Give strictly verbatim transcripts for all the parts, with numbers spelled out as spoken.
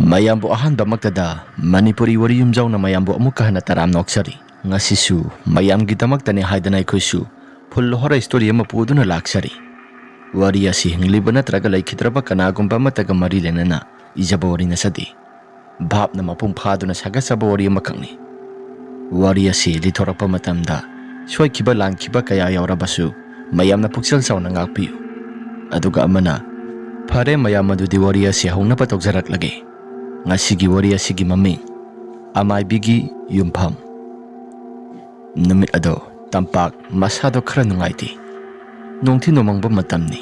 ꯃꯌꯥꯝꯕꯨ ꯑꯍꯥꯟꯕꯃꯛꯇꯗ ꯃꯅꯤꯄꯨꯔꯤ ꯋꯥꯔꯤ ꯌꯨꯝꯖꯥꯎꯅ ꯃꯌꯥꯝꯕꯨ ꯑꯃꯨꯛꯀ ꯍꯟꯅ ꯇꯔꯥꯝꯅ ꯑꯣꯛꯆꯔꯤ꯫ ꯉꯁꯤꯁꯨ ꯃꯌꯥꯝꯒꯤꯗꯃꯛꯇꯅꯤ ꯍꯥꯏꯗꯅ ꯑꯩꯈꯣꯏꯁꯨ full horror story ꯑꯃ ꯄꯨꯗꯨꯅ ꯂꯥꯛꯆꯔꯤ꯫ ꯋꯥꯔꯤ ꯑꯁꯤ ꯍꯤꯡꯂꯤꯕ ꯅꯠꯇ꯭ꯔꯒ ꯂꯩꯈꯤꯗ꯭ꯔꯕ ꯀꯅꯥꯒꯨꯝꯕ ꯑꯃꯠꯇꯒ ꯃꯔꯤ ꯂꯩꯅꯅ ꯏꯖꯕ ꯋꯥꯔꯤ ꯅꯠꯆꯗꯦ꯫ ꯚꯥꯞꯅ ꯃꯄꯨꯡ ꯐꯥꯗꯨꯅ ꯁꯥꯒꯠꯆꯕ ꯋꯥꯔꯤ ꯑꯃꯈꯛꯅꯤ꯫ ꯋꯥꯔꯤ ꯑꯁꯤ ꯂꯤꯊꯣꯔꯛꯄ ꯃꯇꯝꯗ ꯁꯣꯏꯈꯤꯕ ꯂꯥꯟꯈꯤꯕ ꯀꯌꯥ ꯌꯥꯎꯔꯕꯁꯨ ꯃꯌꯥꯝꯅ ꯄꯨꯛꯆꯦꯜ ꯆꯥꯎꯅ ꯉꯥꯛꯄꯤꯌꯨ꯫ ꯑꯗꯨꯒ ꯑꯃꯅ, ꯐꯔꯦ ꯃꯌꯥꯝ, ꯑꯗꯨꯗꯤ ꯋꯥꯔꯤ ꯑꯁꯤ ꯍꯧꯅꯕ ꯇꯧꯖꯔꯛꯂꯒꯦ꯫ ꯉꯁꯤꯒꯤ ꯋꯥꯔꯤ ꯑꯁꯤꯒꯤ ꯃꯃꯤꯡ, ꯑꯃꯥꯏꯕꯤꯒꯤ ꯌꯨꯝꯐꯝ꯫ ꯅꯨꯃꯤꯠ ꯑꯗꯣ ꯇꯝꯄꯥꯛ ꯃꯁꯥꯗꯣ ꯈꯔ ꯅꯨꯡꯉꯥꯏꯇꯦ꯫ ꯅꯣꯡꯊꯤ ꯅꯣꯡꯃꯪꯕ ꯃꯇꯝꯅꯤ꯫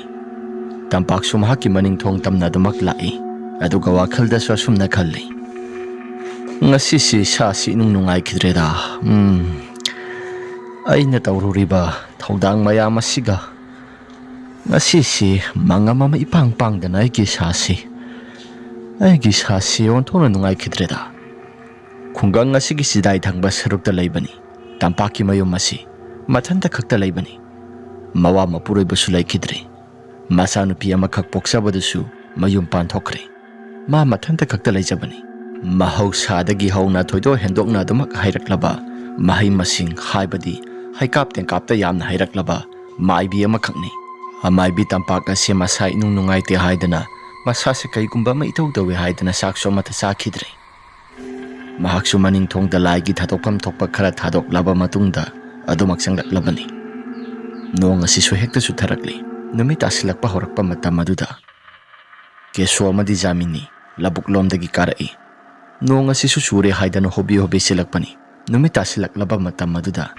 ꯇꯝꯄꯥꯛꯁꯨ ꯃꯍꯥꯛꯀꯤ ꯃꯅꯤꯡ ꯊꯣꯡ ꯇꯝꯅ ꯑꯗꯨꯃꯛ ꯂꯥꯛꯏ꯫ ꯑꯗꯨꯒ ꯋꯥꯈꯜꯗꯁꯨ ꯑꯁꯨꯝꯅ ꯈꯜꯂꯤ, "ꯉꯁꯤꯁꯤ ꯏꯁꯥꯁꯤ ꯏꯅꯨꯡ ꯅꯨꯡꯉꯥꯏꯈꯤꯗ꯭ꯔꯦꯗ꯫ ꯎꯝ, ꯑꯩꯅ ꯇꯧꯔꯨꯔꯤꯕ ꯊꯧꯗꯥꯡ ꯃꯌꯥꯝ ꯑꯁꯤꯒ ꯉꯁꯤꯁꯤ ꯃꯪꯉꯝ ꯑꯃ ꯏꯄꯥꯡ ꯄꯥꯡꯗꯅ ꯑꯩꯒꯤ ꯏꯁꯥꯁꯤ, ꯑꯩꯒꯤ ꯏꯁꯥꯁꯤ ꯑꯣꯟꯊꯣꯛꯅ ꯅꯨꯡꯉꯥꯏꯈꯤꯗ꯭ꯔꯦꯗ꯫" ꯈꯨꯡꯒꯪ ꯑꯁꯤꯒꯤ ꯆꯤꯗꯥꯏ ꯊꯪꯕ ꯁꯔꯨꯛꯇ ꯂꯩꯕꯅꯤ꯫ ꯇꯝꯄꯥꯛꯀꯤ ꯃꯌꯨꯝ ꯑꯁꯤ ꯃꯊꯟꯇ ꯈꯛꯇ ꯂꯩꯕꯅꯤ꯫ ꯃꯋꯥ ꯃꯄꯨꯔꯣꯏꯕꯁꯨ ꯂꯩꯈꯤꯗ꯭ꯔꯦ꯫ ꯃꯆꯥꯅꯨꯄꯤ ꯑꯃꯈꯛ ꯄꯣꯛꯆꯕꯗꯨꯁꯨ ꯃꯌꯨꯝ ꯄꯥꯟꯊꯣꯛꯈ꯭ꯔꯦ꯫ ꯃꯥ ꯃꯊꯟꯇ ꯈꯛꯇ ꯂꯩꯖꯕꯅꯤ꯫ ꯃꯍꯧꯁꯥꯗꯒꯤ ꯍꯧꯅ ꯊꯣꯏꯗꯣꯛ ꯍꯦꯟꯗꯣꯛꯅ ꯑꯗꯨꯃꯛ ꯍꯩꯔꯛꯂꯕ ꯃꯍꯩ ꯃꯁꯤꯡ, ꯍꯥꯏꯕꯗꯤ ꯍꯩꯀꯥꯞ ꯇꯦꯡꯀꯥꯞꯇ ꯌꯥꯝꯅ ꯍꯩꯔꯛꯂꯕ ꯃꯥꯏꯕꯤ ꯑꯃꯈꯛꯅꯤ꯫ ꯑꯃꯥꯏꯕꯤ ꯇꯝꯄꯥꯛ ꯑꯁꯤ ꯃꯁꯥ ꯏꯅꯨꯡ ꯅꯨꯡꯉꯥꯏꯇꯦ ꯍꯥꯏꯗꯅ, ꯃꯁꯥꯁꯦ ꯀꯩꯒꯨꯝꯕ ꯑꯃ ꯏꯇꯧ ꯇꯧꯏ ꯍꯥꯏꯗꯅ ꯆꯥꯛꯁꯨ ꯑꯃꯠꯇ ꯆꯥꯈꯤꯗ꯭ꯔꯦ꯫ ꯃꯍꯥꯛꯁꯨ ꯃꯅꯤꯡ ꯊꯣꯡꯗ ꯂꯥꯏꯒꯤ ꯊꯥꯗꯣꯛꯐꯝ ꯊꯣꯛꯄ ꯈꯔ ꯊꯥꯗꯣꯛꯂꯕ ꯃꯇꯨꯡꯗ ꯑꯗꯨꯃꯛ ꯆꯪꯂꯛꯂꯕꯅꯤ꯫ ꯅꯣꯡ ꯑꯁꯤꯁꯨ ꯍꯦꯛꯇ ꯆꯨꯊꯔꯛꯂꯤ꯫ ꯅꯨꯃꯤꯠ ꯇꯥꯁꯤꯜꯂꯛꯄ ꯍꯧꯔꯛꯄ ꯃꯇꯝ ꯑꯗꯨꯗ ꯀꯦꯁꯣ ꯑꯃꯗꯤ ꯖꯥꯃꯤꯅꯤ ꯂꯧꯕꯨꯛ ꯂꯣꯝꯗꯒꯤ ꯀꯥꯔꯛꯏ꯫ ꯅꯣꯡ ꯑꯁꯤꯁꯨ ꯆꯨꯔꯦ ꯍꯥꯏꯗꯅ ꯍꯣꯕꯦ ꯍꯣꯕꯦ ꯆꯦꯜꯂꯛꯄꯅꯤ꯫ ꯅꯨꯃꯤꯠ ꯇꯥꯁꯤꯜꯂꯛꯂꯕ ꯃꯇꯝ ꯑꯗꯨꯗ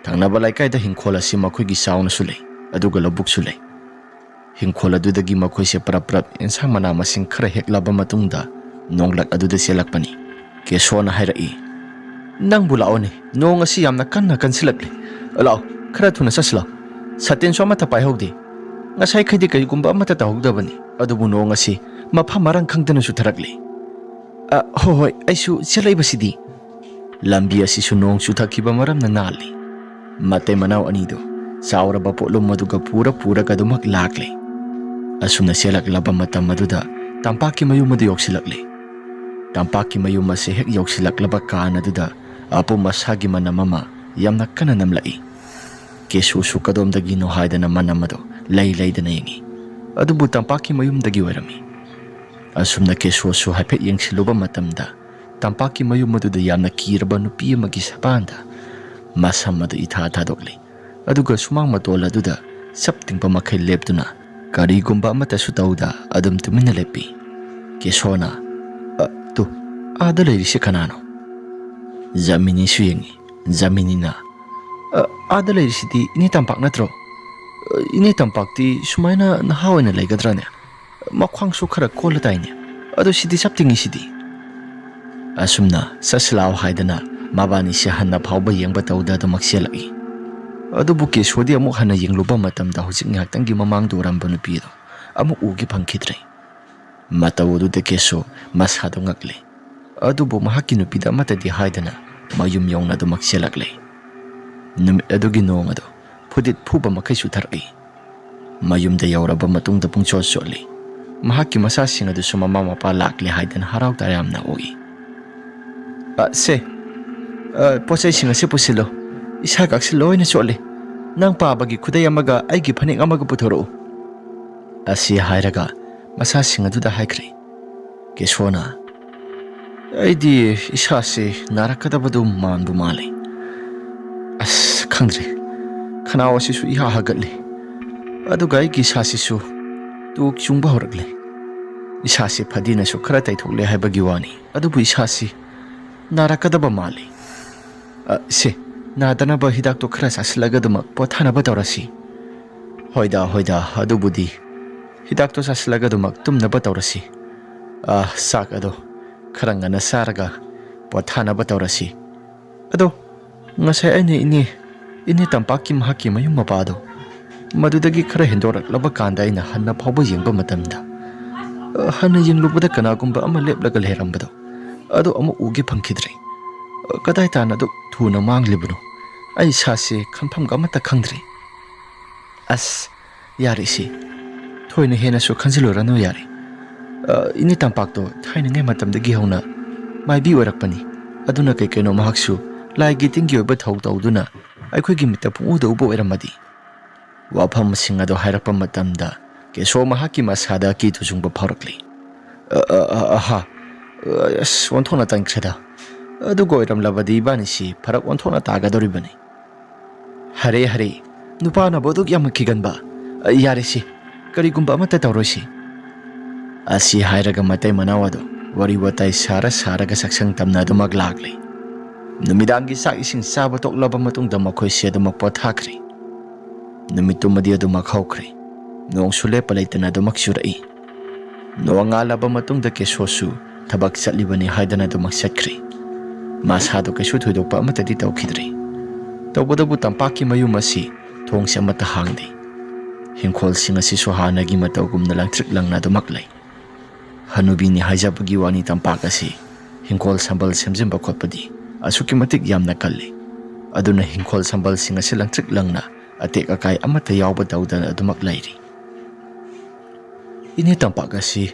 ꯊꯪꯅꯕ ꯂꯩꯀꯥꯏꯗ ꯍꯤꯡꯈꯣꯜ ꯑꯁꯤ ꯃꯈꯣꯏꯒꯤ ꯆꯥꯎꯅꯁꯨ ꯂꯩ, ꯑꯗꯨꯒ ꯂꯧꯕꯨꯛꯁꯨ ꯂꯩ꯫ ꯍꯤꯡꯈꯣꯜ ꯑꯗꯨꯗꯒꯤ ꯃꯈꯣꯏꯁꯦ ꯄꯔꯞ ꯄꯔꯞ ꯑꯦꯟꯁꯥꯡ ꯃꯅꯥ ꯃꯁꯤꯡ ꯈꯔ ꯍꯦꯛꯂꯕ ꯃꯇꯨꯡꯗ ꯅꯣꯡꯂꯛ ꯑꯗꯨꯗ ꯆꯦꯜꯂꯛꯄꯅꯤ꯫ ꯀꯦꯁꯣꯅ ꯍꯥꯏꯔꯛꯏ, "ꯅꯪꯕꯨ ꯂꯥꯛꯑꯣꯅꯦ, ꯅꯣꯡ ꯑꯁꯤ ꯌꯥꯝꯅ ꯀꯟꯅ ꯀꯟꯁꯤꯜꯂꯛꯂꯦ꯫ ꯂꯥꯛꯑꯣ, ꯈꯔ ꯊꯨꯅ ꯆꯠꯁꯤ ꯂꯥꯛꯑꯣ꯫ ꯁꯥꯇꯤꯟꯁꯨ ꯑꯃꯠꯇ ꯄꯥꯏꯍꯧꯗꯦ꯫ ꯉꯁꯥꯏꯈꯩꯗꯤ ꯀꯔꯤꯒꯨꯝꯕ ꯑꯃꯠꯇ ꯇꯧꯍꯧꯗꯕꯅꯤ, ꯑꯗꯨꯕꯨ ꯅꯣꯡ ꯑꯁꯤ ꯃꯐꯝ ꯃꯔꯥꯡ ꯈꯪꯗꯅ ꯆꯨꯊꯔꯛꯂꯦ꯫ ꯑ, ꯍꯣꯏ ꯍꯣꯏ, ꯑꯩꯁꯨ ꯆꯦꯜꯂꯛꯏꯕꯁꯤꯗꯤ꯫" ꯂꯝꯕꯤ ꯑꯁꯤꯁꯨ ꯅꯣꯡ ꯆꯨꯊꯈꯤꯕ ꯃꯔꯝꯅ ꯅꯥꯜꯂꯤ꯫ ꯃꯇꯩ ꯃꯅꯥꯎ ꯑꯅꯤꯗꯨ ꯆꯥꯎꯔꯕ ꯄꯣꯠꯂꯨꯝ ꯑꯗꯨꯒ ꯄꯨꯔ ꯄꯨꯔꯒ ꯑꯗꯨꯃꯛ ꯂꯥꯛꯂꯦ꯫ ꯑꯁꯨꯝꯅ ꯆꯦꯜꯂꯛꯂꯕ ꯃꯇꯝ ꯑꯗꯨꯗ ꯇꯝꯄꯥꯛꯀꯤ ꯃꯌꯨꯝ ꯑꯗꯨ ꯌꯧꯁꯤꯜꯂꯛꯂꯦ꯫ ꯇꯝꯄꯥꯛꯀꯤ ꯃꯌꯨꯝ ꯑꯁꯤ ꯍꯦꯛ ꯌꯧꯁꯤꯜꯂꯛꯂꯕ ꯀꯥꯟ ꯑꯗꯨꯗ ꯑꯄꯨꯝ ꯑꯁꯥꯒꯤ ꯃꯅꯝ ꯑꯃ ꯌꯥꯝꯅ ꯀꯟꯅ ꯅꯝꯂꯛꯏ꯫ ꯀꯦꯁꯨꯁꯨ ꯀꯗꯣꯝꯗꯒꯤꯅꯣ ꯍꯥꯏꯗꯅ ꯃꯅꯝ ꯑꯗꯨ ꯂꯩ ꯂꯩꯗꯅ ꯌꯦꯡꯉꯤ꯫ ꯑꯗꯨꯕꯨ ꯇꯝꯄꯥꯛꯀꯤ ꯃꯌꯨꯝꯗꯒꯤ ꯑꯣꯏꯔꯝꯃꯤ꯫ ꯑꯁꯨꯝꯅ ꯀꯦꯁꯨꯁꯨ ꯍꯥꯏꯐꯦꯠ ꯌꯦꯡꯁꯤꯜꯂꯨꯕ ꯃꯇꯝꯗ ꯇꯝꯄꯥꯛꯀꯤ ꯃꯌꯨꯝ ꯑꯗꯨꯗ ꯌꯥꯝꯅ ꯀꯤꯔꯕ ꯅꯨꯄꯤ ꯑꯃꯒꯤ ꯁꯕꯥꯟꯗ ꯃꯁꯝ ꯑꯗꯨ ꯏꯊꯥ ꯊꯥꯗꯣꯛꯂꯤ꯫ ꯑꯗꯨꯒ ꯁꯨꯃꯥꯡ ꯃꯇꯣꯜ ꯑꯗꯨꯗ ꯆꯞ ꯇꯤꯡꯕ ꯃꯈꯩ ꯂꯦꯞꯇꯨꯅ ꯀꯔꯤꯒꯨꯝꯕ ꯑꯃꯠꯇꯁꯨ ꯇꯧꯗ ꯑꯗꯨꯝ ꯇꯨꯃꯤꯟꯅ ꯂꯦꯞꯄꯤ꯫ ꯀꯦꯁꯣꯅ, "ꯑ, ꯇꯨ, ꯑꯥꯗ ꯂꯩꯔꯤꯁꯦ ꯀꯅꯥꯅꯣ?" ꯖꯥꯃꯤꯅꯤꯁꯨ ꯌꯦꯡꯉꯤ꯫ ꯖꯥꯃꯤꯅꯤꯅ, "ꯑ, ꯑꯥꯗ ꯂꯩꯔꯤꯁꯤꯗꯤ ꯏꯅꯦ ꯇꯝꯄꯥꯛ ꯅꯠꯇ꯭ꯔꯣ? ꯑ, ꯏꯅꯦ ꯇꯝꯄꯥꯛꯇꯤ ꯁꯨꯃꯥꯏꯅ ꯅꯍꯥ ꯑꯣꯏꯅ ꯂꯩꯒꯗ꯭ꯔꯥꯅꯦ? ꯃꯈ꯭ꯋꯥꯡꯁꯨ ꯈꯔ ꯀꯣꯜꯂ ꯇꯥꯏꯅꯦ꯫ ꯑꯗꯣ ꯁꯤꯗꯤ ꯆꯞ ꯇꯤꯡꯉꯤꯁꯤꯗꯤ?" ꯑꯁꯨꯝꯅ ꯆꯠꯁꯤ ꯂꯥꯛꯑꯣ ꯍꯥꯏꯗꯅ ꯃꯕꯥꯅꯤꯁꯦ ꯍꯟꯅ ꯐꯥꯎꯕ ꯌꯦꯡꯕ ꯇꯧꯗ ꯑꯗꯨꯃꯛ ꯆꯦꯜꯂꯛꯏ꯫ ꯑꯗꯨꯕꯨ ꯀꯦꯁꯣꯗꯤ ꯑꯃꯨꯛ ꯍꯟꯅ ꯌꯦꯡꯂꯨꯕ ꯃꯇꯝꯗ ꯍꯧꯖꯤꯛ ꯉꯥꯏꯍꯥꯛꯇꯪꯒꯤ ꯃꯃꯥꯡꯗ ꯎꯔꯝꯕ ꯅꯨꯄꯤ ꯑꯗꯣ ꯑꯃꯨꯛ ꯎꯒꯦ ꯐꯪꯈꯤꯗ꯭ꯔꯦ꯫ ꯃꯇꯧ ꯑꯗꯨꯗ ꯀꯦꯁꯣ ꯃꯁꯥꯗꯣ ꯉꯛꯂꯦ꯫ ꯑꯗꯨꯕꯨ ꯃꯍꯥꯛꯀꯤ ꯅꯨꯄꯤꯗ ꯑꯃꯠꯇꯗꯤ ꯍꯥꯏꯗꯅ ꯃꯌꯨꯝ ꯌꯧꯅ ꯑꯗꯨꯃꯛ ꯆꯦꯜꯂꯛꯂꯦ꯫ ꯅꯨꯃꯤꯠ ꯑꯗꯨꯒꯤ ꯅꯣꯡ ꯑꯗꯣ ꯐꯨꯗꯤꯠ ꯐꯨꯕ ꯃꯈꯩ ꯆꯨꯊꯔꯛꯏ꯫ ꯃꯌꯨꯝꯗ ꯌꯧꯔꯕ ꯃꯇꯨꯡꯗ ꯄꯨꯡꯆꯣꯠ ꯆꯣꯠꯂꯤ꯫ ꯃꯍꯥꯛꯀꯤ ꯃꯆꯥꯁꯤꯡ ꯑꯗꯨꯁꯨ ꯃꯃꯥ ꯃꯄꯥ ꯂꯥꯛꯂꯦ ꯍꯥꯏꯗꯅ ꯍꯔꯥꯎ ꯇꯌꯥꯝꯅ ꯑꯣꯛꯏ꯫ "ꯑ, ꯁꯦ, ꯑ, ꯄꯣꯠ ꯆꯩꯁꯤꯡ ꯑꯁꯤ ꯄꯨꯁꯤꯜꯂꯨ꯫ ꯏꯁꯥꯒꯁꯤ ꯂꯣꯏꯅ ꯆꯣꯠꯂꯦ꯫ ꯅꯪ ꯄꯥꯕꯒꯤ ꯈꯨꯗꯩ ꯑꯃꯒ ꯑꯩꯒꯤ ꯐꯅꯦꯛ ꯑꯃꯒ ꯄꯨꯊꯣꯔꯛꯎ," ꯑꯁꯤ ꯍꯥꯏꯔꯒ ꯃꯆꯥꯁꯤꯡ ꯑꯗꯨꯗ ꯍꯥꯏꯈ꯭ꯔꯦ꯫ ꯀꯦꯁꯣꯅ, "ꯑꯩꯗꯤ ꯏꯁꯥꯁꯦ ꯅꯥꯔꯛꯀꯗꯕꯗꯨ ꯃꯥꯟꯕꯨ ꯃꯥꯜꯂꯤ꯫ ꯑꯁ, ꯈꯪꯗ꯭ꯔꯦ, ꯈꯅꯥꯎ ꯑꯁꯤꯁꯨ ꯏꯍꯥ ꯍꯥꯒꯠꯂꯤ, ꯑꯗꯨꯒ ꯑꯩꯒꯤ ꯏꯁꯥꯁꯤꯁꯨ ꯇꯨ ꯆꯨꯡꯕ ꯍꯧꯔꯛꯂꯦ꯫ ꯏꯁꯥꯁꯤ ꯐꯗꯤꯅꯁꯨ ꯈꯔ ꯇꯩꯊꯣꯛꯂꯦ ꯍꯥꯏꯕꯒꯤ ꯋꯥꯅꯤ, ꯑꯗꯨꯕꯨ ꯏꯁꯥꯁꯤ ꯅꯥꯔꯛꯀꯗꯕ ꯃꯥꯜꯂꯤ꯫ ꯑ, ꯁꯦ, ꯅꯥꯗꯅꯕ ꯍꯤꯗꯥꯛꯇꯣ ꯈꯔ ꯆꯥꯁꯤꯜꯂꯒ ꯑꯗꯨꯃꯛ ꯄꯣꯊꯥꯅꯕ ꯇꯧꯔꯁꯤ꯫" "ꯍꯣꯏꯗ, ꯍꯣꯏꯗ, ꯑꯗꯨꯕꯨꯗꯤ ꯍꯤꯗꯥꯛꯇꯣ ꯆꯥꯁꯤꯜꯂꯒ ꯑꯗꯨꯃꯛ ꯇꯨꯝꯅꯕ ꯇꯧꯔꯁꯤ꯫ ꯑ, ꯆꯥꯛ ꯑꯗꯣ ꯈꯔ ꯉꯟꯅ ꯆꯥꯔꯒ ꯄꯣꯊꯥꯅꯕ ꯇꯧꯔꯁꯤ꯫ ꯑꯗꯣ ꯉꯁꯥꯏ ꯑꯩꯅ ꯏꯅꯦ, ꯏꯅꯦ ꯇꯝꯄꯥꯛꯀꯤ ꯃꯍꯥꯛꯀꯤ ꯃꯌꯨꯝ ꯃꯄꯥꯗꯣ ꯃꯗꯨꯗꯒꯤ ꯈꯔ ꯍꯦꯟꯗꯣꯔꯛꯂꯕ ꯀꯥꯟꯗ ꯑꯩꯅ ꯍꯟꯅ ꯐꯥꯎꯕ ꯌꯦꯡꯕ ꯃꯇꯝꯗ, ꯑ, ꯍꯟꯅ ꯌꯦꯡꯂꯨꯕꯗ ꯀꯅꯥꯒꯨꯝꯕ ꯑꯃ ꯂꯦꯞꯂꯒ ꯂꯩꯔꯝꯕꯗꯣ ꯑꯗꯨ ꯑꯃꯨꯛ ꯎꯒꯦ ꯐꯪꯈꯤꯗ꯭ꯔꯦ꯫ ꯑ, ꯀꯗꯥꯏ ꯇꯥꯟꯅ ꯑꯗꯨꯛ ꯊꯨꯅ ꯃꯥꯡꯂꯤꯕꯅꯣ? ꯑꯩ ꯏꯁꯥꯁꯦ ꯈꯟꯐꯝꯒ ꯑꯃꯠꯇ ꯈꯪꯗ꯭ꯔꯦ꯫" "ꯑꯁ, ꯌꯥꯔꯦ ꯏꯆꯦ, ꯊꯣꯏꯅ ꯍꯦꯟꯅꯁꯨ ꯈꯟꯖꯤꯜꯂꯨꯔꯅꯨ ꯌꯥꯔꯦ꯫ ꯑ, ꯏꯅꯦ ꯇꯝꯄꯥꯛꯇꯣ ꯊꯥꯏꯅꯉꯩ ꯃꯇꯝꯗꯒꯤ ꯍꯧꯅ ꯃꯥꯏꯕꯤ ꯑꯣꯏꯔꯛꯄꯅꯤ꯫ ꯑꯗꯨꯅ ꯀꯩ ꯀꯩꯅꯣ ꯃꯍꯥꯛꯁꯨ ꯂꯥꯏꯒꯤ ꯇꯤꯟꯒꯤ ꯑꯣꯏꯕ ꯊꯧ ꯇꯧꯗꯨꯅ ꯑꯩꯈꯣꯏꯒꯤ ꯃꯤꯠꯇ ꯄꯨꯡꯎꯗ ꯎꯕ ꯑꯣꯏꯔꯝꯃꯗꯤ꯫ ꯋꯥꯐꯝꯁꯤꯡ ꯑꯗꯨ ꯍꯥꯏꯔꯛꯄ ꯃꯇꯝꯗ ꯀꯦꯁꯣ ꯃꯍꯥꯛꯀꯤ ꯃꯁꯥꯗ ꯑꯀꯤ ꯇꯨꯖꯨꯡꯕ ꯐꯥꯎꯔꯛꯂꯤ꯫ "ꯑ, ꯑ, ꯑ, ꯑꯍꯥ, ꯑ, ꯑꯁ, ꯑꯣꯟꯊꯣꯛꯅ ꯇꯟꯈ꯭ꯔꯦꯗ꯫ ꯑꯗꯨꯒ ꯑꯣꯏꯔꯝꯂꯕꯗꯤ ꯏꯕꯥꯅꯤꯁꯤ ꯐꯔꯛ ꯑꯣꯟꯊꯣꯛꯅ ꯇꯥꯒꯗꯧꯔꯤꯕꯅꯤ꯫ ꯍꯔꯦ, ꯍꯔꯦ, ꯅꯨꯄꯥꯅꯕꯨ ꯑꯗꯨꯛ ꯌꯥꯝꯅ ꯀꯤꯒꯟꯕ? ꯑ, ꯌꯥꯔꯦꯁꯦ, ꯀꯔꯤꯒꯨꯝꯕ ꯑꯃꯠꯇ ꯇꯧꯔꯣꯏꯁꯤ꯫" ꯑꯁꯤ ꯍꯥꯏꯔꯒ ꯃꯇꯩ ꯃꯅꯥꯎ ꯑꯗꯨ ꯋꯥꯔꯤ ꯋꯥꯇꯥꯏ ꯁꯥꯔ ꯁꯥꯔꯒ ꯁꯛꯁꯪ ꯇꯝꯅ ꯑꯗꯨꯃꯛ ꯂꯥꯛꯂꯤ꯫ ꯅꯨꯃꯤꯗꯥꯡꯒꯤ ꯆꯥꯛ ꯏꯁꯤꯡ ꯆꯥꯕ ꯇꯣꯛꯂꯕ ꯃꯇꯨꯡꯗ ꯃꯈꯣꯏꯁꯦ ꯑꯗꯨꯃꯛ ꯄꯣꯊꯥꯈ꯭ꯔꯦ꯫ ꯅꯨꯃꯤꯠꯇꯨꯃꯗꯤ ꯑꯗꯨꯃꯛ ꯍꯧꯈ꯭ꯔꯦ꯫ ꯅꯣꯡꯁꯨ ꯂꯦꯞꯄ ꯂꯩꯇꯅ ꯑꯗꯨꯃꯛ ꯆꯨꯔꯛꯏ꯫ ꯅꯣꯡꯉꯥꯜꯂꯕ ꯃꯇꯨꯡꯗ ꯀꯦꯁꯣꯁꯨ ꯊꯕꯛ ꯆꯠꯂꯤꯕꯅꯤ ꯍꯥꯏꯗꯅ ꯑꯗꯨꯃꯛ ꯆꯠꯈ꯭ꯔꯦ꯫ ꯃꯁꯥꯗꯣ ꯀꯩꯁꯨ ꯊꯣꯏꯗꯣꯛꯄ ꯑꯃꯠꯇꯗꯤ ꯇꯧꯈꯤꯗ꯭ꯔꯦ꯫ ꯇꯧꯕꯇꯕꯨ ꯇꯝꯄꯥꯛꯀꯤ ꯃꯌꯨꯝ ꯑꯁꯤ ꯊꯣꯡꯁꯦ ꯑꯃꯠꯇ ꯍꯥꯡꯗꯦ꯫ ꯍꯤꯡꯈꯣꯜꯁꯤꯡ ꯑꯁꯤꯁꯨ ꯍꯥꯟꯅꯒꯤ ꯃꯇꯧꯒꯨꯝꯅ ꯂꯪꯇ꯭ꯔꯤꯛ ꯂꯪꯅ ꯑꯗꯨꯃꯛ ꯂꯩ꯫ ꯍꯅꯨꯕꯤꯅꯤ ꯍꯥꯏꯖꯕꯒꯤ ꯋꯥꯅꯤ, ꯇꯝꯄꯥꯛ ꯑꯁꯤ ꯍꯤꯡꯈꯣꯜ ꯁꯝꯕꯜ ꯁꯦꯝꯖꯤꯟꯕ ꯈꯣꯠꯄꯗꯤ ꯑꯁꯨꯛꯀꯤ ꯃꯇꯤꯛ ꯌꯥꯝꯅ ꯀꯜꯂꯤ꯫ ꯑꯗꯨꯅ ꯍꯤꯡꯈꯣꯜ ꯁꯝꯕꯜꯁꯤꯡ ꯑꯁꯤ ꯂꯪꯇ꯭ꯔꯤꯛ ꯂꯪꯅ ꯑꯇꯦꯛ ꯑꯀꯥꯏ ꯑꯃꯠꯇ ꯌꯥꯎꯕ ꯇꯧꯗꯅ ꯑꯗꯨꯃꯛ ꯂꯩꯔꯤ꯫ "ꯏꯅꯦ ꯇꯝꯄꯥꯛ ꯑꯁꯤ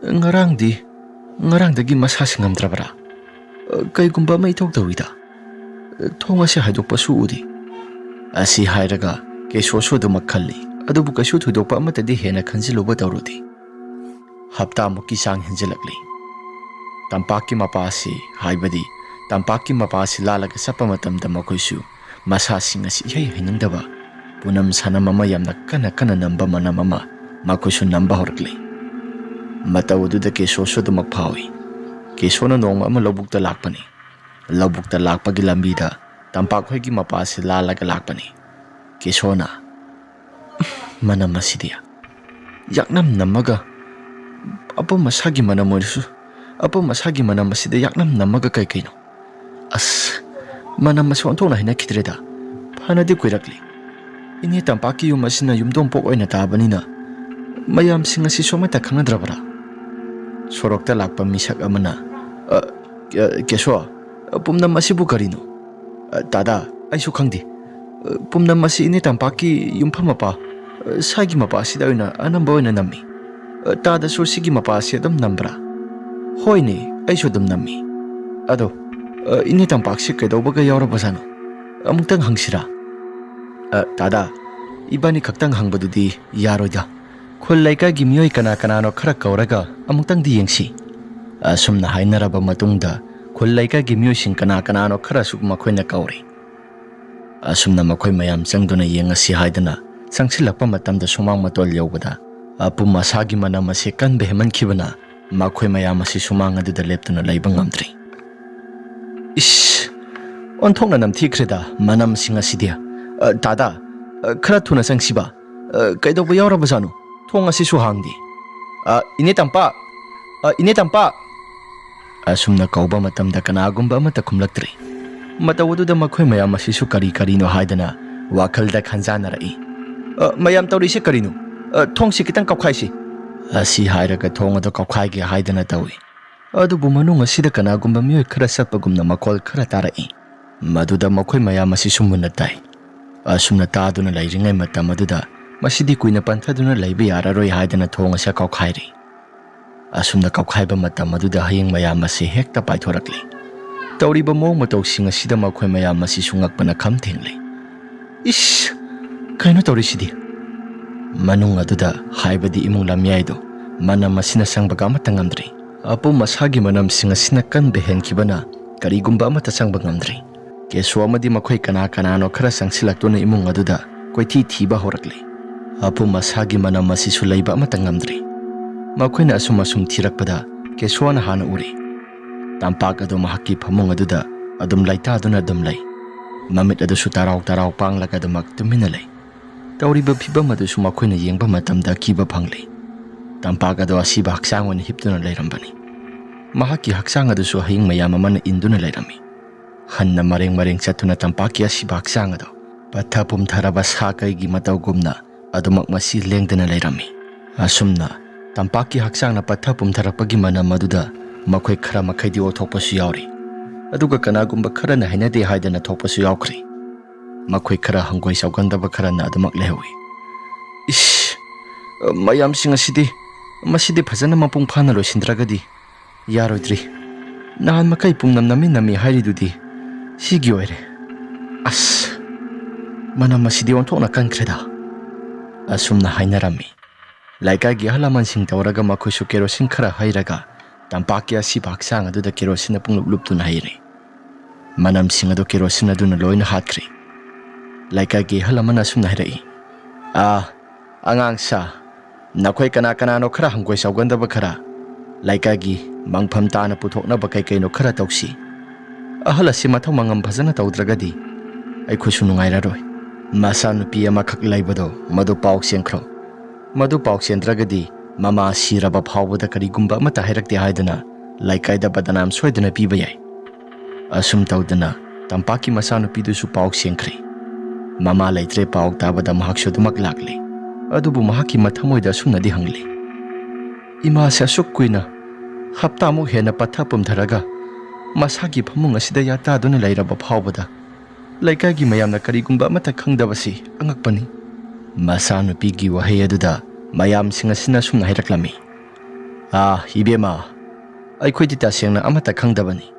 ꯉꯔꯥꯡꯗꯤ, ꯉꯔꯥꯡꯗꯒꯤ ꯃꯁꯥꯁꯤ ꯉꯝꯗ꯭ꯔꯕ꯭ꯔꯥ? ꯀꯩꯒꯨꯝꯕ ꯑꯃ ꯏꯇꯧ ꯇꯧꯏꯗ꯫ ꯊꯣꯡ ꯑꯁꯤ ꯍꯥꯏꯗꯣꯛꯄꯁꯨ ꯎꯗꯦ꯫" ꯑꯁꯤ ꯍꯥꯏꯔꯒ ꯀꯦꯁꯣꯁꯨ ꯑꯗꯨꯃꯛ ꯈꯜꯂꯤ, ꯑꯗꯨꯕꯨ ꯀꯩꯁꯨ ꯊꯣꯏꯗꯣꯛꯄ ꯑꯃꯠꯇꯗꯤ ꯍꯦꯟꯅ ꯈꯟꯖꯤꯜꯂꯨꯕ ꯇꯧꯔꯨꯗꯦ꯫ ꯍꯞꯇꯥꯃꯨꯛꯀꯤ ꯆꯥꯡ ꯍꯦꯟꯖꯤꯜꯂꯛꯂꯤ꯫ ꯇꯝꯄꯥꯛꯀꯤ ꯃꯄꯥ ꯑꯁꯤ, ꯍꯥꯏꯕꯗꯤ ꯇꯝꯄꯥꯛꯀꯤ ꯃꯄꯥ ꯑꯁꯤ ꯂꯥꯜꯂꯒ ꯆꯠꯄ ꯃꯇꯝꯗ ꯃꯈꯣꯏꯁꯨ ꯃꯁꯥꯁꯤꯡ ꯑꯁꯤ ꯏꯍꯩ ꯍꯩꯅꯤꯡꯗꯕ, ꯄꯨꯅꯝ ꯁꯅꯝ ꯑꯃ ꯌꯥꯝꯅ ꯀꯟꯅ ꯀꯟꯅ ꯅꯝꯕ ꯃꯅꯝ ꯑꯃ ꯃꯈꯣꯏꯁꯨ ꯅꯝꯕ ꯍꯧꯔꯛꯂꯤ꯫ ꯃꯇꯧ ꯑꯗꯨꯗ ꯀꯦꯁꯣꯁꯨ ꯑꯗꯨꯃꯛ ꯐꯥꯎꯏ꯫ ꯀꯦꯁꯣꯅ ꯅꯣꯡꯃ ꯑꯃ ꯂꯧꯕꯨꯛꯇ ꯂꯥꯛꯄꯅꯤ꯫ ꯂꯧꯕꯨꯛꯇ ꯂꯥꯛꯄꯒꯤ ꯂꯝꯕꯤꯗ ꯇꯝꯄꯥꯛ ꯍꯣꯏꯒꯤ ꯃꯄꯥ ꯑꯁꯤ ꯂꯥꯜꯂꯒ ꯂꯥꯛꯄꯅꯤ꯫ ꯀꯦꯁꯣꯅ, "ꯃꯅꯝ ꯑꯁꯤꯗꯤ ꯌꯥꯛꯅꯝ ꯅꯝꯃꯒ, ꯑꯄꯨꯝ ꯑꯁꯥꯒꯤ ꯃꯅꯝ ꯑꯣꯏꯔꯁꯨ, ꯑꯄꯨꯝ ꯑꯁꯥꯒꯤ ꯃꯅꯝ ꯑꯁꯤꯗ ꯌꯥꯛꯅꯝ ꯅꯝꯃꯒ ꯀꯩ ꯀꯩꯅꯣ? ꯑꯁ, ꯃꯅꯝ ꯑꯁꯤ ꯑꯣꯟꯊꯣꯛꯅ ꯍꯩꯅꯈꯤꯗ꯭ꯔꯦꯗ꯫ ꯐꯅꯗꯤ ꯀꯨꯏꯔꯛꯂꯤ꯫ ꯏꯅꯦ ꯇꯝꯄꯥꯛꯀꯤ ꯌꯨꯝ ꯑꯁꯤꯅ ꯌꯨꯝꯊꯣꯡ ꯄꯣꯛ ꯑꯣꯏꯅ ꯇꯥꯕꯅꯤꯅ ꯃꯌꯥꯝꯁꯤꯡ ꯑꯁꯤ ꯁꯨꯃꯥꯏꯅ ꯈꯪꯅꯗ꯭ꯔꯕ꯭ꯔꯥ?" ꯁꯣꯔꯣꯛꯇ ꯂꯥꯛꯄ ꯃꯤꯁꯛ ꯑꯃꯅ, "ꯑ, ꯑ, ꯀꯦꯁꯣ, ꯄꯨꯝꯅꯝ ꯑꯁꯤꯕꯨ ꯀꯔꯤꯅꯣ?" "ꯑ, ꯇꯥꯗꯥ, ꯑꯩꯁꯨ ꯈꯪꯗꯦ꯫ ꯑ, ꯄꯨꯝꯅꯝ ꯑꯁꯤ ꯏꯅꯦ ꯇꯝꯄꯥꯛꯀꯤ ꯌꯨꯝꯐꯝ ꯃꯄꯥ, ꯑ, ꯁꯥꯏꯒꯤ ꯃꯄꯥ ꯑꯁꯤꯗ ꯑꯣꯏꯅ ꯑꯅꯝꯕ ꯑꯣꯏꯅ ꯅꯝꯃꯤ꯫ "ꯑ, ꯇꯥꯗꯁꯨ ꯁꯤꯒꯤ ꯃꯄꯥꯁꯤ ꯑꯗꯨꯝ ꯅꯝꯕ꯭ꯔꯥ?" "ꯍꯣꯏꯅꯦ, ꯑꯩꯁꯨ ꯑꯗꯨꯝ ꯅꯝꯃꯤ꯫ ꯑꯗꯣ, ꯑ, ꯏꯅꯦ ꯇꯝꯄꯥꯛꯁꯤ ꯀꯩꯗꯧꯕꯒ ꯌꯥꯎꯔꯕꯖꯥꯠꯅꯣ? ꯑꯃꯨꯛꯇꯪ ꯍꯪꯁꯤꯔꯥ?" "ꯑ, ꯇꯥꯗꯥ, ꯏꯕꯥꯅꯤ ꯈꯛꯇꯪ ꯍꯪꯕꯗꯨꯗꯤ ꯌꯥꯔꯣꯏꯗ꯫ ꯈꯨꯜ ꯂꯩꯀꯥꯏꯒꯤ ꯃꯤꯑꯣꯏ ꯀꯅꯥ ꯀꯅꯥꯅꯣ ꯈꯔ ꯀꯧꯔꯒ ꯑꯃꯨꯛꯇꯪꯗꯤ ꯌꯦꯡꯁꯤ꯫" ꯑꯁꯨꯝꯅ ꯍꯥꯏꯅꯔꯕ ꯃꯇꯨꯡꯗ ꯈꯨꯜ ꯂꯩꯀꯥꯏꯒꯤ ꯃꯤꯑꯣꯏꯁꯤꯡ ꯀꯅꯥ ꯀꯅꯥꯅꯣ ꯈꯔꯁꯨ ꯃꯈꯣꯏꯅ ꯀꯧꯔꯦ꯫ ꯑꯁꯨꯝꯅ ꯃꯈꯣꯏ ꯃꯌꯥꯝ ꯆꯪꯗꯨꯅ ꯌꯦꯡꯉꯁꯤ ꯍꯥꯏꯗꯅ ꯆꯪꯁꯤꯜꯂꯛꯄ ꯃꯇꯝꯗ ꯁꯨꯃꯥꯡ ꯃꯇꯣꯜ ꯌꯧꯕꯗ ꯑꯄꯨꯝ ꯑꯁꯥꯒꯤ ꯃꯅꯝ ꯑꯁꯤ ꯀꯟꯕ ꯍꯦꯟꯃꯟꯈꯤꯕꯅ ꯃꯈꯣꯏ ꯃꯌꯥꯝ ꯑꯁꯤ ꯁꯨꯃꯥꯡ ꯑꯗꯨꯗ ꯂꯦꯞꯇꯨꯅ ꯂꯩꯕ ꯉꯝꯗ꯭ꯔꯤ꯫ "ꯏꯁ! ꯑꯣꯟꯊꯣꯛꯅ ꯅꯝꯊꯤꯈ꯭ꯔꯦꯗ ꯃꯅꯝꯁꯤꯡ ꯑꯁꯤꯗꯤ꯫ ꯑ, ꯇꯥꯗꯥ, ꯑ, ꯈꯔ ꯊꯨꯅ ꯆꯪꯁꯤꯕ꯫ ꯑ, ꯀꯩꯗꯧꯕ ꯌꯥꯎꯔꯕꯖꯥꯠꯅꯣ? ꯊꯣꯡ ꯑꯁꯤꯁꯨ ꯍꯥꯡꯗꯦ꯫ ꯑ, ꯏꯅꯦ ꯇꯝꯄꯥꯛ! ꯑ, ꯏꯅꯦ ꯇꯝꯄꯥꯛ!" ꯑꯁꯨꯝꯅ ꯀꯧꯕ ꯃꯇꯝꯗ ꯀꯅꯥꯒꯨꯝꯕ ꯑꯃꯠꯇ ꯈꯨꯝꯂꯛꯇ꯭ꯔꯦ꯫ ꯃꯇꯧ ꯑꯗꯨꯗ ꯃꯈꯣꯏ ꯃꯌꯥꯝ ꯑꯁꯤꯁꯨ ꯀꯔꯤ ꯀꯔꯤꯅꯣ ꯍꯥꯏꯗꯅ ꯋꯥꯈꯜꯗ ꯈꯟꯖꯥꯟꯅꯔꯛꯏ꯫ "ꯑ, ꯃꯌꯥꯝ ꯇꯧꯔꯤꯁꯦ ꯀꯔꯤꯅꯣ? ꯑ, ꯊꯣꯡꯁꯤ ꯈꯤꯇꯪ ꯀꯧꯈꯥꯏꯁꯤ꯫" ꯑꯁꯤ ꯍꯥꯏꯔꯒ ꯊꯣꯡ ꯑꯗꯨ ꯀꯧꯈꯥꯏꯒꯦ ꯍꯥꯏꯗꯅ ꯇꯧꯏ꯫ ꯑꯗꯨꯕꯨ ꯃꯅꯨꯡ ꯑꯁꯤꯗ ꯀꯅꯥꯒꯨꯝꯕ ꯃꯤꯑꯣꯏ ꯈꯔ ꯆꯠꯄꯒꯨꯝꯅ ꯃꯈꯣꯜ ꯈꯔ ꯇꯥꯔꯛꯏ꯫ ꯃꯗꯨꯗ ꯃꯈꯣꯏ ꯃꯌꯥꯝ ꯑꯁꯤꯁꯨ ꯃꯨꯟꯅ ꯇꯥꯏ꯫ ꯑꯁꯨꯝꯅ ꯇꯥꯗꯨꯅ ꯂꯩꯔꯤꯉꯩ ꯃꯇꯝ ꯑꯗꯨꯗ ꯃꯁꯤꯗꯤ ꯀꯨꯏꯅ ꯄꯟꯊꯗꯨꯅ ꯂꯩꯕ ꯌꯥꯔꯔꯣꯏ ꯍꯥꯏꯗꯅ ꯊꯣꯡ ꯑꯁꯤ ꯀꯧꯈꯥꯏꯔꯦ꯫ ꯑꯁꯨꯝꯅ ꯀꯧꯈꯥꯏꯕ ꯃꯇꯝ ꯑꯗꯨꯗ ꯍꯌꯤꯡ ꯃꯌꯥꯝ ꯑꯁꯤ ꯍꯦꯛꯇ ꯄꯥꯏꯊꯣꯔꯛꯂꯦ꯫ ꯇꯧꯔꯤꯕ ꯃꯑꯣꯡ ꯃꯇꯧꯁꯤꯡ ꯑꯁꯤꯗ ꯃꯈꯣꯏ ꯃꯌꯥꯝ ꯑꯁꯤꯁꯨ ꯉꯛꯄꯅ ꯈꯝ ꯊꯦꯡꯂꯦ꯫ "ꯏꯁ! ꯀꯩꯅꯣ ꯇꯧꯔꯤꯁꯤꯗꯤ?" ꯃꯅꯨꯡ ꯑꯗꯨꯗ, ꯍꯥꯏꯕꯗꯤ ꯏꯃꯨꯡ ꯂꯝꯌꯥꯏꯗꯣ, ꯃꯅꯝ ꯑꯁꯤꯅ ꯆꯪꯕꯒ ꯑꯃꯠꯇ ꯉꯝꯗ꯭ꯔꯤ꯫ ꯑꯄꯨꯝ ꯑꯁꯥꯒꯤ ꯃꯅꯝꯁꯤꯡ ꯑꯁꯤꯅ ꯀꯟꯕ ꯍꯦꯟꯈꯤꯕꯅ ꯀꯔꯤꯒꯨꯝꯕ ꯑꯃꯠꯇ ꯆꯪꯕ ꯉꯝꯗ꯭ꯔꯤ꯫ ꯀꯦꯁꯣ ꯑꯃꯗꯤ ꯃꯈꯣꯏ ꯀꯅꯥ ꯀꯅꯥꯅꯣ ꯈꯔ ꯆꯪꯁꯤꯜꯂꯛꯇꯨꯅ ꯏꯃꯨꯡ ꯑꯗꯨꯗ ꯀꯣꯏꯊꯤ ꯊꯤꯕ ꯍꯧꯔꯛꯂꯦ꯫ ꯑꯄꯨꯝ ꯑꯁꯥꯒꯤ ꯃꯅꯝ ꯑꯁꯤꯁꯨ ꯂꯩꯕ ꯑꯃꯠꯇ ꯉꯝꯗ꯭ꯔꯤ꯫ ꯃꯈꯣꯏꯅ ꯑꯁꯨꯝ ꯑꯁꯨꯝ ꯊꯤꯔꯛꯄꯗ ꯀꯦꯁꯣꯅ ꯍꯥꯟꯅ ꯎꯔꯦ꯫ ꯇꯝꯄꯥꯛ ꯑꯗꯨ ꯃꯍꯥꯛꯀꯤ ꯐꯃꯨꯡ ꯑꯗꯨꯗ ꯑꯗꯨꯝ ꯂꯩꯇꯥꯗꯨꯅ ꯑꯗꯨꯝ ꯂꯩ꯫ ꯃꯃꯤꯠ ꯑꯗꯨꯁꯨ ꯇꯔꯥꯎ ꯇꯔꯥꯎ ꯄꯥꯡꯂꯒ ꯑꯗꯨꯃꯛ ꯇꯨꯃꯤꯟꯅ ꯂꯩ꯫ ꯇꯧꯔꯤꯕ ꯐꯤꯕꯝ ꯑꯗꯨꯁꯨ ꯃꯈꯣꯏꯅ ꯌꯦꯡꯕ ꯃꯇꯝꯗ ꯑꯀꯤꯕ ꯐꯪꯂꯤ꯫ ꯇꯝꯄꯥꯛ ꯑꯗꯨ ꯑꯁꯤꯕ ꯍꯛꯆꯥꯡ ꯑꯣꯏꯅ ꯍꯤꯞꯇꯨꯅ ꯂꯩꯔꯝꯕꯅꯤ꯫ ꯃꯍꯥꯛꯀꯤ ꯍꯛꯆꯥꯡ ꯑꯗꯨꯁꯨ ꯍꯌꯤꯡ ꯃꯌꯥꯝ ꯑꯃꯅ ꯏꯟꯗꯨꯅ ꯂꯩꯔꯝꯃꯤ꯫ ꯍꯟꯅ ꯃꯔꯦꯡ ꯃꯔꯦꯡ ꯆꯠꯇꯨꯅ ꯇꯝꯄꯥꯛꯀꯤ ꯑꯁꯤꯕ ꯍꯛꯆꯥꯡ ꯑꯗꯨ ꯄꯠꯊ ꯄꯨꯝꯊꯔꯕ ꯁꯥ ꯀꯩꯒꯤ ꯃꯇꯧꯒꯨꯝꯅ ꯑꯗꯨꯃꯛ ꯃꯁꯤ ꯂꯦꯡꯗꯅ ꯂꯩꯔꯝꯃꯤ꯫ ꯑꯁꯨꯝꯅ ꯇꯝꯄꯥꯛꯀꯤ ꯍꯛꯆꯥꯡꯅ ꯄꯠꯊ ꯄꯨꯝꯊꯔꯛꯄꯒꯤ ꯃꯅꯝ ꯑꯗꯨꯗ ꯃꯈꯣꯏ ꯈꯔ ꯃꯈꯩꯗꯤ ꯑꯣꯊꯣꯛꯄꯁꯨ ꯌꯥꯎꯔꯤ, ꯑꯗꯨꯒ ꯀꯅꯥꯒꯨꯝꯕ ꯈꯔꯅ ꯍꯩꯅꯗꯦ ꯍꯥꯏꯗꯅ ꯊꯣꯛꯄꯁꯨ ꯌꯥꯎꯈ꯭ꯔꯤ꯫ ꯃꯈꯣꯏ ꯈꯔ ꯍꯪꯒꯣꯏ ꯆꯥꯎꯒꯟꯗꯕ ꯈꯔꯅ ꯑꯗꯨꯃꯛ ꯂꯩꯍꯧꯏ꯫ "ꯏꯁ! ꯃꯌꯥꯝꯁꯤꯡ ꯑꯁꯤꯗꯤ ꯃꯁꯤꯗꯤ ꯐꯖꯅ ꯃꯄꯨꯡ ꯐꯥꯅ ꯂꯣꯏꯁꯤꯟꯗ꯭ꯔꯒꯗꯤ ꯌꯥꯔꯣꯏꯗ꯭ꯔꯤ꯫ ꯅꯍꯥꯟ ꯃꯈꯩ ꯄꯨꯝꯅꯝ ꯅꯝꯃꯤ ꯅꯝꯃꯤ ꯍꯥꯏꯔꯤꯗꯨꯗꯤ ꯁꯤꯒꯤ ꯑꯣꯏꯔꯦ꯫ ꯑꯁ, ꯃꯅꯝ ꯑꯁꯤꯗꯤ ꯑꯣꯟꯊꯣꯛꯅ ꯀꯟꯈ꯭ꯔꯦꯗ꯫ ꯑꯁꯨꯝꯅ ꯍꯥꯏꯅꯔꯝꯃꯤ꯫ ꯂꯩꯀꯥꯏꯒꯤ ꯑꯍꯜ ꯂꯃꯟꯁꯤꯡ ꯇꯧꯔꯒ ꯃꯈꯣꯏꯁꯨ ꯀꯦꯔꯣꯁꯤꯟ ꯈꯔ ꯍꯩꯔꯒ ꯇꯝꯄꯥꯛꯀꯤ ꯑꯁꯤꯕ ꯍꯛꯆꯥꯡ ꯑꯗꯨꯗ ꯀꯦꯔꯣꯁꯤꯟꯅ ꯄꯨꯡꯂꯨꯞ ꯂꯨꯞꯇꯨꯅ ꯍꯩꯔꯦ꯫ ꯃꯅꯝꯁꯤꯡ ꯑꯗꯨ ꯀꯦꯔꯣꯁꯤꯟ ꯑꯗꯨꯅ ꯂꯣꯏꯅ ꯍꯥꯠꯈ꯭ꯔꯦ꯫ ꯂꯩꯀꯥꯏꯒꯤ ꯑꯍꯜ ꯑꯃꯅ ꯑꯁꯨꯝꯅ ꯍꯥꯏꯔꯛꯏ, "ꯑꯥ, ꯑꯉꯥꯡ ꯁꯥ, ꯅꯈꯣꯏ ꯀꯅꯥ ꯀꯅꯥꯅꯣ ꯈꯔ ꯍꯪꯒꯣꯏ ꯆꯥꯎꯒꯟꯗꯕ ꯈꯔ? ꯂꯩꯀꯥꯏꯒꯤ ꯃꯪꯐꯝ ꯇꯥꯅ ꯄꯨꯊꯣꯛꯅꯕ ꯀꯩ ꯀꯩꯅꯣ ꯈꯔ ꯇꯧꯁꯤ꯫ ꯑꯍꯜ ꯑꯁꯤ ꯃꯊꯧ ꯃꯉꯝ ꯐꯖꯅ ꯇꯧꯗ꯭ꯔꯒꯗꯤ ꯑꯩꯈꯣꯏꯁꯨ ꯅꯨꯡꯉꯥꯏꯔꯔꯣꯏ꯫ ꯃꯆꯥꯅꯨꯄꯤ ꯑꯃꯈꯛ ꯂꯩꯕꯗꯣ ꯃꯗꯨ ꯄꯥꯎ ꯆꯦꯟꯈ꯭ꯔꯣ꯫ ꯃꯗꯨ ꯄꯥꯎ ꯆꯦꯟꯗ꯭ꯔꯒꯗꯤ ꯃꯃꯥ ꯁꯤꯔꯕ ꯐꯥꯎꯕꯗ ꯀꯔꯤꯒꯨꯝꯕ ꯑꯃꯠꯇ ꯍꯥꯏꯔꯛꯇꯦ ꯍꯥꯏꯗꯨꯅ ꯂꯩꯀꯥꯏꯗ ꯕꯗꯅꯥꯝ ꯁꯣꯏꯗꯅ ꯄꯤꯕ ꯌꯥꯏ"꯫ ꯑꯁꯨꯝ ꯇꯧꯗꯅ ꯇꯝꯄꯥꯛꯀꯤ ꯃꯆꯥꯅꯨꯄꯤꯗꯨꯁꯨ ꯄꯥꯎ ꯆꯦꯟꯈ꯭ꯔꯦ꯫ ꯃꯃꯥ ꯂꯩꯇ꯭ꯔꯦ ꯄꯥꯎ ꯇꯥꯕꯗ ꯃꯍꯥꯛꯁꯨ ꯑꯗꯨꯃꯛ ꯂꯥꯛꯂꯦ꯫ ꯑꯗꯨꯕꯨ ꯃꯍꯥꯛꯀꯤ ꯃꯊꯃꯣꯏꯗ ꯑꯁꯨꯝꯅꯗꯤ ꯍꯪꯂꯤ, "ꯏꯃꯥꯁꯦ ꯑꯁꯨꯛ ꯀꯨꯏꯅ, ꯍꯞꯇꯥꯃꯨꯛ ꯍꯦꯟꯅ ꯄꯠꯊ ꯄꯨꯝꯊꯔꯒ ꯃꯁꯥꯒꯤ ꯐꯃꯨꯡ ꯑꯁꯤꯗ ꯌꯥꯇꯥꯗꯨꯅ ꯂꯩꯔꯕ ꯐꯥꯎꯕꯗ ꯂꯩꯀꯥꯏꯒꯤ ꯃꯌꯥꯝꯅ ꯀꯔꯤꯒꯨꯝꯕ ꯑꯃꯠꯇ ꯈꯪꯗꯕꯁꯤ ꯑꯉꯛꯄꯅꯤ"꯫ ꯃꯆꯥꯅꯨꯄꯤꯒꯤ ꯋꯥꯍꯩ ꯑꯗꯨꯗ ꯃꯌꯥꯝꯁꯤꯡ ꯑꯁꯤꯅ ꯑꯁꯨꯝꯅ ꯍꯥꯏꯔꯛꯂꯝꯃꯤ, "ꯑꯥ, ꯏꯕꯦꯝꯃ, ꯑꯩꯈꯣꯏꯗꯤ ꯇꯁꯦꯡꯅ ꯑꯃꯠꯇ ꯈꯪꯗꯕꯅꯤ꯫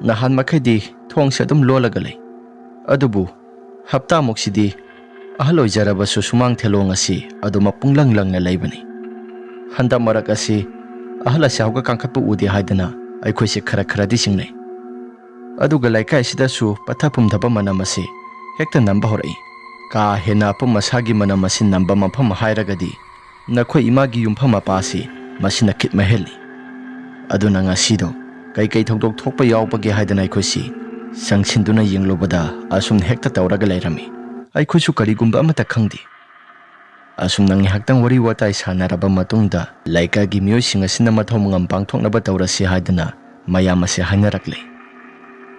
ꯅꯍꯥꯟ ꯃꯈꯩꯗꯤ ꯊꯣꯡꯁꯦ ꯑꯗꯨꯝ ꯂꯣꯜꯂꯒ ꯂꯩ꯫ ꯑꯗꯨꯕꯨ ꯍꯞꯇꯥꯃꯨꯛꯁꯤꯗꯤ ꯑꯍꯜ ꯑꯣꯏꯖꯔꯕꯁꯨ ꯁꯨꯃꯥꯡ ꯊꯦꯂꯣꯡ ꯑꯁꯤ ꯑꯗꯨꯃꯛ ꯄꯨꯡꯂꯪ ꯂꯪꯅ ꯂꯩꯕꯅꯤ꯫ ꯍꯟꯗꯛ ꯃꯔꯛ ꯑꯁꯤ ꯑꯍꯜ ꯑꯁꯤ ꯍꯧꯒꯠ ꯀꯥꯡꯈꯠꯄ ꯎꯗꯦ ꯍꯥꯏꯗꯅ ꯑꯩꯈꯣꯏꯁꯦ ꯈꯔ ꯈꯔꯗꯤ ꯆꯤꯡꯅꯩ꯫ ꯑꯗꯨꯒ ꯂꯩꯀꯥꯏꯁꯤꯗꯁꯨ ꯄꯠꯊ ꯄꯨꯝꯊꯕ ꯃꯅꯝ ꯑꯁꯤ ꯍꯦꯛꯇ ꯅꯝꯕ ꯍꯧꯔꯛꯏ꯫ ꯀꯥ ꯍꯦꯟꯅ ꯑꯄꯨꯝ ꯑꯁꯥꯒꯤ ꯃꯅꯝ ꯑꯁꯤ ꯅꯝꯕ ꯃꯐꯝ ꯍꯥꯏꯔꯒꯗꯤ ꯅꯈꯣꯏ ꯏꯃꯥꯒꯤ ꯌꯨꯝꯐꯝ ꯃꯄꯥ ꯑꯁꯤ ꯃꯁꯤꯅ ꯈꯤꯠ ꯃꯍꯦꯜꯂꯤ꯫ ꯑꯗꯨꯅ ꯉꯁꯤꯗꯣ ꯀꯩꯀꯩ ꯊꯧꯗꯣꯛ ꯊꯣꯛꯄ ꯌꯥꯎꯕꯒꯦ ꯍꯥꯏꯗꯅ ꯑꯩꯈꯣꯏꯁꯤ ꯆꯪꯁꯤꯟꯗꯨꯅ ꯌꯦꯡꯂꯨꯕꯗ ꯑꯁꯨꯝ ꯍꯦꯛꯇ ꯇꯧꯔꯒ ꯂꯩꯔꯝꯃꯤ꯫ ꯑꯩꯈꯣꯏꯁꯨ ꯀꯔꯤꯒꯨꯝꯕ ꯑꯃꯠꯇ ꯈꯪꯗꯦ"꯫ ꯑꯁꯨꯝꯅ ꯉꯥꯏꯍꯥꯛꯇꯪ ꯋꯥꯔꯤ ꯋꯥꯇꯥꯏ ꯁꯥꯟꯅꯔꯕ ꯃꯇꯨꯡꯗ ꯂꯩꯀꯥꯏꯒꯤ ꯃꯤꯑꯣꯏꯁꯤꯡ ꯑꯁꯤꯅ ꯃꯊꯧ ꯃꯉꯝ ꯄꯥꯡꯊꯣꯛꯅꯕ ꯇꯧꯔꯁꯤ ꯍꯥꯏꯗꯨꯅ ꯃꯌꯥꯝ ꯑꯁꯤ ꯍꯥꯏꯅꯔꯛꯂꯦ꯫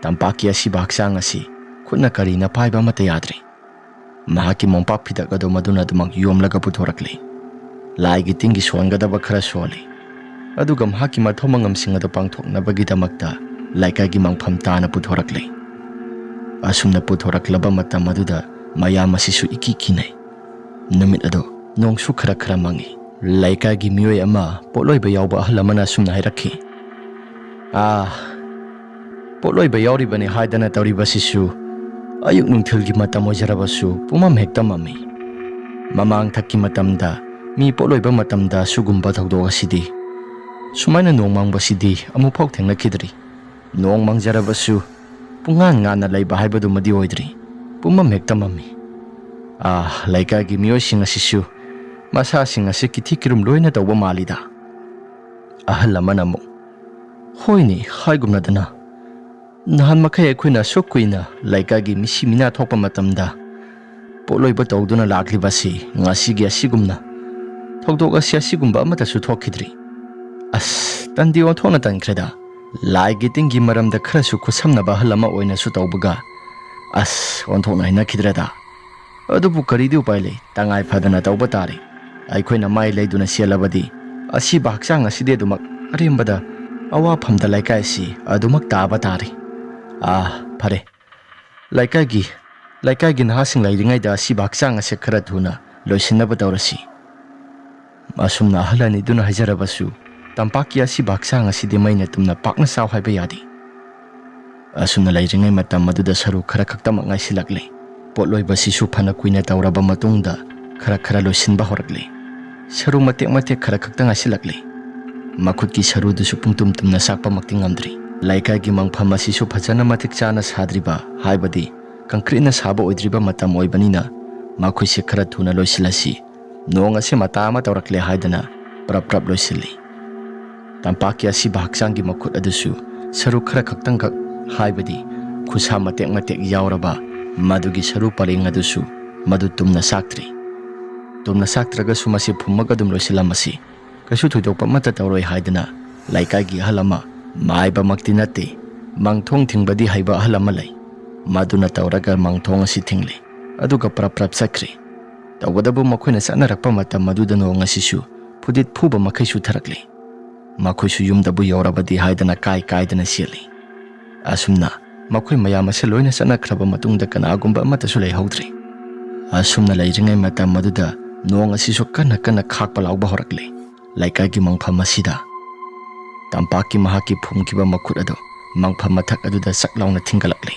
ꯇꯝꯄꯥꯛꯀꯤ ꯑꯁꯤꯕ ꯍꯛꯆꯥꯡ ꯑꯁꯤ ꯈꯨꯠꯅ ꯀꯔꯤꯅ ꯄꯥꯏꯕ ꯑꯃꯠꯇ ꯌꯥꯗ꯭ꯔꯦ꯫ ꯃꯍꯥꯛꯀꯤ ꯃꯣꯝꯄꯥꯛ ꯐꯤꯗꯛ ꯑꯗꯨ ꯃꯗꯨꯅ ꯑꯗꯨꯃꯛ ꯌꯣꯝꯂꯒ ꯄꯨꯊꯣꯔꯛꯂꯤ꯫ ꯂꯥꯏꯒꯤ ꯇꯤꯟꯒꯤ ꯁꯣꯟꯒꯗꯕ ꯈꯔ ꯁꯣꯜꯂꯤ꯫ ꯑꯗꯨꯒ ꯃꯍꯥꯛꯀꯤ ꯃꯊꯧ ꯃꯉꯝꯁꯤꯡ ꯑꯗꯨ ꯄꯥꯡꯊꯣꯛꯅꯕꯒꯤꯗꯃꯛꯇ ꯂꯩꯀꯥꯏꯒꯤ ꯃꯪꯐꯝ ꯇꯥꯅ ꯄꯨꯊꯣꯔꯛꯂꯤ꯫ ꯑꯁꯨꯝꯅ ꯄꯨꯊꯣꯔꯛꯂꯕ ꯃꯇꯝ ꯑꯗꯨꯗ ꯃꯌꯥꯝ ꯑꯁꯤꯁꯨ ꯏꯀꯤ ꯀꯤꯅꯩ꯫ ꯅꯨꯃꯤꯠ ꯑꯗꯨ ꯅꯣꯡꯁꯨ ꯈꯔ ꯈꯔ ꯃꯪꯉꯤ꯫ ꯂꯩꯀꯥꯏꯒꯤ ꯃꯤꯑꯣꯏ ꯑꯃ ꯄꯣꯠꯂꯣꯏꯕ ꯌꯥꯎꯕ ꯑꯍꯜ ꯑꯃꯅ ꯑꯁꯨꯝꯅ ꯍꯥꯏꯔꯛꯈꯤ, "ꯑꯥ, ꯄꯣꯠꯂꯣꯏꯕ ꯌꯥꯎꯔꯤꯕꯅꯤ ꯍꯥꯏꯗꯅ ꯇꯧꯔꯤꯕꯁꯤꯁꯨ ꯑꯌꯨꯛ ꯅꯨꯡꯊꯤꯜꯒꯤ ꯃꯇꯝ ꯑꯣꯏꯖꯔꯕꯁꯨ ꯄꯨꯝꯃꯝ ꯍꯦꯛꯇ ꯃꯝꯃꯤ꯫ ꯃꯃꯥꯡ ꯊꯛꯀꯤ ꯃꯇꯝꯗ ꯃꯤ ꯄꯣꯠꯂꯣꯏꯕ ꯃꯇꯝꯗ ꯁꯤꯒꯨꯝꯕ ꯊꯧꯗꯣꯛ ꯑꯁꯤꯗꯤ, ꯁꯨꯃꯥꯏꯅ ꯅꯣꯡ ꯃꯪꯕꯁꯤꯗꯤ ꯑꯃꯨꯛꯐꯥꯎ ꯊꯦꯡꯅꯈꯤꯗ꯭ꯔꯤ꯫ ꯅꯣꯡ ꯃꯪꯖꯔꯕꯁꯨ ꯄꯨꯡꯉꯥꯟ ꯉꯥꯟꯅ ꯂꯩꯕ ꯍꯥꯏꯕꯗꯨꯃꯗꯤ ꯑꯣꯏꯗ꯭ꯔꯤ꯫ ꯄꯨꯝꯃꯝ ꯍꯦꯛꯇ ꯃꯝꯃꯤ꯫ ꯑꯥ, ꯂꯩꯀꯥꯏꯒꯤ ꯃꯤꯑꯣꯏꯁꯤꯡ ꯑꯁꯤꯁꯨ ꯃꯁꯥꯁꯤꯡ ꯑꯁꯤ ꯀꯤꯊꯤ ꯀꯤꯔꯨꯝ ꯂꯣꯏꯅ ꯇꯧꯕ ꯃꯥꯜꯂꯤꯗ"꯫ ꯑꯍꯜ ꯑꯃꯅ ꯑꯃꯨꯛ, "ꯍꯣꯏꯅꯦ, ꯍꯥꯏꯒꯨꯝꯅꯗꯅ ꯅꯍꯥꯟ ꯃꯈꯩ ꯑꯩꯈꯣꯏꯅ ꯑꯁꯨꯛ ꯀꯨꯏꯅ ꯂꯩꯀꯥꯏꯒꯤ ꯃꯤꯁꯤ ꯃꯤꯅꯥ ꯊꯣꯛꯄ ꯃꯇꯝꯗ ꯄꯣꯠꯂꯣꯏꯕ ꯇꯧꯗꯨꯅ ꯂꯥꯛꯂꯤꯕꯁꯤ ꯉꯁꯤꯒꯤ ꯑꯁꯤꯒꯨꯝꯅ ꯊꯧꯗꯣꯛ ꯑꯁꯤ ꯑꯁꯤꯒꯨꯝꯕ ꯑꯃꯠꯇꯁꯨ ꯊꯣꯛꯈꯤꯗ꯭ꯔꯤ꯫ ꯑꯁ, ꯇꯟꯗꯤ ꯑꯣꯟꯊꯣꯛꯅ ꯇꯟꯈ꯭ꯔꯦꯗ꯫ ꯂꯥꯏꯒꯤ ꯇꯤꯟꯒꯤ ꯃꯔꯝꯗ ꯈꯔꯁꯨ ꯈꯨꯠꯁꯝꯅꯕ ꯑꯍꯜ ꯑꯃ ꯑꯣꯏꯅꯁꯨ ꯇꯧꯕꯒ, ꯑꯁ, ꯑꯣꯟꯊꯣꯛꯅ ꯍꯩꯅꯈꯤꯗ꯭ꯔꯦꯗ꯫ ꯑꯗꯨꯕꯨ ꯀꯔꯤꯗꯤ ꯎꯄꯥꯏ ꯂꯩ, ꯇꯉꯥꯏ ꯐꯗꯅ ꯇꯧꯕ ꯇꯥꯔꯦ꯫ ꯑꯩꯈꯣꯏꯅ ꯃꯥꯏ ꯂꯩꯗꯨꯅ ꯆꯦꯜꯂꯕꯗꯤ ꯑꯁꯤꯕ ꯍꯛꯆꯥꯡ ꯑꯁꯤꯗꯤ ꯑꯗꯨꯃꯛ ꯑꯔꯦꯝꯕꯗ ꯑꯋꯥꯐꯝꯗ ꯂꯩꯀꯥꯏ ꯑꯁꯤ ꯑꯗꯨꯃꯛ ꯇꯥꯕ ꯇꯥꯔꯦ꯫ ꯑꯥ, ꯐꯔꯦ, ꯂꯩꯀꯥꯏꯒꯤ, ꯂꯩꯀꯥꯏꯒꯤ ꯅꯍꯥꯁꯤꯡ ꯂꯩꯔꯤꯉꯩꯗ ꯑꯁꯤꯕ ꯍꯛꯆꯥꯡ ꯑꯁꯦ ꯈꯔ ꯊꯨꯅ ꯂꯣꯏꯁꯤꯟꯅꯕ ꯇꯧꯔꯁꯤ"꯫ ꯑꯁꯨꯝꯅ ꯑꯍꯜ ꯑꯅꯤꯗꯨꯅ ꯍꯥꯏꯖꯔꯕꯁꯨ, ꯇꯝꯄꯥꯛꯀꯤ ꯑꯁꯤꯕ ꯍꯛꯆꯥꯡ ꯑꯁꯤꯗꯤ ꯃꯩꯅ ꯇꯨꯝꯅ ꯄꯥꯛꯅ ꯆꯥꯎ ꯍꯥꯏꯕ ꯌꯥꯗꯦ꯫ ꯑꯁꯨꯝꯅ ꯂꯩꯔꯤꯉꯩ ꯃꯇꯝ ꯑꯗꯨꯗ ꯁꯔꯨ ꯈꯔ ꯈꯛꯇꯃꯛ ꯉꯥꯏꯁꯤꯜꯂꯛꯂꯦ꯫ ꯄꯣꯠꯂꯣꯏꯕꯁꯤꯁꯨ ꯐꯅ ꯀꯨꯏꯅ ꯇꯧꯔꯕ ꯃꯇꯨꯡꯗ ꯈꯔ ꯈꯔ ꯂꯣꯏꯁꯤꯟꯕ ꯍꯧꯔꯛꯂꯦ꯫ ꯁꯔꯨ ꯃꯇꯦꯛ ꯃꯇꯦꯛ ꯈꯔ ꯈꯛꯇ ꯉꯥꯏꯁꯤꯜꯂꯛꯂꯦ꯫ ꯃꯈꯨꯠꯀꯤ ꯁꯔꯨꯗꯨꯁꯨ ꯄꯨꯡꯇꯨꯝ ꯇꯨꯝꯅ ꯆꯥꯛꯄꯃꯛꯇꯤ ꯉꯝꯗ꯭ꯔꯤ꯫ ꯂꯩꯀꯥꯏꯒꯤ ꯃꯪꯐꯝ ꯑꯁꯤꯁꯨ ꯐꯖꯅ ꯃꯇꯤꯛ ꯆꯥꯅ ꯁꯥꯗ꯭ꯔꯤꯕ, ꯍꯥꯏꯕꯗꯤ ꯀꯪꯀ꯭ꯔꯤꯠꯅ ꯁꯥꯕ ꯑꯣꯏꯗ꯭ꯔꯤꯕ ꯃꯇꯝ ꯑꯣꯏꯕꯅꯤꯅ ꯃꯈꯣꯏꯁꯦ ꯈꯔ ꯊꯨꯅ ꯂꯣꯏꯁꯤꯜꯂꯁꯤ, ꯅꯣꯡ ꯑꯁꯤ ꯃꯇꯥ ꯑꯃ ꯇꯧꯔꯛꯂꯦ ꯍꯥꯏꯗꯅ ꯄ꯭ꯔꯞ ꯄ꯭ꯔꯞ ꯂꯣꯏꯁꯤꯜꯂꯤ꯫ ꯇꯝꯄꯥꯛꯀꯤ ꯑꯁꯤꯕ ꯍꯛꯆꯥꯡꯒꯤ ꯃꯈꯨꯠ ꯑꯗꯨꯁꯨ ꯁꯔꯨ ꯈꯔ ꯈꯛꯇꯪꯈꯛ, ꯍꯥꯏꯕꯗꯤ ꯈꯨꯠꯁꯥ ꯃꯇꯦꯛ ꯃꯇꯦꯛ ꯌꯥꯎꯔꯕ ꯃꯗꯨꯒꯤ ꯁꯔꯨ ꯄꯔꯦꯡ ꯑꯗꯨꯁꯨ ꯃꯗꯨ ꯇꯨꯝꯅ ꯆꯥꯛꯇ꯭ꯔꯤ꯫ ꯇꯨꯝꯅ ꯆꯥꯛꯇ꯭ꯔꯒꯁꯨ ꯃꯁꯤ ꯐꯨꯝꯃꯒ ꯑꯗꯨꯝ ꯂꯣꯏꯁꯤꯜꯂꯝꯃꯁꯤ, ꯀꯩꯁꯨ ꯊꯣꯏꯗꯣꯛꯄ ꯑꯃꯠꯇ ꯇꯧꯔꯣꯏ ꯍꯥꯏꯗꯅ ꯂꯩꯀꯥꯏꯒꯤ ꯑꯍꯜ ꯑꯃ, ꯃꯥꯏꯕꯃꯛꯇꯤ ꯅꯠꯇꯦ, ꯃꯪꯊꯣꯡ ꯊꯤꯡꯕꯗꯤ ꯍꯩꯕ ꯑꯍꯜ ꯑꯃ ꯂꯩ꯫ ꯃꯗꯨꯅ ꯇꯧꯔꯒ ꯃꯪꯊꯣꯡ ꯑꯁꯤ ꯊꯤꯡꯂꯦ, ꯑꯗꯨꯒ ꯄ꯭ꯔꯞ ꯄ꯭ꯔꯞ ꯆꯠꯈ꯭ꯔꯦ꯫ ꯇꯧꯕꯇꯕꯨ ꯃꯈꯣꯏꯅ ꯆꯠꯅꯔꯛꯄ ꯃꯇꯝ ꯑꯗꯨꯗ ꯅꯣꯡ ꯑꯁꯤꯁꯨ ꯐꯨꯗꯤꯠ ꯐꯨꯕ ꯃꯈꯩ ꯆꯨꯊꯔꯛꯂꯦ꯫ ꯃꯈꯣꯏꯁꯨ ꯌꯨꯝꯗꯕꯨ ꯌꯧꯔꯕꯗꯤ ꯍꯥꯏꯗꯅ ꯀꯥꯏ ꯀꯥꯏꯗꯅ ꯆꯦꯜꯂꯤ꯫ ꯑꯁꯨꯝꯅ ꯃꯈꯣꯏ ꯃꯌꯥꯝ ꯑꯁꯤ ꯂꯣꯏꯅ ꯆꯠꯅꯈ꯭ꯔꯕ ꯃꯇꯨꯡꯗ ꯀꯅꯥꯒꯨꯝꯕ ꯑꯃꯠꯇꯁꯨ ꯂꯩꯍꯧꯗ꯭ꯔꯦ꯫ ꯑꯁꯨꯝꯅ ꯂꯩꯔꯤꯉꯩ ꯃꯇꯝ ꯑꯗꯨꯗ ꯅꯣꯡ ꯑꯁꯤꯁꯨ ꯀꯟꯅ ꯀꯟꯅ ꯈꯥꯛꯄ ꯂꯥꯎꯕ ꯍꯧꯔꯛꯂꯦ꯫ ꯂꯩꯀꯥꯏꯒꯤ ꯃꯪꯐꯝ ꯑꯁꯤꯗ ꯇꯝꯄꯥꯛꯀꯤ ꯃꯍꯥꯛꯀꯤ ꯐꯨꯝꯈꯤꯕ ꯃꯈꯨꯠ ꯑꯗꯨ ꯃꯪꯐꯝ ꯃꯊꯛ ꯑꯗꯨꯗ ꯆꯛ ꯂꯥꯎꯅ ꯊꯤꯡꯒꯠꯂꯛꯂꯦ꯫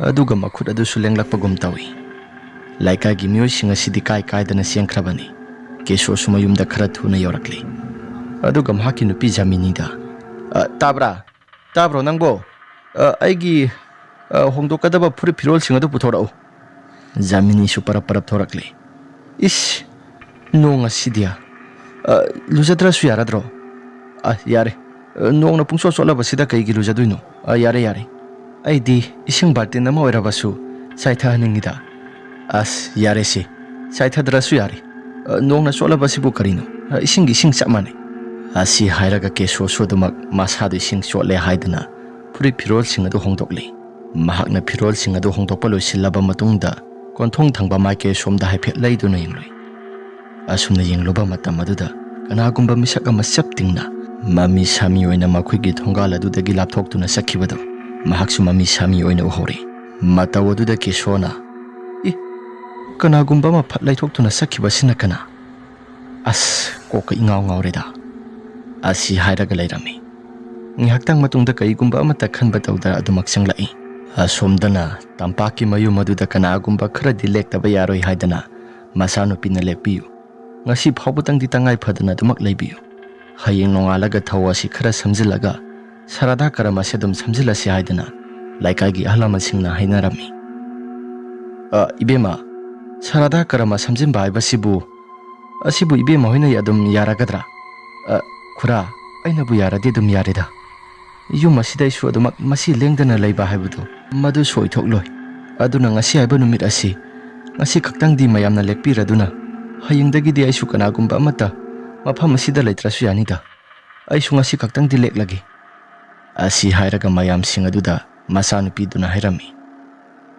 ꯑꯗꯨꯒ ꯃꯈꯨꯠ ꯑꯗꯨꯁꯨ ꯂꯦꯡꯂꯛꯄꯒꯨꯝ ꯇꯧꯏ꯫ ꯂꯩꯀꯥꯏꯒꯤ ꯃꯤꯑꯣꯏꯁꯤꯡ ꯑꯁꯤꯗꯤ ꯀꯥꯏ ꯀꯥꯏꯗꯅ ꯆꯦꯟꯈ꯭ꯔꯕꯅꯤ꯫ ꯀꯦꯁꯣꯁꯨ ꯃꯌꯨꯝꯗ ꯈꯔ ꯊꯨꯅ ꯌꯧꯔꯛꯂꯦ꯫ ꯑꯗꯨꯒ ꯃꯍꯥꯛꯀꯤ ꯅꯨꯄꯤ ꯖꯥꯃꯤꯅꯤꯗ, "ꯑ, ꯇꯥꯕ꯭ꯔꯥ? ꯇꯥꯕ꯭ꯔꯣ ꯅꯪꯕꯣ? ꯑ, ꯑꯩꯒꯤ, ꯑ, ꯍꯣꯡꯗꯣꯛꯀꯗꯕ ꯐꯨꯔꯤꯠ ꯐꯤꯔꯣꯜꯁꯤꯡ ꯑꯗꯨ ꯄꯨꯊꯣꯔꯛꯎ꯫" ꯖꯥꯃꯤꯅꯤꯁꯨ ꯄꯔꯞ ꯄꯔꯞ ꯊꯣꯔꯛꯂꯦ꯫ "ꯏꯁ, ꯅꯣꯡ ꯑꯁꯤꯗꯤ꯫ ꯑ, ꯂꯨꯖꯗ꯭ꯔꯁꯨ ꯌꯥꯔꯗ꯭ꯔꯣ?" "ꯑ, ꯌꯥꯔꯦ꯫ ꯑ, ꯅꯣꯡꯅ ꯄꯨꯡꯆꯣꯠ ꯆꯣꯠꯂꯕꯁꯤꯗ ꯀꯩꯒꯤ ꯂꯨꯖꯗꯣꯏꯅꯣ? ꯑ, ꯌꯥꯔꯦ, ꯌꯥꯔꯦ꯫ ꯑꯩꯗꯤ ꯏꯁꯤꯡ ꯕꯥꯔꯇꯤꯟ ꯑꯃ ꯑꯣꯏꯔꯕꯁꯨ ꯆꯥꯏꯊꯍꯟꯅꯤꯡꯉꯤꯗ꯫" "ꯑꯁ, ꯌꯥꯔꯦꯁꯦ꯫ ꯆꯥꯏꯊꯗ꯭ꯔꯁꯨ ꯌꯥꯔꯦ꯫ ꯑ, ꯅꯣꯡꯅ ꯆꯣꯠꯂꯕꯁꯤꯕꯨ ꯀꯔꯤꯅꯣ? ꯑ, ꯏꯁꯤꯡꯒꯤ ꯏꯁꯤꯡ ꯆꯞ ꯃꯥꯟꯅꯩ꯫" ꯑꯁꯤ ꯍꯥꯏꯔꯒ ꯀꯦꯁꯣꯁꯨ ꯑꯗꯨꯃꯛ ꯃꯁꯥꯗ ꯏꯁꯤꯡ ꯆꯣꯠꯂꯦ ꯍꯥꯏꯗꯅ ꯐꯨꯔꯤꯠ ꯐꯤꯔꯣꯜꯁꯤꯡ ꯑꯗꯨ ꯍꯣꯡꯗꯣꯛꯂꯤ꯫ ꯃꯍꯥꯛꯅ ꯐꯤꯔꯣꯜꯁꯤꯡ ꯑꯗꯨ ꯍꯣꯡꯗꯣꯛꯄ ꯂꯣꯏꯁꯤꯜꯂꯕ ꯃꯇꯨꯡꯗ ꯀꯣꯟꯊꯣꯡ ꯊꯪꯕ ꯃꯥꯏꯀꯩ ꯁꯣꯝꯗ ꯍꯥꯏꯐꯦꯠ ꯂꯩꯗꯨꯅ ꯌꯦꯡꯂꯨꯏ꯫ ꯑꯁꯨꯝꯅ ꯌꯦꯡꯂꯨꯕ ꯃꯇꯝ ꯑꯗꯨꯗ ꯀꯅꯥꯒꯨꯝꯕ ꯃꯤꯁꯛ ꯑꯃ ꯆꯞ ꯇꯤꯡꯅ ꯃꯃꯤ ꯁꯥꯃꯤ ꯑꯣꯏꯅ ꯃꯈꯣꯏꯒꯤ ꯊꯣꯡꯒꯥꯜ ꯑꯗꯨꯗꯒꯤ ꯂꯥꯞꯊꯣꯛꯇꯨꯅ ꯆꯠꯈꯤꯕꯗꯨ ꯃꯍꯥꯛꯁꯨ ꯃꯃꯤ ꯁꯥꯃꯤ ꯑꯣꯏꯅ ꯎꯍꯧꯔꯦ꯫ ꯃꯇꯧ ꯑꯗꯨꯗ ꯀꯦꯁꯣꯅ, "ꯏ, ꯀꯅꯥꯒꯨꯝꯕ ꯑꯃ ꯐꯠ ꯂꯩꯊꯣꯛꯇꯨꯅ ꯆꯠꯈꯤꯕꯁꯤꯅ ꯀꯅꯥ? ꯑꯁ, ꯀꯣꯛꯀ ꯏꯉꯥꯎ ꯉꯥꯎꯔꯦꯗ꯫" ꯑꯁꯤ ꯍꯥꯏꯔꯒ ꯂꯩꯔꯝꯃꯤ꯫ ꯉꯥꯏꯍꯥꯛꯇꯪ ꯃꯇꯨꯡꯗ ꯀꯔꯤꯒꯨꯝꯕ ꯑꯃꯠꯇ ꯈꯟꯕ ꯇꯧꯗ ꯑꯗꯨꯃꯛ ꯆꯪꯂꯛꯏ꯫ ꯑꯁꯣꯝꯗꯅ ꯇꯝꯄꯥꯛꯀꯤ ꯃꯌꯨꯝ ꯑꯗꯨꯗ ꯀꯅꯥꯒꯨꯝꯕ ꯈꯔꯗꯤ ꯂꯦꯛꯇꯕ ꯌꯥꯔꯣꯏ ꯍꯥꯏꯗꯅ ꯃꯆꯥꯅꯨꯄꯤꯅ ꯂꯦꯛꯄꯤꯌꯨ꯫ ꯉꯁꯤ ꯐꯥꯎꯕꯇꯪꯗꯤ ꯇꯉꯥꯏ ꯐꯗꯅ ꯑꯗꯨꯃꯛ ꯂꯩꯕꯤꯌꯨ꯫ ꯍꯌꯦꯡ ꯅꯣꯡꯉꯥꯜꯂꯒ ꯊꯧ ꯑꯁꯤ ꯈꯔ ꯁꯝꯖꯤꯜꯂꯒ ꯁꯔꯥꯗꯥ ꯀꯔꯝ ꯑꯁꯤ ꯑꯗꯨꯝ ꯁꯝꯖꯤꯜꯂꯁꯤ ꯍꯥꯏꯗꯅ ꯂꯩꯀꯥꯏꯒꯤ ꯑꯍꯜ ꯂꯃꯟꯁꯤꯡꯅ ꯍꯥꯏꯅꯔꯝꯃꯤ꯫ "ꯑ, ꯏꯕꯦꯝꯃ, ꯁꯔꯥꯗꯥ ꯀꯔꯝ ꯁꯝꯖꯤꯟꯕ ꯍꯥꯏꯕꯁꯤꯕꯨ, ꯑꯁꯤꯕꯨ ꯏꯕꯦꯝꯃ ꯍꯣꯏꯅ ꯑꯗꯨꯝ ꯌꯥꯔꯒꯗ꯭ꯔꯥ?" "ꯑ, ꯈꯨꯔꯥ, ꯑꯩꯅꯕꯨ ꯌꯥꯔꯗꯤ ꯑꯗꯨꯝ ꯌꯥꯔꯦꯗ꯫ ꯌꯨꯝ ꯑꯁꯤꯗ ꯑꯩꯁꯨ ꯑꯗꯨꯃꯛ ꯃꯁꯤ ꯂꯦꯡꯗꯅ ꯂꯩꯕ ꯍꯥꯏꯕꯗꯨ ꯃꯗꯨ ꯁꯣꯏꯊꯣꯛꯂꯣꯏ꯫ ꯑꯗꯨꯅ ꯉꯁꯤ ꯍꯥꯏꯕ ꯅꯨꯃꯤꯠ ꯑꯁꯤ, ꯉꯁꯤ ꯈꯛꯇꯪꯗꯤ ꯃꯌꯥꯝꯅ ꯂꯦꯛꯄꯤꯔꯗꯨꯅ ꯍꯌꯦꯡꯗꯒꯤꯗꯤ ꯑꯩꯁꯨ ꯀꯅꯥꯒꯨꯝꯕ ꯑꯃꯠꯇ ꯃꯐꯝ ꯑꯁꯤꯗ ꯂꯩꯇ꯭ꯔꯁꯨ ꯌꯥꯅꯤꯗ꯫ ꯑꯩꯁꯨ ꯉꯁꯤ ꯈꯛꯇꯪꯗꯤ ꯂꯦꯛꯂꯒꯦ꯫" ꯑꯁꯤ ꯍꯥꯏꯔꯒ ꯃꯌꯥꯝꯁꯤꯡ ꯑꯗꯨꯗ ꯃꯆꯥꯅꯨꯄꯤꯗꯨꯅ ꯍꯥꯏꯔꯝꯃꯤ꯫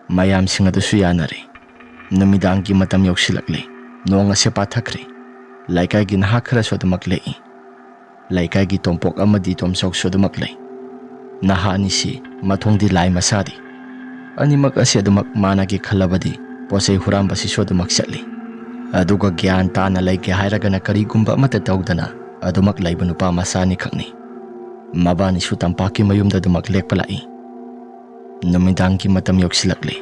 ꯃꯌꯥꯝꯁꯤꯡ ꯑꯗꯨꯁꯨ ꯌꯥꯅꯔꯦ꯫ ꯅꯨꯃꯤꯗꯥꯡꯒꯤ ꯃꯇꯝ ꯌꯧꯁꯤꯜꯂꯛꯂꯦ꯫ ꯅꯣꯡ ꯑꯁꯦ ꯄꯥꯊꯈ꯭ꯔꯦ꯫ ꯂꯩꯀꯥꯏꯒꯤ ꯅꯍꯥ ꯈꯔꯁꯨ ꯑꯗꯨꯃꯛ ꯂꯦꯛꯏ꯫ ꯂꯩꯀꯥꯏꯒꯤ ꯇꯣꯝꯄꯣꯛ ꯑꯃꯗꯤ ꯇꯣꯝꯆꯧꯁꯨ ꯑꯗꯨꯃꯛ ꯂꯩ꯫ ꯅꯍꯥ ꯑꯅꯤꯁꯤ ꯃꯊꯣꯡꯗꯤ ꯂꯥꯏ ꯃꯁꯥꯗꯤ꯫ ꯑꯅꯤꯃꯛ ꯑꯁꯤ ꯑꯗꯨꯃꯛ ꯃꯥꯟꯅꯒꯦ ꯈꯜꯂꯕꯗꯤ ꯄꯣꯠ ꯆꯩ ꯍꯨꯔꯥꯟꯕꯁꯤꯁꯨ ꯑꯗꯨꯃꯛ ꯆꯠꯂꯤ꯫ ꯑꯗꯨꯒ ꯒ꯭ꯌꯥꯟ ꯇꯥꯅ ꯂꯩꯒꯦ ꯍꯥꯏꯔꯒꯅ ꯀꯔꯤꯒꯨꯝꯕ ꯑꯃꯠꯇ ꯇꯧꯗꯅ ꯑꯗꯨꯃꯛ ꯂꯩꯕ ꯅꯨꯄꯥ ꯃꯆꯥꯅꯤꯈꯛꯅꯤ꯫ ꯃꯕꯥꯅꯤꯁꯨ ꯇꯝꯄꯥꯛꯀꯤ ꯃꯌꯨꯝꯗ ꯑꯗꯨꯃꯛ ꯂꯦꯛꯄ ꯂꯥꯛꯏ꯫ ꯅꯨꯃꯤꯗꯥꯡꯒꯤ ꯃꯇꯝ ꯌꯧꯁꯤꯜꯂꯛꯂꯦ꯫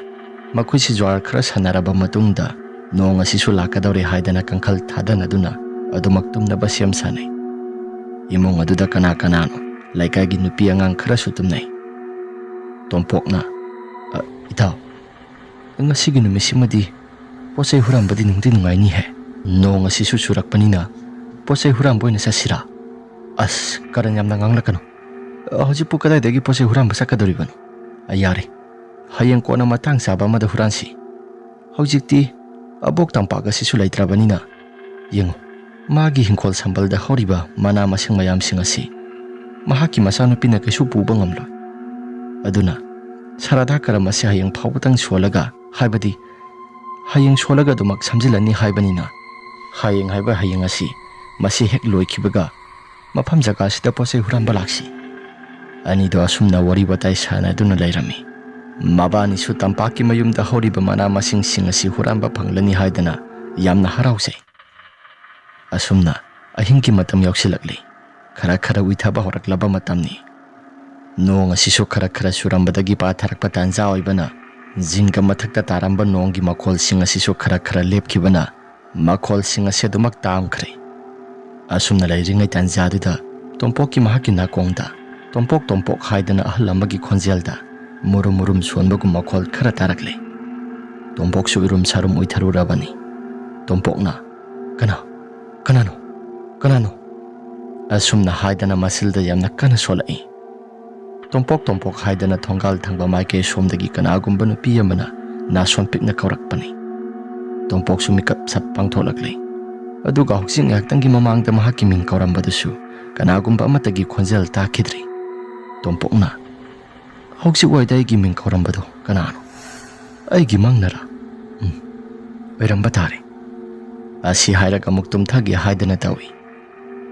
ꯃꯈꯣꯏꯁꯤ ꯖ꯭ꯋꯥꯔ ꯈꯔ ꯁꯥꯟꯅꯔꯕ ꯃꯇꯨꯡꯗ ꯅꯣꯡ ꯑꯁꯤꯁꯨ ꯂꯥꯛꯀꯗꯧꯔꯦ ꯍꯥꯏꯗꯅ ꯀꯥꯡꯈꯜ ꯊꯥꯗꯅꯗꯨꯅ ꯑꯗꯨꯃꯛ ꯇꯨꯝꯅꯕ ꯁꯦꯝ ꯁꯥꯅꯩ꯫ ꯏꯃꯨꯡ ꯑꯗꯨꯗ ꯀꯅꯥ ꯀꯅꯥꯅꯣ? ꯂꯩꯀꯥꯏꯒꯤ ꯅꯨꯄꯤ ꯑꯉꯥꯡ ꯈꯔꯁꯨ ꯇꯨꯝꯅꯩ꯫ ꯇꯣꯝꯄꯣꯛꯅ, "ꯑ, ꯏꯇꯥꯎ, ꯉꯁꯤꯒꯤ ꯅꯨꯃꯤꯠꯁꯤꯃꯗꯤ ꯄꯣꯠ ꯆꯩ ꯍꯨꯔꯥꯟꯕꯗꯤ ꯅꯨꯡꯗꯤ ꯅꯨꯡꯉꯥꯏꯅꯤꯍꯦ꯫ ꯅꯣꯡ ꯑꯁꯤꯁꯨ ꯆꯨꯔꯛꯄꯅꯤꯅ ꯄꯣꯠ ꯆꯩ ꯍꯨꯔꯥꯟꯕ ꯑꯣꯏꯅ ꯆꯠꯁꯤꯔꯥ?" "ꯑꯁ, ꯀꯔꯟ ꯌꯥꯝꯅ ꯉꯥꯡꯂꯛꯀꯅꯨ꯫ ꯍꯧꯖꯤꯛꯄꯨ ꯀꯗꯥꯏꯗꯒꯤ ꯄꯣꯠ ꯆꯩ ꯍꯨꯔꯥꯟꯕ ꯆꯠꯀꯗꯧꯔꯤꯕꯅꯣ? ꯑ, ꯌꯥꯔꯦ, ꯍꯌꯦꯡ ꯀꯣꯟꯅ ꯃꯇꯥꯡ ꯆꯥꯕ ꯑꯃꯗ ꯍꯨꯔꯥꯟꯁꯤ꯫ ꯍꯧꯖꯤꯛꯇꯤ ꯑꯕꯣꯛ ꯇꯝꯄꯥꯛ ꯑꯁꯤꯁꯨ ꯂꯩꯇ꯭ꯔꯕꯅꯤꯅ, ꯌꯦꯡꯉꯨ, ꯃꯥꯒꯤ ꯍꯤꯡꯈꯣꯜ ꯁꯝꯕꯜꯗ ꯍꯧꯔꯤꯕ ꯃꯅꯥ ꯃꯁꯤꯡ ꯃꯌꯥꯝꯁꯤꯡ ꯑꯁꯤ ꯃꯍꯥꯛꯀꯤ ꯃꯆꯥꯅꯨꯄꯤꯅ ꯀꯩꯁꯨ ꯄꯨꯕ ꯉꯝꯂꯣꯏ꯫ ꯑꯗꯨꯅ ꯁꯔꯥꯙꯥ ꯀꯔꯝ ꯑꯁꯤ ꯍꯌꯦꯡ ꯐꯥꯎꯕꯇꯪ ꯁꯣꯜꯂꯒ, ꯍꯥꯏꯕꯗꯤ ꯍꯌꯦꯡ ꯁꯣꯜꯂꯒ ꯑꯗꯨꯃꯛ ꯁꯝꯖꯤꯜꯂꯅꯤ ꯍꯥꯏꯕꯅꯤꯅ, ꯍꯌꯦꯡ ꯍꯥꯏꯕ ꯍꯌꯦꯡ ꯑꯁꯤ ꯃꯁꯤ ꯍꯦꯛ ꯂꯣꯏꯈꯤꯕꯒ ꯃꯐꯝ ꯖꯒꯥꯁꯤꯗ ꯄꯣꯠ ꯆꯩ ꯍꯨꯔꯥꯟꯕ ꯂꯥꯛꯁꯤ꯫" ꯑꯅꯤꯗꯣ ꯑꯁꯨꯝꯅ ꯋꯥꯔꯤ ꯋꯥꯇꯥꯏ ꯁꯥꯟꯅꯗꯨꯅ ꯂꯩꯔꯝꯃꯤ꯫ ꯃꯕꯥꯅꯤꯁꯨ ꯇꯝꯄꯥꯛꯀꯤ ꯃꯌꯨꯝꯗ ꯍꯧꯔꯤꯕ ꯃꯅꯥ ꯃꯁꯤꯡꯁꯤꯡ ꯑꯁꯤ ꯍꯨꯔꯥꯟꯕ ꯐꯪꯂꯅꯤ ꯍꯥꯏꯗꯅ ꯌꯥꯝꯅ ꯍꯔꯥꯎꯖꯩ꯫ ꯑꯁꯨꯝꯅ ꯑꯍꯤꯡꯒꯤ ꯃꯇꯝ ꯌꯧꯁꯤꯜꯂꯛꯂꯤ꯫ ꯈꯔ ꯈꯔ ꯎꯏꯊꯕ ꯍꯧꯔꯛꯂꯕ ꯃꯇꯝꯅꯤ꯫ ꯅꯣꯡ ꯑꯁꯤꯁꯨ ꯈꯔ ꯈꯔ ꯆꯨꯔꯝꯕꯗꯒꯤ ꯄꯥꯊꯔꯛꯄ ꯇꯥꯟꯖꯥ ꯑꯣꯏꯕꯅ, ꯖꯤꯡꯒ ꯃꯊꯛꯇ ꯇꯥꯔꯝꯕ ꯅꯣꯡꯒꯤ ꯃꯈꯣꯜꯁꯤꯡ ꯑꯁꯤꯁꯨ ꯈꯔ ꯈꯔ ꯂꯦꯞꯈꯤꯕꯅ, ꯃꯈꯣꯜꯁꯤꯡ ꯑꯁꯤ ꯑꯗꯨꯃꯛ ꯇꯥꯝꯈ꯭ꯔꯦ꯫ ꯑꯁꯨꯝꯅ ꯂꯩꯔꯤꯉꯩ ꯇꯥꯟꯖꯥꯗꯨꯗ ꯇꯣꯝꯄꯣꯛꯀꯤ ꯃꯍꯥꯛꯀꯤ ꯅꯥꯀꯣꯡꯗ "ꯇꯣꯝꯄꯣꯛ, ꯇꯣꯝꯄꯣꯛ" ꯍꯥꯏꯗꯅ ꯑꯍꯜ ꯑꯃꯒꯤ ꯈꯣꯟꯖꯦꯜꯗ ꯃꯨꯔꯨꯝ ꯃꯨꯔꯨꯝ ꯁꯣꯟꯕꯒꯨꯝ ꯃꯈꯣꯜ ꯈꯔ ꯇꯥꯔꯛꯂꯦ꯫ ꯇꯣꯝꯄꯣꯛꯁꯨ ꯏꯔꯨꯝ ꯁꯥꯔꯨꯝ ꯑꯣꯏꯊꯔꯨꯔꯕꯅꯤ꯫ ꯇꯣꯝꯄꯣꯛꯅ, "ꯀꯅꯥ? ꯀꯅꯥꯅꯣ? ꯀꯅꯥꯅꯣ?" ꯑꯁꯨꯝꯅ ꯍꯥꯏꯗꯅ ꯃꯁꯤꯜꯗ ꯌꯥꯝꯅ ꯀꯟꯅ ꯁꯣꯜꯂꯛꯏ꯫ "ꯇꯣꯝꯄꯣꯛ, ꯇꯣꯝꯄꯣꯛ" ꯍꯥꯏꯗꯅ ꯊꯣꯡꯒꯥꯜ ꯊꯪꯕ ꯃꯥꯏꯀꯩ ꯁꯣꯝꯗꯒꯤ ꯀꯅꯥꯒꯨꯝꯕ ꯅꯨꯄꯤ ꯑꯃꯅ ꯅꯥꯁꯣꯟ ꯄꯤꯛꯅ ꯀꯧꯔꯛꯄꯅꯤ꯫ ꯇꯣꯝꯄꯣꯛꯁꯨ ꯃꯤꯀꯞ ꯁꯠ ꯄꯥꯡꯊꯣꯛꯂꯛꯂꯦ꯫ ꯑꯗꯨꯒ ꯍꯧꯖꯤꯛ ꯉꯥꯏꯍꯥꯛꯇꯪꯒꯤ ꯃꯃꯥꯡꯗ ꯃꯍꯥꯛꯀꯤ ꯃꯤꯡ ꯀꯧꯔꯝꯕꯗꯨꯁꯨ ꯀꯅꯥꯒꯨꯝꯕ ꯑꯃꯠꯇꯒꯤ ꯈꯣꯟꯖꯦꯜ ꯇꯥꯈꯤꯗ꯭ꯔꯤ꯫ ꯇꯣꯝꯄꯣꯛꯅ, "ꯍꯧꯖꯤꯛ ꯋꯥꯏꯗ ꯑꯩꯒꯤ ꯃꯤꯡ ꯀꯧꯔꯝꯕꯗꯣ ꯀꯅꯥꯅꯣ? ꯑꯩꯒꯤ ꯃꯪꯅꯔꯥ? ꯎꯝ, ꯑꯣꯏꯔꯝꯕ ꯇꯥꯔꯦ꯫" ꯑꯁꯤ ꯍꯥꯏꯔꯒ ꯑꯃꯨꯛ ꯇꯨꯝꯊꯒꯦ ꯍꯥꯏꯗꯅ ꯇꯧꯏ꯫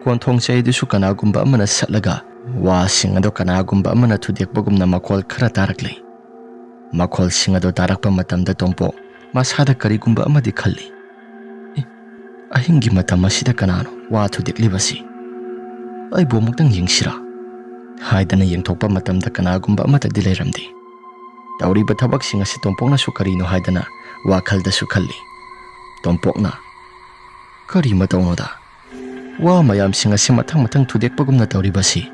ꯀꯣꯟꯊꯣꯡ ꯆꯩꯗꯨꯁꯨ ꯀꯅꯥꯒꯨꯝꯕ ꯑꯃꯅ ꯁꯠꯂꯒ ꯋꯥꯁꯤꯡ ꯑꯗꯨ ꯀꯅꯥꯒꯨꯝꯕ ꯑꯃꯅ ꯊꯨꯗꯦꯛꯄꯒꯨꯝꯅ ꯃꯈꯣꯜ ꯈꯔ ꯇꯥꯔꯛꯂꯤ꯫ ꯃꯈꯣꯜꯁꯤꯡ ꯑꯗꯨ ꯇꯥꯔꯛꯄ ꯃꯇꯝꯗ ꯇꯣꯝꯄꯣꯛ ꯃꯁꯥꯗ ꯀꯔꯤꯒꯨꯝꯕ ꯑꯃꯗꯤ ꯈꯜꯂꯤ꯫ ꯑꯍꯤꯡꯒꯤ ꯃꯇꯝ ꯑꯁꯤꯗ ꯀꯅꯥꯅꯣ ꯋꯥ ꯊꯨꯗꯦꯛꯂꯤꯕꯁꯤ? ꯑꯩꯕꯨ ꯑꯃꯨꯛꯇꯪ ꯌꯦꯡꯁꯤꯔꯥ?" ꯍꯥꯏꯗꯅ ꯌꯦꯡꯊꯣꯛꯄ ꯃꯇꯝꯗ ꯀꯅꯥꯒꯨꯝꯕ ꯑꯃꯠꯇꯗꯤ ꯂꯩꯔꯝꯗꯦ꯫ ꯇꯧꯔꯤꯕ ꯊꯕꯛꯁꯤꯡ ꯑꯁꯤ ꯇꯣꯝꯄꯣꯛꯅꯁꯨ ꯀꯔꯤꯅꯣ ꯍꯥꯏꯗꯅ ꯋꯥꯈꯜꯗꯁꯨ ꯈꯜꯂꯤ꯫ ꯇꯣꯝꯄꯣꯛꯅ, "ꯀꯔꯤ ꯃꯇꯧꯅꯣꯗ? ꯋꯥ ꯃꯌꯥꯝꯁꯤꯡ ꯑꯁꯤ ꯃꯊꯪ ꯃꯊꯪ ꯊꯨꯗꯦꯛꯄꯒꯨꯝꯅ ꯇꯧꯔꯤꯕꯁꯤ?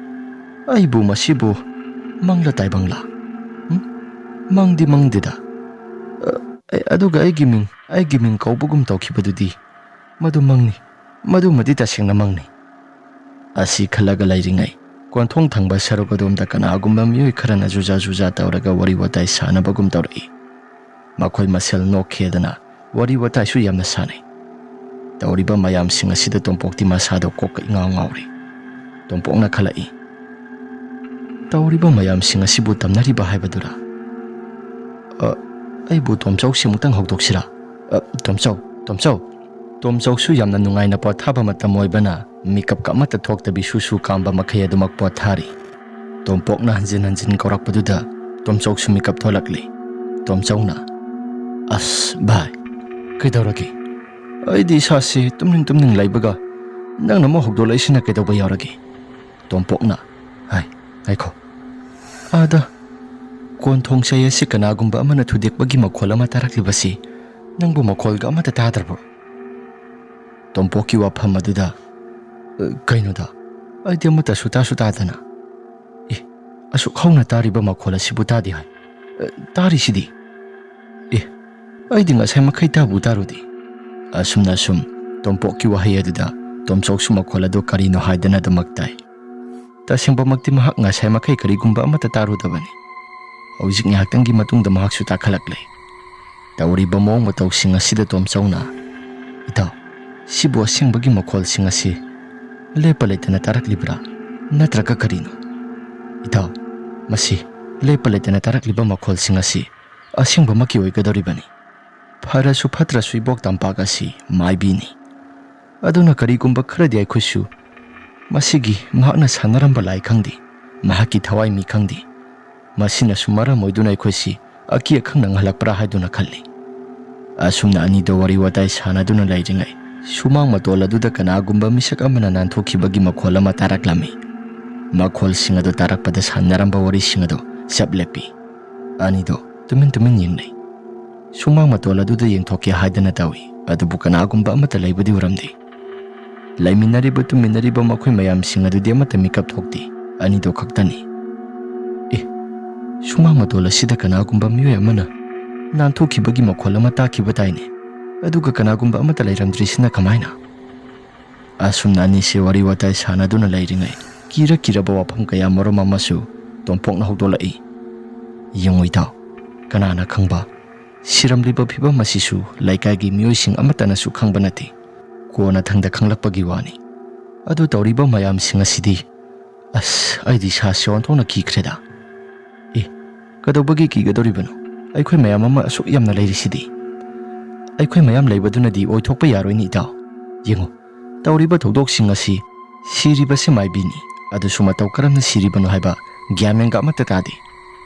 ꯑꯩꯕꯨ ꯃꯁꯤꯕꯨ ꯃꯪꯂ ꯇꯥꯏꯕꯪꯂ? ꯎꯝ? ꯃꯪꯗꯤ ꯃꯪꯗꯦꯗ꯫ ꯑ, ꯑꯗꯨꯒ ꯑꯩꯒꯤ ꯃꯤꯡ, ꯑꯩꯒꯤ ꯃꯤꯡ ꯀꯧꯕꯒꯨꯝ ꯇꯧꯈꯤꯕꯗꯨꯗꯤ? ꯃꯗꯨ ꯃꯪꯅꯤ꯫ ꯃꯗꯨꯃꯗꯤ ꯇꯁꯦꯡꯅ ꯃꯪꯅꯤ꯫" ꯑꯁꯤ ꯈꯜꯂꯒ ꯂꯩꯔꯤꯉꯩ, ꯀꯣꯟꯊꯣꯡ ꯊꯪꯕ ꯁꯔꯨꯛ ꯑꯗꯣꯝꯗ ꯀꯅꯥꯒꯨꯝꯕ ꯃꯤꯑꯣꯏ ꯈꯔꯅ ꯖꯨꯖꯥ ꯖꯨꯖꯥ ꯇꯧꯔꯒ ꯋꯥꯔꯤ ꯋꯥꯇꯥꯏ ꯁꯥꯟꯅꯕꯒꯨꯝ ꯇꯧꯔꯛꯏ꯫ ꯃꯈꯣꯏ ꯃꯁꯦꯜ ꯅꯣꯛꯈꯦꯗꯅ ꯋꯥꯔꯤ ꯋꯥꯇꯥꯏꯁꯨ ꯌꯥꯝꯅ ꯁꯥꯟꯅꯩ꯫ ꯇꯧꯔꯤꯕ ꯃꯌꯥꯝꯁꯤꯡ ꯑꯁꯤꯗ ꯇꯣꯝꯄꯣꯛꯇꯤ ꯃꯁꯥꯗꯣ ꯀꯣꯛꯀ ꯏꯉꯥꯎ ꯉꯥꯎꯔꯤ꯫ ꯇꯣꯝꯄꯣꯛꯅ ꯈꯜꯂꯛꯏ, "ꯇꯧꯔꯤꯕ ꯃꯌꯥꯝꯁꯤꯡ ꯑꯁꯤꯕꯨ ꯇꯝꯅꯔꯤꯕ ꯍꯥꯏꯕꯗꯨꯔꯥ? ꯑ, ꯑꯩꯕꯨ ꯇꯣꯝꯆꯧꯁꯤ ꯑꯃꯨꯛꯇꯪ ꯍꯧꯗꯣꯛꯁꯤꯔꯥ? ꯑ, ꯇꯣꯝꯆꯧ, ꯇꯣꯝꯆꯧ!" ꯇꯣꯝꯆꯧꯁꯨ ꯌꯥꯝꯅ ꯅꯨꯡꯉꯥꯏꯅ ꯄꯣꯊꯥꯕ ꯃꯇꯝ ꯑꯣꯏꯕꯅ, ꯃꯤꯀꯞꯀ ꯑꯃꯠꯇ ꯊꯣꯛꯇꯕꯤ ꯁꯨ ꯁꯨ ꯀꯥꯝꯕ ꯃꯈꯩ ꯑꯗꯨꯃꯛ ꯄꯣꯊꯥꯔꯤ꯫ ꯇꯣꯝꯄꯣꯛꯅ ꯍꯟꯖꯤꯟ ꯍꯟꯖꯤꯟ ꯀꯧꯔꯛꯄꯗꯨꯗ ꯇꯣꯝꯆꯧꯁꯨ ꯃꯤꯀꯞ ꯊꯣꯛꯂꯛꯂꯤ꯫ ꯇꯣꯝꯆꯧꯅ, "ꯑꯁ, ꯚꯥꯏ, ꯀꯩꯗꯧꯔꯒꯦ? ꯑꯩꯗꯤ ꯏꯁꯥꯁꯦ ꯇꯨꯝꯅꯤꯡ ꯇꯨꯝꯅꯤꯡ ꯂꯩꯕꯒ ꯅꯪꯅ ꯑꯃꯨꯛ ꯍꯧꯗꯣꯛꯂꯛꯏꯁꯤꯅ ꯀꯩꯗꯧꯕ ꯌꯥꯎꯔꯒꯦ?" ꯇꯣꯝꯄꯣꯛꯅ, "ꯍꯥꯏ, ꯉꯥꯏꯈꯣ꯫ ꯑꯥꯗ ꯀꯣꯟꯊꯣꯡ ꯆꯩ ꯑꯁꯤ ꯀꯅꯥꯒꯨꯝꯕ ꯑꯃꯅ ꯊꯨꯗꯦꯛꯄꯒꯤ ꯃꯈꯣꯜ ꯑꯃ ꯇꯥꯔꯛꯂꯤꯕꯁꯤ ꯅꯪꯕꯨ ꯃꯈꯣꯜꯒ ꯑꯃꯠꯇ ꯇꯥꯗ꯭ꯔꯕ꯭ꯔꯣ?" ꯇꯣꯝꯄꯣꯛꯀꯤ ꯋꯥꯐꯝ ꯑꯗꯨꯗ, "ꯑ, ꯀꯩꯅꯣꯗ? ꯑꯩꯗꯤ ꯑꯃꯠꯇ ꯁꯨꯇꯥ ꯁꯨꯇꯥꯗꯅ꯫ ꯑꯦ, ꯑꯁꯨꯛ ꯍꯧꯅ ꯇꯥꯔꯤꯕ ꯃꯈꯣꯜ ꯑꯁꯤꯕꯨ ꯇꯥꯗꯦ ꯍꯥꯏ꯫ ꯑ, ꯇꯥꯔꯤꯁꯤꯗꯤ? ꯑꯦ, ꯑꯩꯗꯤ ꯉꯁꯥꯏ ꯃꯈꯩ ꯇꯥꯕꯨ ꯇꯥꯔꯨꯗꯦ꯫" ꯑꯁꯨꯝꯅ ꯁꯨꯝ ꯇꯣꯝꯄꯣꯛꯀꯤ ꯋꯥꯍꯩ ꯑꯗꯨꯗ ꯇꯣꯝꯆꯧꯁꯨ ꯃꯈꯣꯜ ꯑꯗꯨ ꯀꯔꯤꯅꯣ ꯍꯥꯏꯗꯅ ꯑꯗꯨꯃꯛ ꯇꯥꯏ꯫ ꯇꯁꯦꯡꯕꯃꯛꯇꯤ ꯃꯍꯥꯛ ꯉꯁꯥꯏ ꯃꯈꯩ ꯀꯔꯤꯒꯨꯝꯕ ꯑꯃꯠꯇ ꯇꯥꯔꯨꯗꯕꯅꯤ꯫ ꯍꯧꯖꯤꯛ ꯉꯥꯏꯍꯥꯛꯇꯪꯒꯤ ꯃꯇꯨꯡꯗ ꯃꯍꯥꯛꯁꯨ ꯇꯥꯈꯠꯂꯛꯂꯦ꯫ ꯇꯧꯔꯤꯕ ꯃꯑꯣꯡ ꯃꯇꯧꯁꯤꯡ ꯑꯁꯤꯗ ꯇꯣꯝꯆꯧꯅ, "ꯏꯇꯥꯎ, ꯁꯤꯕꯨ ꯑꯁꯦꯡꯕꯒꯤ ꯃꯈꯣꯜꯁꯤꯡ ꯑꯁꯤ ꯂꯦꯞꯄ ꯂꯩꯇꯅ ꯇꯥꯔꯛꯂꯤꯕ꯭ꯔꯥ? ꯅꯠꯇ꯭ꯔꯒ ꯀꯔꯤꯅꯣ? ꯏꯇꯥꯎ, ꯃꯁꯤ ꯂꯦꯞꯄ ꯂꯩꯇꯅ ꯇꯥꯔꯛꯂꯤꯕ ꯃꯈꯣꯜꯁꯤꯡ ꯑꯁꯤ ꯑꯁꯦꯡꯕꯃꯛꯀꯤ ꯑꯣꯏꯒꯗꯧꯔꯤꯕꯅꯤ꯫ ꯐꯔꯁꯨ ꯐꯠꯇ꯭ꯔꯁꯨ ꯏꯕꯣꯛ ꯇꯝꯄꯥꯛ ꯑꯁꯤ ꯃꯥꯏꯕꯤꯅꯤ꯫ ꯑꯗꯨꯅ ꯀꯔꯤꯒꯨꯝꯕ ꯈꯔꯗꯤ ꯑꯩꯈꯣꯏꯁꯨ ꯃꯁꯤꯒꯤ ꯃꯍꯥꯛꯅ ꯁꯥꯟꯅꯔꯝꯕ ꯂꯥꯏ ꯈꯪꯗꯦ, ꯃꯍꯥꯛꯀꯤ ꯊꯋꯥꯏ ꯃꯤ ꯈꯪꯗꯦ, ꯃꯁꯤꯅꯁꯨ ꯃꯔꯝ ꯑꯣꯏꯗꯨꯅ ꯑꯩꯈꯣꯏꯁꯤ ꯑꯀꯤ ꯑꯈꯪ ꯅꯪꯍꯜꯂꯛꯄ꯭ꯔꯥ ꯍꯥꯏꯗꯨꯅ ꯈꯜꯂꯤ꯫" ꯑꯁꯨꯝꯅ ꯑꯅꯤꯗꯣ ꯋꯥꯔꯤ ꯋꯥꯇꯥꯏ ꯁꯥꯟꯅꯗꯨꯅ ꯂꯩꯔꯤꯉꯩ, ꯁꯨꯃꯥꯡ ꯃꯇꯣꯜ ꯑꯗꯨꯗ ꯀꯅꯥꯒꯨꯝꯕ ꯃꯤꯁꯛ ꯑꯃꯅ ꯅꯥꯟꯊꯣꯛꯈꯤꯕꯒꯤ ꯃꯈꯣꯜ ꯑꯃ ꯇꯥꯔꯛꯂꯝꯃꯤ꯫ ꯃꯈꯣꯜꯁꯤꯡ ꯑꯗꯨ ꯇꯥꯔꯛꯄꯗ ꯁꯥꯟꯅꯔꯝꯕ ꯋꯥꯔꯤꯁꯤꯡ ꯑꯗꯨ ꯆꯞ ꯂꯦꯞꯄꯤ꯫ ꯑꯅꯤꯗꯣ ꯇꯨꯃꯤꯟ ꯇꯨꯃꯤꯟ ꯌꯦꯡꯅꯩ꯫ ꯁꯨꯃꯥꯡ ꯃꯇꯣꯜ ꯑꯗꯨꯗ ꯌꯦꯡꯊꯣꯛꯀꯦ ꯍꯥꯏꯗꯅ ꯇꯧꯏ, ꯑꯗꯨꯕꯨ ꯀꯅꯥꯒꯨꯝꯕ ꯑꯃꯠꯇ ꯂꯩꯕꯗꯤ ꯎꯔꯝꯗꯦ꯫ ꯂꯩꯃꯤꯟꯅꯔꯤꯕ ꯇꯨꯝꯃꯤꯟꯅꯔꯤꯕ ꯃꯈꯣꯏ ꯃꯌꯥꯝꯁꯤꯡ ꯑꯗꯨꯗꯤ ꯑꯃꯠꯇ ꯃꯤꯀꯞ ꯊꯣꯛꯇꯦ꯫ ꯑꯅꯤꯗꯣ ꯈꯛꯇꯅꯤ꯫ ꯑꯦ, ꯁꯨꯃꯥꯡ ꯃꯇꯣꯜ ꯑꯁꯤꯗ ꯀꯅꯥꯒꯨꯝꯕ ꯃꯤꯑꯣꯏ ꯑꯃꯅ ꯅꯥꯟꯊꯣꯛꯈꯤꯕꯒꯤ ꯃꯈꯣꯜ ꯑꯃ ꯇꯥꯈꯤꯕ ꯇꯥꯏꯅꯦ, ꯑꯗꯨꯒ ꯀꯅꯥꯒꯨꯝꯕ ꯑꯃꯠꯇ ꯂꯩꯔꯝꯗ꯭ꯔꯤꯁꯤꯅ ꯀꯃꯥꯏꯅ? ꯑꯁꯨꯝꯅ ꯑꯅꯤꯁꯦ ꯋꯥꯔꯤ ꯋꯥꯇꯥꯏ ꯁꯥꯟꯅꯗꯨꯅ ꯂꯩꯔꯤꯉꯩ, ꯀꯤꯔ ꯀꯤꯔꯕ ꯋꯥꯐꯝ ꯀꯌꯥ ꯃꯔꯨꯝ ꯑꯃꯁꯨ ꯇꯣꯝꯄꯣꯛꯅ ꯍꯧꯗꯣꯛꯂꯛꯏ꯫ ꯌꯦꯡꯉꯨ ꯏꯇꯥꯎ, ꯀꯅꯥꯅ ꯈꯪꯕ, ꯁꯤꯔꯝꯂꯤꯕ ꯐꯤꯕꯝ ꯑꯁꯤꯁꯨ ꯂꯩꯀꯥꯏꯒꯤ ꯃꯤꯑꯣꯏꯁꯤꯡ ꯑꯃꯠꯇꯅꯁꯨ ꯈꯪꯕ ꯅꯠꯇꯦ꯫ ꯀꯣꯟꯅꯊꯪꯗ ꯈꯪꯂꯛꯄꯒꯤ ꯋꯥꯅꯤ꯫ ꯑꯗꯨ ꯇꯧꯔꯤꯕ ꯃꯌꯥꯝꯁꯤꯡ ꯑꯁꯤꯗꯤ, ꯑꯁ, ꯑꯩꯗꯤ ꯏꯁꯥꯁꯦ ꯑꯣꯟꯊꯣꯛꯅ ꯀꯤꯈ꯭ꯔꯦꯗ꯫ ꯑꯦ, ꯀꯩꯗꯧꯕꯒꯤ ꯀꯤꯒꯗꯧꯔꯤꯕꯅꯣ? ꯑꯩꯈꯣꯏ ꯃꯌꯥꯝ ꯑꯃ ꯑꯁꯨꯛ ꯌꯥꯝꯅ ꯂꯩꯔꯤꯁꯤꯗꯤ꯫ ꯑꯩꯈꯣꯏ ꯃꯌꯥꯝ ꯂꯩꯕꯗꯨꯅꯗꯤ ꯑꯣꯏꯊꯣꯛꯄ ꯌꯥꯔꯣꯏꯅꯦ ꯏꯇꯥꯎ꯫ ꯌꯦꯡꯉꯨ, ꯇꯧꯔꯤꯕ ꯊꯧꯗꯣꯛꯁꯤꯡ ꯑꯁꯤ ꯁꯤꯔꯤꯕꯁꯦ ꯃꯥꯏꯕꯤꯅꯤ꯫ ꯑꯗꯨꯁꯨ ꯃꯇꯧ ꯀꯔꯝꯅ ꯁꯤꯔꯤꯕꯅꯣ ꯍꯥꯏꯕ ꯒ꯭ꯌꯥꯟ ꯃꯦꯟꯒ ꯑꯃꯠꯇ ꯇꯥꯗꯦ꯫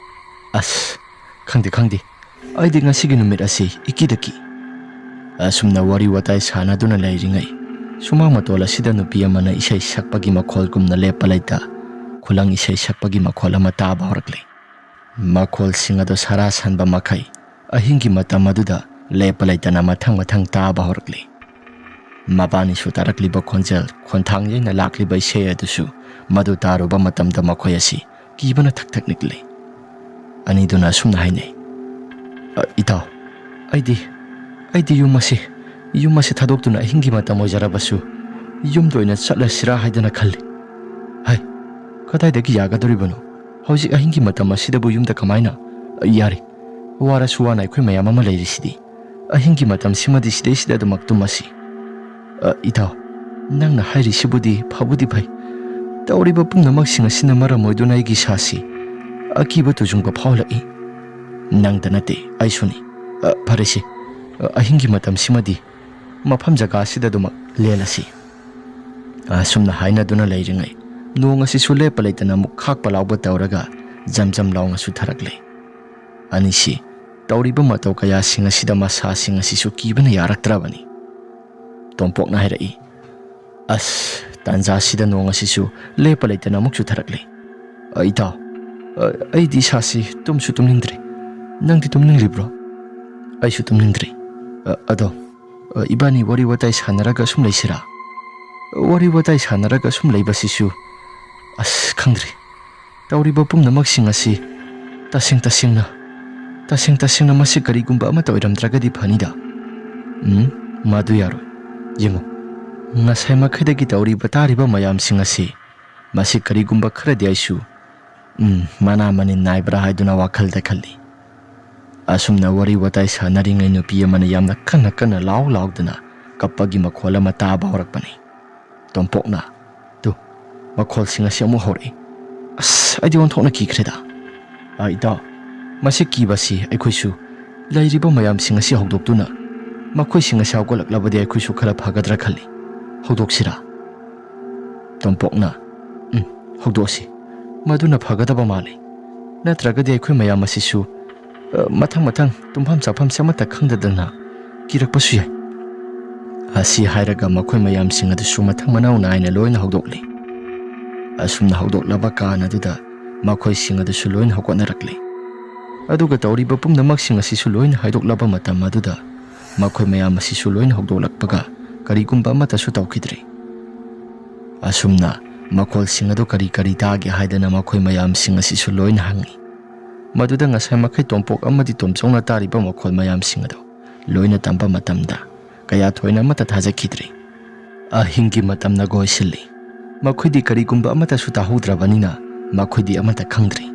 ꯑꯁ, ꯈꯪꯗꯦ, ꯈꯪꯗꯦ꯫ ꯑꯩꯗꯤ ꯉꯁꯤꯒꯤ ꯅꯨꯃꯤꯠ ꯑꯁꯤ ꯏꯀꯤꯗ ꯀꯤ꯫ ꯑꯁꯨꯝꯅ ꯋꯥꯔꯤ ꯋꯥꯇꯥꯏ ꯁꯥꯟꯅꯗꯨꯅ ꯂꯩꯔꯤꯉꯩ, ꯁꯨꯃꯥꯡ ꯃꯇꯣꯜ ꯑꯁꯤꯗ ꯅꯨꯄꯤ ꯑꯃꯅ ꯏꯁꯩ ꯁꯛꯄꯒꯤ ꯃꯈꯣꯜꯒꯨꯝꯅ ꯂꯦꯞꯄ ꯂꯩꯇ ꯈꯨꯂꯪ ꯏꯁꯩ ꯁꯛꯄꯒꯤ ꯃꯈꯣꯜ ꯑꯃ ꯇꯥꯕ ꯍꯧꯔꯛꯂꯦ꯫ ꯃꯈꯣꯜꯁꯤꯡ ꯑꯗꯨ ꯁꯔꯥ ꯁꯟꯕ ꯃꯈꯩ, ꯑꯍꯤꯡꯒꯤ ꯃꯇꯝ ꯑꯗꯨꯗ ꯂꯦꯞꯄ ꯂꯩꯇꯅ ꯃꯊꯪ ꯃꯊꯪ ꯇꯥꯕ ꯍꯧꯔꯛꯂꯤ꯫ ꯃꯕꯥꯅꯤꯁꯨ ꯇꯥꯔꯛꯂꯤꯕ ꯈꯣꯟꯖꯦꯜ, ꯈꯣꯟꯊꯥꯡ ꯌꯩꯅ ꯂꯥꯛꯂꯤꯕ ꯏꯁꯩ ꯑꯗꯨꯁꯨ, ꯃꯗꯨ ꯇꯥꯔꯨꯕ ꯃꯇꯝꯗ ꯃꯈꯣꯏ ꯑꯁꯤ ꯀꯤꯕꯅ ꯊꯛ ꯊꯛ ꯅꯤꯛꯂꯤ꯫ ꯑꯅꯤꯗꯨꯅ ꯑꯁꯨꯝꯅ ꯍꯥꯏꯅꯩ, "ꯑ, ꯏꯇꯥꯎ, ꯑꯩꯗꯤ, ꯑꯩꯗꯤ ꯌꯨꯝ ꯑꯁꯤ, ꯌꯨꯝ ꯑꯁꯤ ꯊꯥꯗꯣꯛꯇꯨꯅ ꯑꯍꯤꯡꯒꯤ ꯃꯇꯝ ꯑꯣꯏꯖꯔꯕꯁꯨ ꯌꯨꯝꯗ ꯑꯣꯏꯅ ꯆꯠꯂꯁꯤꯔꯥ ꯍꯥꯏꯗꯅ ꯈꯜꯂꯤ꯫ ꯍꯥꯏ, ꯀꯗꯥꯏꯗꯒꯤ ꯌꯥꯒꯗꯧꯔꯤꯕꯅꯣ? ꯍꯧꯖꯤꯛ ꯑꯍꯤꯡꯒꯤ ꯃꯇꯝ ꯑꯁꯤꯗꯕꯨ ꯌꯨꯝꯗ ꯀꯃꯥꯏꯅ? ꯌꯥꯔꯦ, ꯋꯥꯔꯁꯨ ꯋꯥꯅ ꯑꯩꯈꯣꯏ ꯃꯌꯥꯝ ꯑꯃ ꯂꯩꯔꯤꯁꯤꯗꯤ꯫ ꯑꯍꯤꯡꯒꯤ ꯃꯇꯝꯁꯤꯃꯗꯤ ꯁꯤꯗꯩꯁꯤꯗ ꯑꯗꯨꯃꯛ ꯇꯨꯝꯃꯁꯤ꯫ ꯑ, ꯏꯇꯥꯎ, ꯅꯪꯅ ꯍꯥꯏꯔꯤꯁꯤꯕꯨꯗꯤ ꯐꯕꯨꯗꯤ ꯐꯩ꯫ ꯇꯧꯔꯤꯕ ꯄꯨꯝꯅꯃꯛꯁꯤꯡ ꯑꯁꯤꯅ ꯃꯔꯝ ꯑꯣꯏꯗꯨꯅ ꯑꯩꯒꯤ ꯏꯁꯥꯁꯤ ꯑꯀꯤꯕ ꯇꯨꯖꯨꯡꯕ ꯐꯥꯎꯍꯜꯂꯛꯏ꯫ ꯅꯪꯗ ꯅꯠꯇꯦ, ꯑꯩꯁꯨꯅꯤ꯫ ꯑ, ꯐꯔꯦꯁꯦ, ꯑ, ꯑꯍꯤꯡꯒꯤ ꯃꯇꯝꯁꯤꯃꯗꯤ ꯃꯐꯝ ꯖꯒꯥ ꯑꯁꯤꯗ ꯑꯗꯨꯃꯛ ꯂꯦꯜꯂꯁꯤ꯫" ꯑꯁꯨꯝꯅ ꯍꯥꯏꯅꯗꯨꯅ ꯂꯩꯔꯤꯉꯩ, ꯅꯣꯡ ꯑꯁꯤꯁꯨ ꯂꯦꯞꯄ ꯂꯩꯇꯅ ꯑꯃꯨꯛ ꯈꯥꯛꯄ ꯂꯥꯎꯕ ꯇꯧꯔꯒ ꯖꯝ ꯖꯝ ꯂꯥꯎꯅꯁꯨ ꯊꯥꯔꯛꯂꯦ꯫ ꯑꯅꯤꯁꯤ ꯇꯧꯔꯤꯕ ꯃꯇꯧ ꯀꯌꯥꯁꯤꯡ ꯑꯁꯤꯗ ꯃꯁꯥꯁꯤꯡ ꯑꯁꯤꯁꯨ ꯀꯤꯕꯅ ꯌꯥꯔꯛꯇ꯭ꯔꯕꯅꯤ꯫ ꯇꯣꯝꯄꯣꯛꯅ ꯍꯥꯏꯔꯛꯏ꯫ ꯑꯁ, ꯇꯥꯟꯖꯥꯁꯤꯗ ꯅꯣꯡ ꯑꯁꯤꯁꯨ ꯂꯦꯞꯄ ꯂꯩꯇꯅ ꯑꯃꯨꯛ ꯆꯨꯊꯔꯛꯂꯦ꯫ "ꯑ, ꯏꯇꯥꯎ, ꯑ, ꯑꯩꯗꯤ ꯏꯁꯥꯁꯤ ꯇꯨꯝꯁꯨ ꯇꯨꯝꯅꯤꯡꯗ꯭ꯔꯦ꯫ ꯅꯪꯗꯤ ꯇꯨꯝꯅꯤꯡꯂꯤꯕ꯭ꯔꯣ?" "ꯑꯩꯁꯨ ꯇꯨꯝꯅꯤꯡꯗ꯭ꯔꯦ꯫ ꯑ, ꯑꯗꯣ, ꯑ, ꯏꯕꯥꯅꯤ ꯋꯥꯔꯤ ꯋꯥꯇꯥꯏ ꯁꯥꯟꯅꯔꯒ ꯁꯨꯝ ꯂꯩꯁꯤꯔꯥ? ꯋꯥꯔꯤ ꯋꯥꯇꯥꯏ ꯁꯥꯟꯅꯔꯒ ꯁꯨꯝ ꯂꯩꯕꯁꯤꯁꯨ, ꯑꯁ, ꯈꯪꯗ꯭ꯔꯦ꯫ ꯇꯧꯔꯤꯕ ꯄꯨꯝꯅꯃꯛꯁꯤꯡ ꯑꯁꯤ ꯇꯁꯦꯡ ꯇꯁꯦꯡꯅ, ꯇꯁꯦꯡ ꯇꯁꯦꯡꯅ ꯃꯁꯤ ꯀꯔꯤꯒꯨꯝꯕ ꯑꯃꯠꯇ ꯑꯣꯏꯔꯝꯗ꯭ꯔꯒꯗꯤ ꯐꯅꯤꯗ꯫ ꯎꯝ, ꯃꯗꯨ ꯌꯥꯔꯣꯏ꯫ ꯌꯦꯡꯉꯨ, ꯉꯁꯥꯏ ꯃꯈꯩꯗꯒꯤ ꯇꯧꯔꯤꯕ ꯇꯥꯔꯤꯕ ꯃꯌꯥꯝꯁꯤꯡ ꯑꯁꯤ, ꯃꯁꯤ ꯀꯔꯤꯒꯨꯝꯕ ꯈꯔꯗꯤ ꯑꯩꯁꯨ, ꯎꯝ, ꯃꯅꯥ ꯃꯅꯤꯟ ꯅꯥꯏꯕ꯭ꯔꯥ ꯍꯥꯏꯗꯨꯅ ꯋꯥꯈꯜꯗ ꯈꯜꯂꯤ꯫ ꯑꯁꯨꯝꯅ ꯋꯥꯔꯤ ꯋꯥꯇꯥꯏ ꯁꯥꯟꯅꯔꯤꯉꯩ ꯅꯨꯄꯤ ꯑꯃꯅ ꯌꯥꯝꯅ ꯀꯟꯅ ꯀꯟꯅ ꯂꯥꯎ ꯂꯥꯎꯗꯅ ꯀꯞꯄꯒꯤ ꯃꯈꯣꯜ ꯑꯃ ꯇꯥꯕ ꯍꯧꯔꯛꯄꯅꯤ꯫ ꯇꯣꯝꯄꯣꯛꯅ, "ꯇꯨ, ꯃꯈꯣꯜꯁꯤꯡ ꯑꯁꯤ ꯑꯃꯨꯛ ꯍꯧꯔꯛꯏ꯫ ꯑꯁ, ꯑꯩꯗꯤ ꯑꯣꯟꯊꯣꯛꯅ ꯀꯤꯈ꯭ꯔꯦꯗ꯫ ꯑ, ꯏꯇꯥꯎ, ꯃꯁꯤ ꯀꯤꯕꯁꯤ ꯑꯩꯈꯣꯏꯁꯨ ꯂꯩꯔꯤꯕ ꯃꯌꯥꯝꯁꯤꯡ ꯑꯁꯤ ꯍꯧꯗꯣꯛꯇꯨꯅ ꯃꯈꯣꯏꯁꯤꯡ ꯑꯁꯤ ꯍꯧꯒꯠꯂꯛꯂꯕꯗꯤ ꯑꯩꯈꯣꯏꯁꯨ ꯈꯔ ꯐꯒꯗ꯭ꯔꯥ ꯈꯜꯂꯤ꯫ ꯍꯧꯗꯣꯛꯁꯤꯔꯥ?" ꯇꯣꯝꯄꯣꯛꯅ, "ꯎꯝ, ꯍꯧꯗꯣꯛꯑꯁꯤ꯫ ꯃꯗꯨꯅ ꯐꯒꯗꯕ ꯃꯥꯜꯂꯤ꯫ ꯅꯠꯇ꯭ꯔꯒꯗꯤ ꯑꯩꯈꯣꯏ ꯃꯌꯥꯝ ꯑꯁꯤꯁꯨ, ꯑ, ꯃꯊꯪ ꯃꯊꯪ ꯇꯨꯝꯐꯝ ꯆꯥꯐꯝꯁꯦ ꯑꯃꯠꯇ ꯈꯪꯗꯗꯅ ꯀꯤꯔꯛꯄꯁꯨ ꯌꯥꯏ꯫" ꯑꯁꯤ ꯍꯥꯏꯔꯒ ꯃꯈꯣꯏ ꯃꯌꯥꯝꯁꯤꯡ ꯑꯗꯨꯁꯨ ꯃꯊꯪ ꯃꯅꯥꯎ ꯅꯥꯏꯅ ꯂꯣꯏꯅ ꯍꯧꯗꯣꯛꯂꯤ꯫ ꯑꯁꯨꯝꯅ ꯍꯧꯗꯣꯛꯂꯕ ꯀꯥꯟ ꯑꯗꯨꯗ ꯃꯈꯣꯏꯁꯤꯡ ꯑꯗꯨꯁꯨ ꯂꯣꯏꯅ ꯍꯧꯒꯠꯅꯔꯛꯂꯤ꯫ ꯑꯗꯨꯒ ꯇꯧꯔꯤꯕ ꯄꯨꯝꯅꯃꯛꯁꯤꯡ ꯑꯁꯤꯁꯨ ꯂꯣꯏꯅ ꯍꯥꯏꯗꯣꯛꯂꯕ ꯃꯇꯝ ꯑꯗꯨꯗ ꯃꯈꯣꯏ ꯃꯌꯥꯝ ꯑꯁꯤꯁꯨ ꯂꯣꯏꯅ ꯍꯧꯗꯣꯛꯂꯛꯄꯒ ꯀꯔꯤꯒꯨꯝꯕ ꯑꯃꯠꯇꯁꯨ ꯇꯧꯈꯤꯗ꯭ꯔꯦ꯫ ꯑꯁꯨꯝꯅ ꯃꯈꯣꯜꯁꯤꯡ ꯑꯗꯨ ꯀꯔꯤ ꯀꯔꯤ ꯇꯥꯒꯦ ꯍꯥꯏꯗꯅ ꯃꯈꯣꯏ ꯃꯌꯥꯝꯁꯤꯡ ꯑꯁꯤꯁꯨ ꯂꯣꯏꯅ ꯍꯪꯉꯤ꯫ ꯃꯗꯨꯗ ꯉꯁꯥꯏ ꯃꯈꯩ ꯇꯣꯝꯄꯣꯛ ꯑꯃꯗꯤ ꯇꯣꯝꯆꯧꯅ ꯇꯥꯔꯤꯕ ꯃꯈꯣꯜ ꯃꯌꯥꯝꯁꯤꯡ ꯑꯗꯨ ꯂꯣꯏꯅ ꯇꯝꯕ ꯃꯇꯝꯗ ꯀꯌꯥ ꯊꯣꯏꯅ ꯑꯃꯠꯇ ꯊꯥꯖꯈꯤꯗ꯭ꯔꯦ꯫ ꯑꯍꯤꯡꯒꯤ ꯃꯇꯝꯅ ꯒꯣꯏꯁꯤꯜꯂꯤ꯫ ꯃꯈꯣꯏꯗꯤ ꯀꯔꯤꯒꯨꯝꯕ ꯑꯃꯠꯇꯁꯨ ꯇꯥꯍꯧꯗ꯭ꯔꯕꯅꯤꯅ ꯃꯈꯣꯏꯗꯤ ꯑꯃꯠꯇ ꯈꯪꯗ꯭ꯔꯦ꯫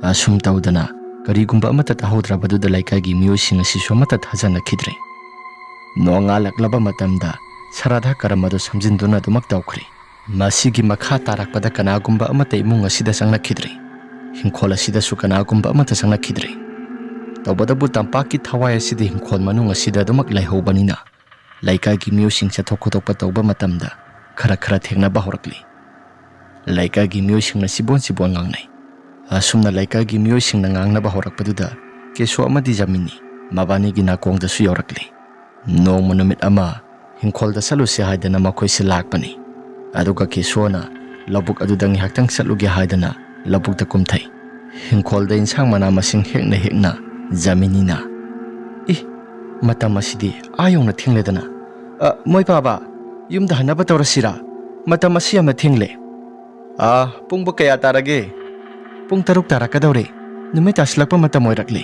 ꯑꯁꯨꯝ ꯇꯧꯗꯅ ꯀꯔꯤꯒꯨꯝꯕ ꯑꯃꯠꯇ ꯇꯥꯍꯧꯗ꯭ꯔꯕꯗꯨꯗ ꯂꯩꯀꯥꯏꯒꯤ ꯃꯤꯑꯣꯏꯁꯤꯡ ꯑꯁꯤꯁꯨ ꯑꯃꯠꯇ ꯊꯥꯖꯅꯈꯤꯗ꯭ꯔꯦ꯫ ꯅꯣꯡꯉꯥꯜꯂꯛꯂꯕ ꯃꯇꯝꯗ ꯁꯔꯥꯙ ꯀꯔꯝ ꯑꯗꯨ ꯁꯝꯖꯤꯟꯗꯨꯅ ꯑꯗꯨꯃꯛ ꯇꯧꯈ꯭ꯔꯦ꯫ ꯃꯁꯤꯒꯤ ꯃꯈꯥ ꯇꯥꯔꯛꯄꯗ ꯀꯅꯥꯒꯨꯝꯕ ꯑꯃꯠꯇ ꯏꯃꯨꯡ ꯑꯁꯤꯗ ꯆꯪꯂꯛꯈꯤꯗ꯭ꯔꯦ꯫ ꯍꯤꯡꯈꯣꯜ ꯑꯁꯤꯗꯁꯨ ꯀꯅꯥꯒꯨꯝꯕ ꯑꯃꯠꯇ ꯆꯪꯂꯛꯈꯤꯗ꯭ꯔꯦ꯫ ꯇꯧꯕꯇꯕꯨ ꯇꯝꯄꯥꯛꯀꯤ ꯊꯋꯥꯏ ꯑꯁꯤꯗꯤ ꯍꯤꯡꯈꯣꯜ ꯃꯅꯨꯡ ꯑꯁꯤꯗ ꯑꯗꯨꯃꯛ ꯂꯩꯍꯧꯕꯅꯤꯅ ꯂꯩꯀꯥꯏꯒꯤ ꯃꯤꯑꯣꯏꯁꯤꯡ ꯆꯠꯊꯣꯛ ꯈꯣꯠꯇꯣꯛꯄ ꯇꯧꯕ ꯃꯇꯝꯗ ꯈꯔ ꯈꯔ ꯊꯦꯡꯅꯕ ꯍꯧꯔꯛꯂꯤ꯫ ꯂꯩꯀꯥꯏꯒꯤ ꯃꯤꯑꯣꯏꯁꯤꯡꯅ ꯆꯤꯕꯣꯟ ꯆꯤꯕꯣꯟ ꯉꯥꯡꯅꯩ꯫ ꯑꯁꯨꯝꯅ ꯂꯩꯀꯥꯏꯒꯤ ꯃꯤꯑꯣꯏꯁꯤꯡꯅ ꯉꯥꯡꯅꯕ ꯍꯧꯔꯛꯄꯗꯨꯗ ꯀꯦꯁꯣ ꯑꯃꯗꯤ ꯖꯃꯤꯅꯤ ꯃꯕꯥꯅꯤꯒꯤ ꯅꯥꯀꯣꯡꯗꯁꯨ ꯌꯧꯔꯛꯂꯤ꯫ ꯅꯣꯡꯃ ꯅꯨꯃꯤꯠ ꯑꯃ ꯍꯤꯡꯈꯣꯜꯗ ꯆꯠꯂꯨꯁꯤ ꯍꯥꯏꯗꯅ ꯃꯈꯣꯏꯁꯤ ꯂꯥꯛꯄꯅꯤ꯫ ꯑꯗꯨꯒ ꯀꯦꯁꯣꯅ ꯂꯧꯕꯨꯛ ꯑꯗꯨꯗ ꯉꯥꯏꯍꯥꯛꯇꯪ ꯆꯠꯂꯨꯒꯦ ꯍꯥꯏꯗꯅ ꯂꯧꯕꯨꯛꯇ ꯀꯨꯝꯊꯩ꯫ ꯍꯤꯡꯈꯣꯜꯗ ꯏꯟꯁꯥꯡ ꯃꯅꯥ ꯃꯁꯤꯡ ꯍꯦꯛꯅ ꯍꯦꯛꯅ ꯖꯃꯤꯅꯤꯅ, "ꯏ, ꯃꯇꯝ ꯑꯁꯤꯗꯤ ꯑꯥ ꯌꯧꯅ ꯊꯦꯡꯂꯦꯗꯅ꯫ ꯑ, ꯃꯣꯏ ꯄꯥꯕ, ꯌꯨꯝꯗ ꯍꯟꯅꯕ ꯇꯧꯔꯁꯤꯔꯥ? ꯃꯇꯝ ꯑꯁꯤ ꯌꯥꯝꯅ ꯊꯦꯡꯂꯦ꯫ ꯑꯥ, ꯄꯨꯡꯕꯨ ꯀꯌꯥ ꯇꯥꯔꯒꯦ? ꯄꯨꯡ ꯇꯔꯨꯛ ꯇꯥꯔꯛꯀꯗꯧꯔꯦ꯫ ꯅꯨꯃꯤꯠ ꯇꯥꯁꯤꯜꯂꯛꯄ ꯃꯇꯝ ꯑꯣꯏꯔꯛꯂꯦ꯫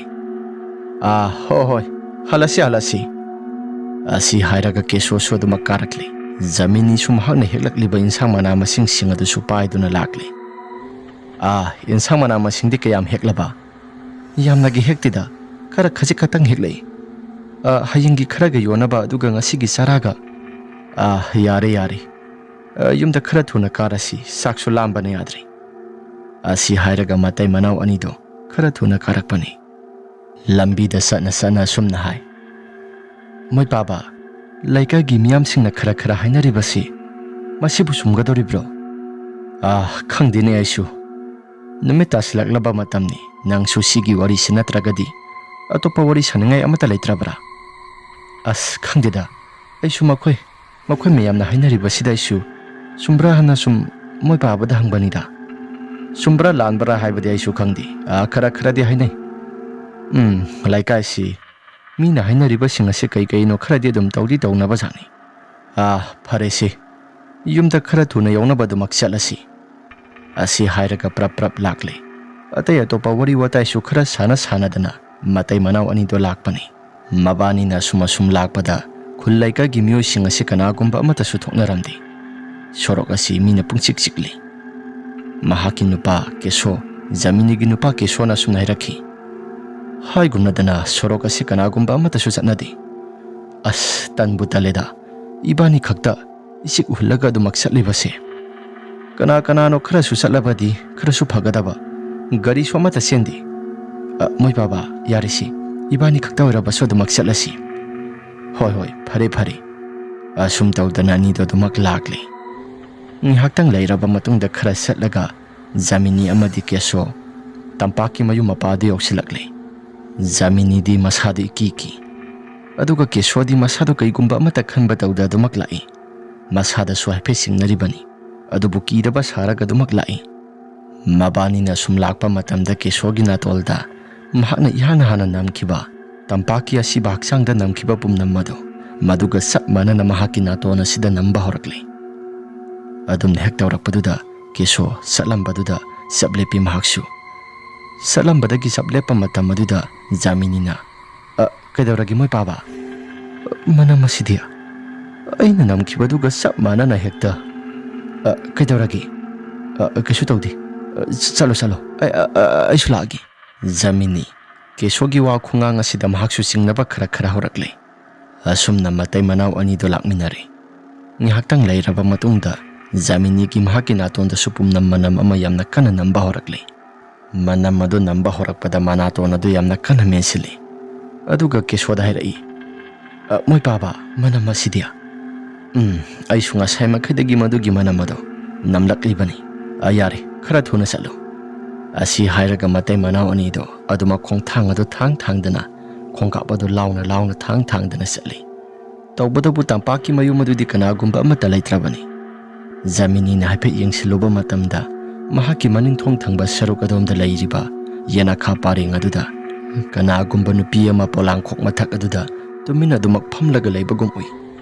ꯑꯥ, ꯍꯣ ꯍꯣꯏ, ꯍꯜꯂꯁꯤ, ꯍꯜꯂꯁꯤ꯫" ꯑꯁꯤ ꯍꯥꯏꯔꯒ ꯀꯦꯁꯣꯁꯨ ꯑꯗꯨꯃꯛ ꯀꯥꯔꯛꯂꯦ꯫ ꯖꯃꯤꯅꯤꯁꯨ ꯃꯍꯥꯛꯅ ꯍꯦꯛꯂꯛꯂꯤꯕ ꯏꯟꯁꯥꯡ ꯃꯅꯥ ꯃꯁꯤꯡꯁꯤꯡ ꯑꯗꯨꯁꯨ ꯄꯥꯏꯗꯨꯅ ꯂꯥꯛꯂꯦ꯫ "ꯑꯥ, ꯏꯟꯁꯥꯡ ꯃꯅꯥ ꯃꯁꯤꯡꯗꯤ ꯀꯌꯥꯝ ꯍꯦꯛꯂꯕ?" "ꯌꯥꯝꯅꯒꯤ ꯍꯦꯛꯇꯦꯗ, ꯈꯔ ꯈꯖꯤꯛ ꯈꯛꯇꯪ ꯍꯦꯛꯂꯛꯏ꯫ ꯑꯥ, ꯍꯌꯦꯡꯒꯤ ꯈꯔꯒ ꯌꯣꯟꯅꯕ, ꯑꯗꯨꯒ ꯉꯁꯤꯒꯤ ꯆꯥꯔꯥꯒ꯫" "ꯑꯥ, ꯌꯥꯔꯦ, ꯌꯥꯔꯦ꯫ ꯑꯥ, ꯌꯨꯝꯗ ꯈꯔ ꯊꯨꯅ ꯀꯥꯔꯁꯤ, ꯆꯥꯛꯁꯨ ꯂꯥꯝꯕꯅ ꯌꯥꯗ꯭ꯔꯦ꯫" ꯑꯁꯤ ꯍꯥꯏꯔꯒ ꯃꯇꯩ ꯃꯅꯥꯎ ꯑꯅꯤꯗꯣ ꯈꯔ ꯊꯨꯅ ꯀꯥꯔꯛꯄꯅꯤ꯫ ꯂꯝꯕꯤꯗ ꯆꯠꯅ ꯆꯠꯅ ꯑꯁꯨꯝꯅ ꯍꯥꯏ, "ꯃꯣꯏ ꯄꯥꯕ, ꯂꯩꯀꯥꯏꯒꯤ ꯃꯤꯌꯥꯝꯁꯤꯡꯅ ꯈꯔ ꯈꯔ ꯍꯥꯏꯅꯔꯤꯕꯁꯤ ꯃꯁꯤꯕꯨ ꯆꯨꯝꯒꯗꯧꯔꯤꯕ꯭ꯔꯣ? ꯑꯥ, ꯈꯪꯗꯦꯅꯦ ꯑꯩꯁꯨ꯫ ꯅꯨꯃꯤꯠ ꯇꯥꯁꯤꯜꯂꯛꯂꯕ ꯃꯇꯝꯅꯤ, ꯅꯪꯁꯨ ꯁꯤꯒꯤ ꯋꯥꯔꯤꯁꯤ ꯅꯠꯇ꯭ꯔꯒꯗꯤ ꯑꯇꯣꯞꯄ ꯋꯥꯔꯤ ꯁꯥꯅꯤꯡꯉꯥꯏ ꯑꯃꯠꯇ ꯂꯩꯇ꯭ꯔꯕ꯭ꯔꯥ?" "ꯑꯁ, ꯈꯪꯗꯦꯗ, ꯑꯩꯁꯨ ꯃꯈꯣꯏ, ꯃꯈꯣꯏ ꯃꯌꯥꯝꯅ ꯍꯥꯏꯅꯔꯤꯕꯁꯤꯗ ꯑꯩꯁꯨ ꯆꯨꯝꯕ꯭ꯔꯥ ꯍꯥꯏꯅ ꯁꯨꯝ ꯃꯣꯏ ꯄꯥꯕꯗ ꯍꯪꯕꯅꯤꯗ꯫ ꯆꯨꯝꯕ꯭ꯔꯥ ꯂꯥꯟꯕ꯭ꯔꯥ ꯍꯥꯏꯕꯗꯤ ꯑꯩꯁꯨ ꯈꯪꯗꯦ꯫ ꯑꯥ, ꯈꯔ ꯈꯔꯗꯤ ꯍꯥꯏꯅꯩ꯫ ꯎꯝ, ꯂꯩꯀꯥꯏꯁꯤ ꯃꯤꯅ ꯍꯥꯏꯅꯔꯤꯕꯁꯤꯡ ꯑꯁꯤ ꯀꯩ ꯀꯩꯅꯣ ꯈꯔꯗꯤ ꯑꯗꯨꯝ ꯇꯧꯗꯤ ꯇꯧꯅꯕꯖꯥꯠꯅꯤ꯫ ꯑꯥ, ꯐꯔꯦꯁꯦ, ꯌꯨꯝꯗ ꯈꯔ ꯊꯨꯅ ꯌꯧꯅꯕ ꯑꯗꯨꯃꯛ ꯆꯠꯂꯁꯤ꯫" ꯑꯁꯤ ꯍꯥꯏꯔꯒ ꯄ꯭ꯔꯞ ꯄ꯭ꯔꯞ ꯂꯥꯛꯂꯦ꯫ ꯑꯇꯩ ꯑꯇꯣꯞꯄ ꯋꯥꯔꯤ ꯋꯥꯇꯥꯏꯁꯨ ꯈꯔ ꯁꯥꯟꯅ ꯁꯥꯟꯅꯗꯅ ꯃꯇꯩ ꯃꯅꯥꯎ ꯑꯅꯤꯗꯣ ꯂꯥꯛꯄꯅꯤ꯫ ꯃꯕꯥꯅꯤꯅ ꯑꯁꯨꯝ ꯑꯁꯨꯝ ꯂꯥꯛꯄꯗ ꯈꯨꯜ ꯂꯩꯀꯥꯏꯒꯤ ꯃꯤꯑꯣꯏꯁꯤꯡ ꯑꯁꯤ ꯀꯅꯥꯒꯨꯝꯕ ꯑꯃꯠꯇꯁꯨ ꯊꯣꯛꯅꯔꯝꯗꯦ꯫ ꯁꯣꯔꯣꯛ ꯑꯁꯤ ꯃꯤꯅ ꯄꯨꯡꯆꯤꯛ ꯆꯤꯛꯂꯤ꯫ ꯃꯍꯥꯛꯀꯤ ꯅꯨꯄꯥ ꯀꯦꯁꯣ, ꯖꯃꯤꯅꯤꯒꯤ ꯅꯨꯄꯥ ꯀꯦꯁꯣꯅ ꯑꯁꯨꯝꯅ ꯍꯥꯏꯔꯛꯈꯤ, "ꯍꯥꯏꯒꯨꯝꯅꯗꯅ ꯁꯣꯔꯣꯛ ꯑꯁꯤ ꯀꯅꯥꯒꯨꯝꯕ ꯑꯃꯠꯇꯁꯨ ꯆꯠꯅꯗꯦ꯫ ꯑꯁ, ꯇꯟꯕꯨ ꯇꯜꯂꯦꯗ, ꯏꯕꯥꯅꯤ ꯈꯛꯇ ꯏꯆꯤꯛ ꯎꯍꯜꯂꯒ ꯑꯗꯨꯃꯛ ꯆꯠꯂꯤꯕꯁꯦ꯫ ꯀꯅꯥ ꯀꯅꯥꯅꯣ ꯈꯔꯁꯨ ꯆꯠꯂꯕꯗꯤ ꯈꯔꯁꯨ ꯐꯒꯗꯕ꯫ ꯒꯥꯔꯤꯁꯨ ꯑꯃꯠꯇ ꯆꯦꯟꯗꯦ꯫ ꯑ, ꯃꯣꯏ ꯄꯥꯕ, ꯌꯥꯔꯦꯁꯤ, ꯏꯕꯥꯅꯤ ꯈꯛꯇ ꯑꯣꯏꯔꯕꯁꯨ ꯑꯗꯨꯃꯛ ꯆꯠꯂꯁꯤ꯫" "ꯍꯣꯏ, ꯍꯣꯏ, ꯐꯔꯦ, ꯐꯔꯦ꯫" ꯑꯁꯨꯝ ꯇꯧꯗꯅ ꯑꯅꯤꯗꯣ ꯑꯗꯨꯃꯛ ꯂꯥꯛꯂꯦ꯫ ꯉꯥꯏꯍꯥꯛꯇꯪ ꯂꯩꯔꯕ ꯃꯇꯨꯡꯗ ꯈꯔ ꯆꯠꯂꯒ ꯖꯃꯤꯅꯤ ꯑꯃꯗꯤ ꯀꯦꯁꯣ ꯇꯝꯄꯥꯛꯀꯤ ꯃꯌꯨꯝ ꯃꯄꯥꯗꯨ ꯌꯧꯁꯤꯜꯂꯛꯂꯦ꯫ ꯖꯃꯤꯅꯤꯗꯤ ꯃꯁꯥꯗꯨ ꯏꯀꯤ ꯀꯤ꯫ ꯑꯗꯨꯒ ꯀꯦꯁꯣꯗꯤ ꯃꯁꯥꯗꯣ ꯀꯩꯒꯨꯝꯕ ꯑꯃꯠꯇ ꯈꯟꯕ ꯇꯧꯗ ꯑꯗꯨꯃꯛ ꯂꯥꯛꯏ꯫ ꯃꯁꯥꯗꯁꯨ ꯍꯥꯏꯐꯦꯠ ꯆꯤꯡꯅꯔꯤꯕꯅꯤ꯫ ꯑꯗꯨꯕꯨ ꯀꯤꯗꯕ ꯁꯥꯔꯒ ꯑꯗꯨꯃꯛ ꯂꯥꯛꯏ꯫ ꯃꯕꯥꯅꯤꯅ ꯁꯨꯝ ꯂꯥꯛꯄ ꯃꯇꯝꯗ ꯀꯦꯁꯣꯒꯤ ꯅꯥꯇꯣꯜꯗ ꯃꯍꯥꯛꯅ ꯏꯍꯥꯟ ꯍꯥꯟꯅ ꯅꯝꯈꯤꯕ, ꯇꯝꯄꯥꯛꯀꯤ ꯑꯁꯤꯕ ꯍꯛꯆꯥꯡꯗ ꯅꯝꯈꯤꯕ ꯄꯨꯝꯅꯃꯛ ꯑꯗꯨ ꯃꯗꯨꯒ ꯆꯞ ꯃꯥꯟꯅꯅ ꯃꯍꯥꯛꯀꯤ ꯅꯥꯇꯣꯟ ꯑꯁꯤꯗ ꯅꯝꯕ ꯍꯧꯔꯛꯂꯦ꯫ ꯑꯗꯨꯝꯅ ꯍꯦꯛ ꯇꯧꯔꯛꯄꯗꯨꯗ ꯀꯦꯁꯣ ꯆꯠꯂꯝꯕꯗꯨꯗ ꯆꯞ ꯂꯦꯞꯄꯤ ꯃꯍꯥꯛꯁꯨ꯫ ꯆꯠꯂꯝꯕꯗꯒꯤ ꯆꯞ ꯂꯦꯞꯄ ꯃꯇꯝ ꯑꯗꯨꯗ ꯖꯥꯃꯤꯅꯤꯅ, "ꯑ, ꯀꯩꯗꯧꯔꯒꯦ ꯃꯣꯏ ꯄꯥꯕ? ꯃꯅꯝ ꯑꯁꯤꯗꯤ ꯑꯩꯅ ꯅꯝꯈꯤꯕꯗꯨꯒ ꯆꯞ ꯃꯥꯟꯅꯅ ꯍꯦꯛꯇ꯫ ꯑ, ꯀꯩꯗꯧꯔꯒꯦ? ꯑ, ꯀꯩꯁꯨ ꯇꯧꯗꯦ꯫ ꯑ, ꯆꯠꯂꯣ, ꯆꯠꯂꯣ꯫ ꯑ, ꯑ, ꯑ, ꯑꯩꯁꯨ ꯂꯥꯛꯑꯒꯦ꯫" ꯖꯥꯃꯤꯅꯤ, ꯀꯦꯁꯣꯒꯤ ꯋꯥ ꯈꯨꯉꯥꯡ ꯑꯁꯤꯗ ꯃꯍꯥꯛꯁꯨ ꯆꯤꯡꯅꯕ ꯈꯔ ꯈꯔ ꯍꯧꯔꯛꯂꯦ꯫ ꯑꯁꯨꯝꯅ ꯃꯇꯩ ꯃꯅꯥꯎ ꯑꯅꯤꯗꯨ ꯂꯥꯛꯃꯤꯟꯅꯔꯦ꯫ ꯉꯥꯏꯍꯥꯛꯇꯪ ꯂꯩꯔꯕ ꯃꯇꯨꯡꯗ ꯖꯥꯃꯤꯅꯤꯒꯤ ꯃꯍꯥꯛꯀꯤ ꯅꯥꯇꯣꯟꯗꯁꯨ ꯄꯨꯝꯅꯝ ꯃꯅꯝ ꯑꯃ ꯌꯥꯝꯅ ꯀꯟꯅ ꯅꯝꯕ ꯍꯧꯔꯛꯂꯦ꯫ ꯃꯅꯝ ꯑꯗꯨ ꯅꯝꯕ ꯍꯧꯔꯛꯄꯗ ꯃꯅꯥꯇꯣꯟ ꯑꯗꯨ ꯌꯥꯝꯅ ꯀꯟꯅ ꯃꯦꯟꯁꯤꯜꯂꯤ꯫ ꯑꯗꯨꯒ ꯀꯦꯁꯣꯗ ꯍꯥꯏꯔꯛꯏ, "ꯑ, ꯃꯣꯏ ꯄꯥꯕ, ꯃꯅꯝ ꯑꯁꯤꯗꯤ?" "ꯎꯝ, ꯑꯩꯁꯨ ꯉꯁꯥꯏ ꯃꯈꯩꯗꯒꯤ ꯃꯗꯨꯒꯤ ꯃꯅꯝ ꯑꯗꯨ ꯅꯝꯂꯛꯂꯤꯕꯅꯤ꯫ ꯑ, ꯌꯥꯔꯦ, ꯈꯔ ꯊꯨꯅ ꯆꯠꯂꯨ꯫" ꯑꯁꯤ ꯍꯥꯏꯔꯒ ꯃꯇꯩ ꯃꯅꯥꯎ ꯑꯅꯤꯗꯨ ꯑꯗꯨꯃꯛ ꯈꯣꯡꯊꯥꯡ ꯑꯗꯨ ꯊꯥꯡ ꯊꯥꯡꯗꯅ, ꯈꯣꯡꯀꯥꯞ ꯑꯗꯨ ꯂꯥꯎꯅ ꯂꯥꯎꯅ ꯊꯥꯡ ꯊꯥꯡꯗꯅ ꯆꯠꯂꯤ꯫ ꯇꯧꯕꯇꯕꯨ ꯇꯝꯄꯥꯛꯀꯤ ꯃꯌꯨꯝ ꯑꯗꯨꯗꯤ ꯀꯅꯥꯒꯨꯝꯕ ꯑꯃꯠꯇ ꯂꯩꯇ꯭ꯔꯕꯅꯤ꯫ ꯖꯥꯃꯤꯅꯤꯅ ꯍꯥꯏꯐꯦꯠ ꯌꯦꯡꯁꯤꯜꯂꯨꯕ ꯃꯇꯝꯗ, ꯃꯍꯥꯛꯀꯤ ꯃꯅꯤꯡ ꯊꯣꯡ ꯊꯪꯕ ꯁꯔꯨꯛ ꯑꯗꯣꯝꯗ ꯂꯩꯔꯤꯕ ꯌꯦꯅꯈꯥ ꯄꯔꯦꯡ ꯑꯗꯨꯗ ꯀꯅꯥꯒꯨꯝꯕ ꯅꯨꯄꯤ ꯑꯃ ꯄꯣꯂꯥꯡꯈꯣꯛ ꯃꯊꯛ ꯑꯗꯨꯗ ꯇꯨꯃꯤꯟꯅ ꯑꯗꯨꯃꯛ ꯐꯝꯂꯒ ꯂꯩꯕꯒꯨꯝ ꯎꯏ꯫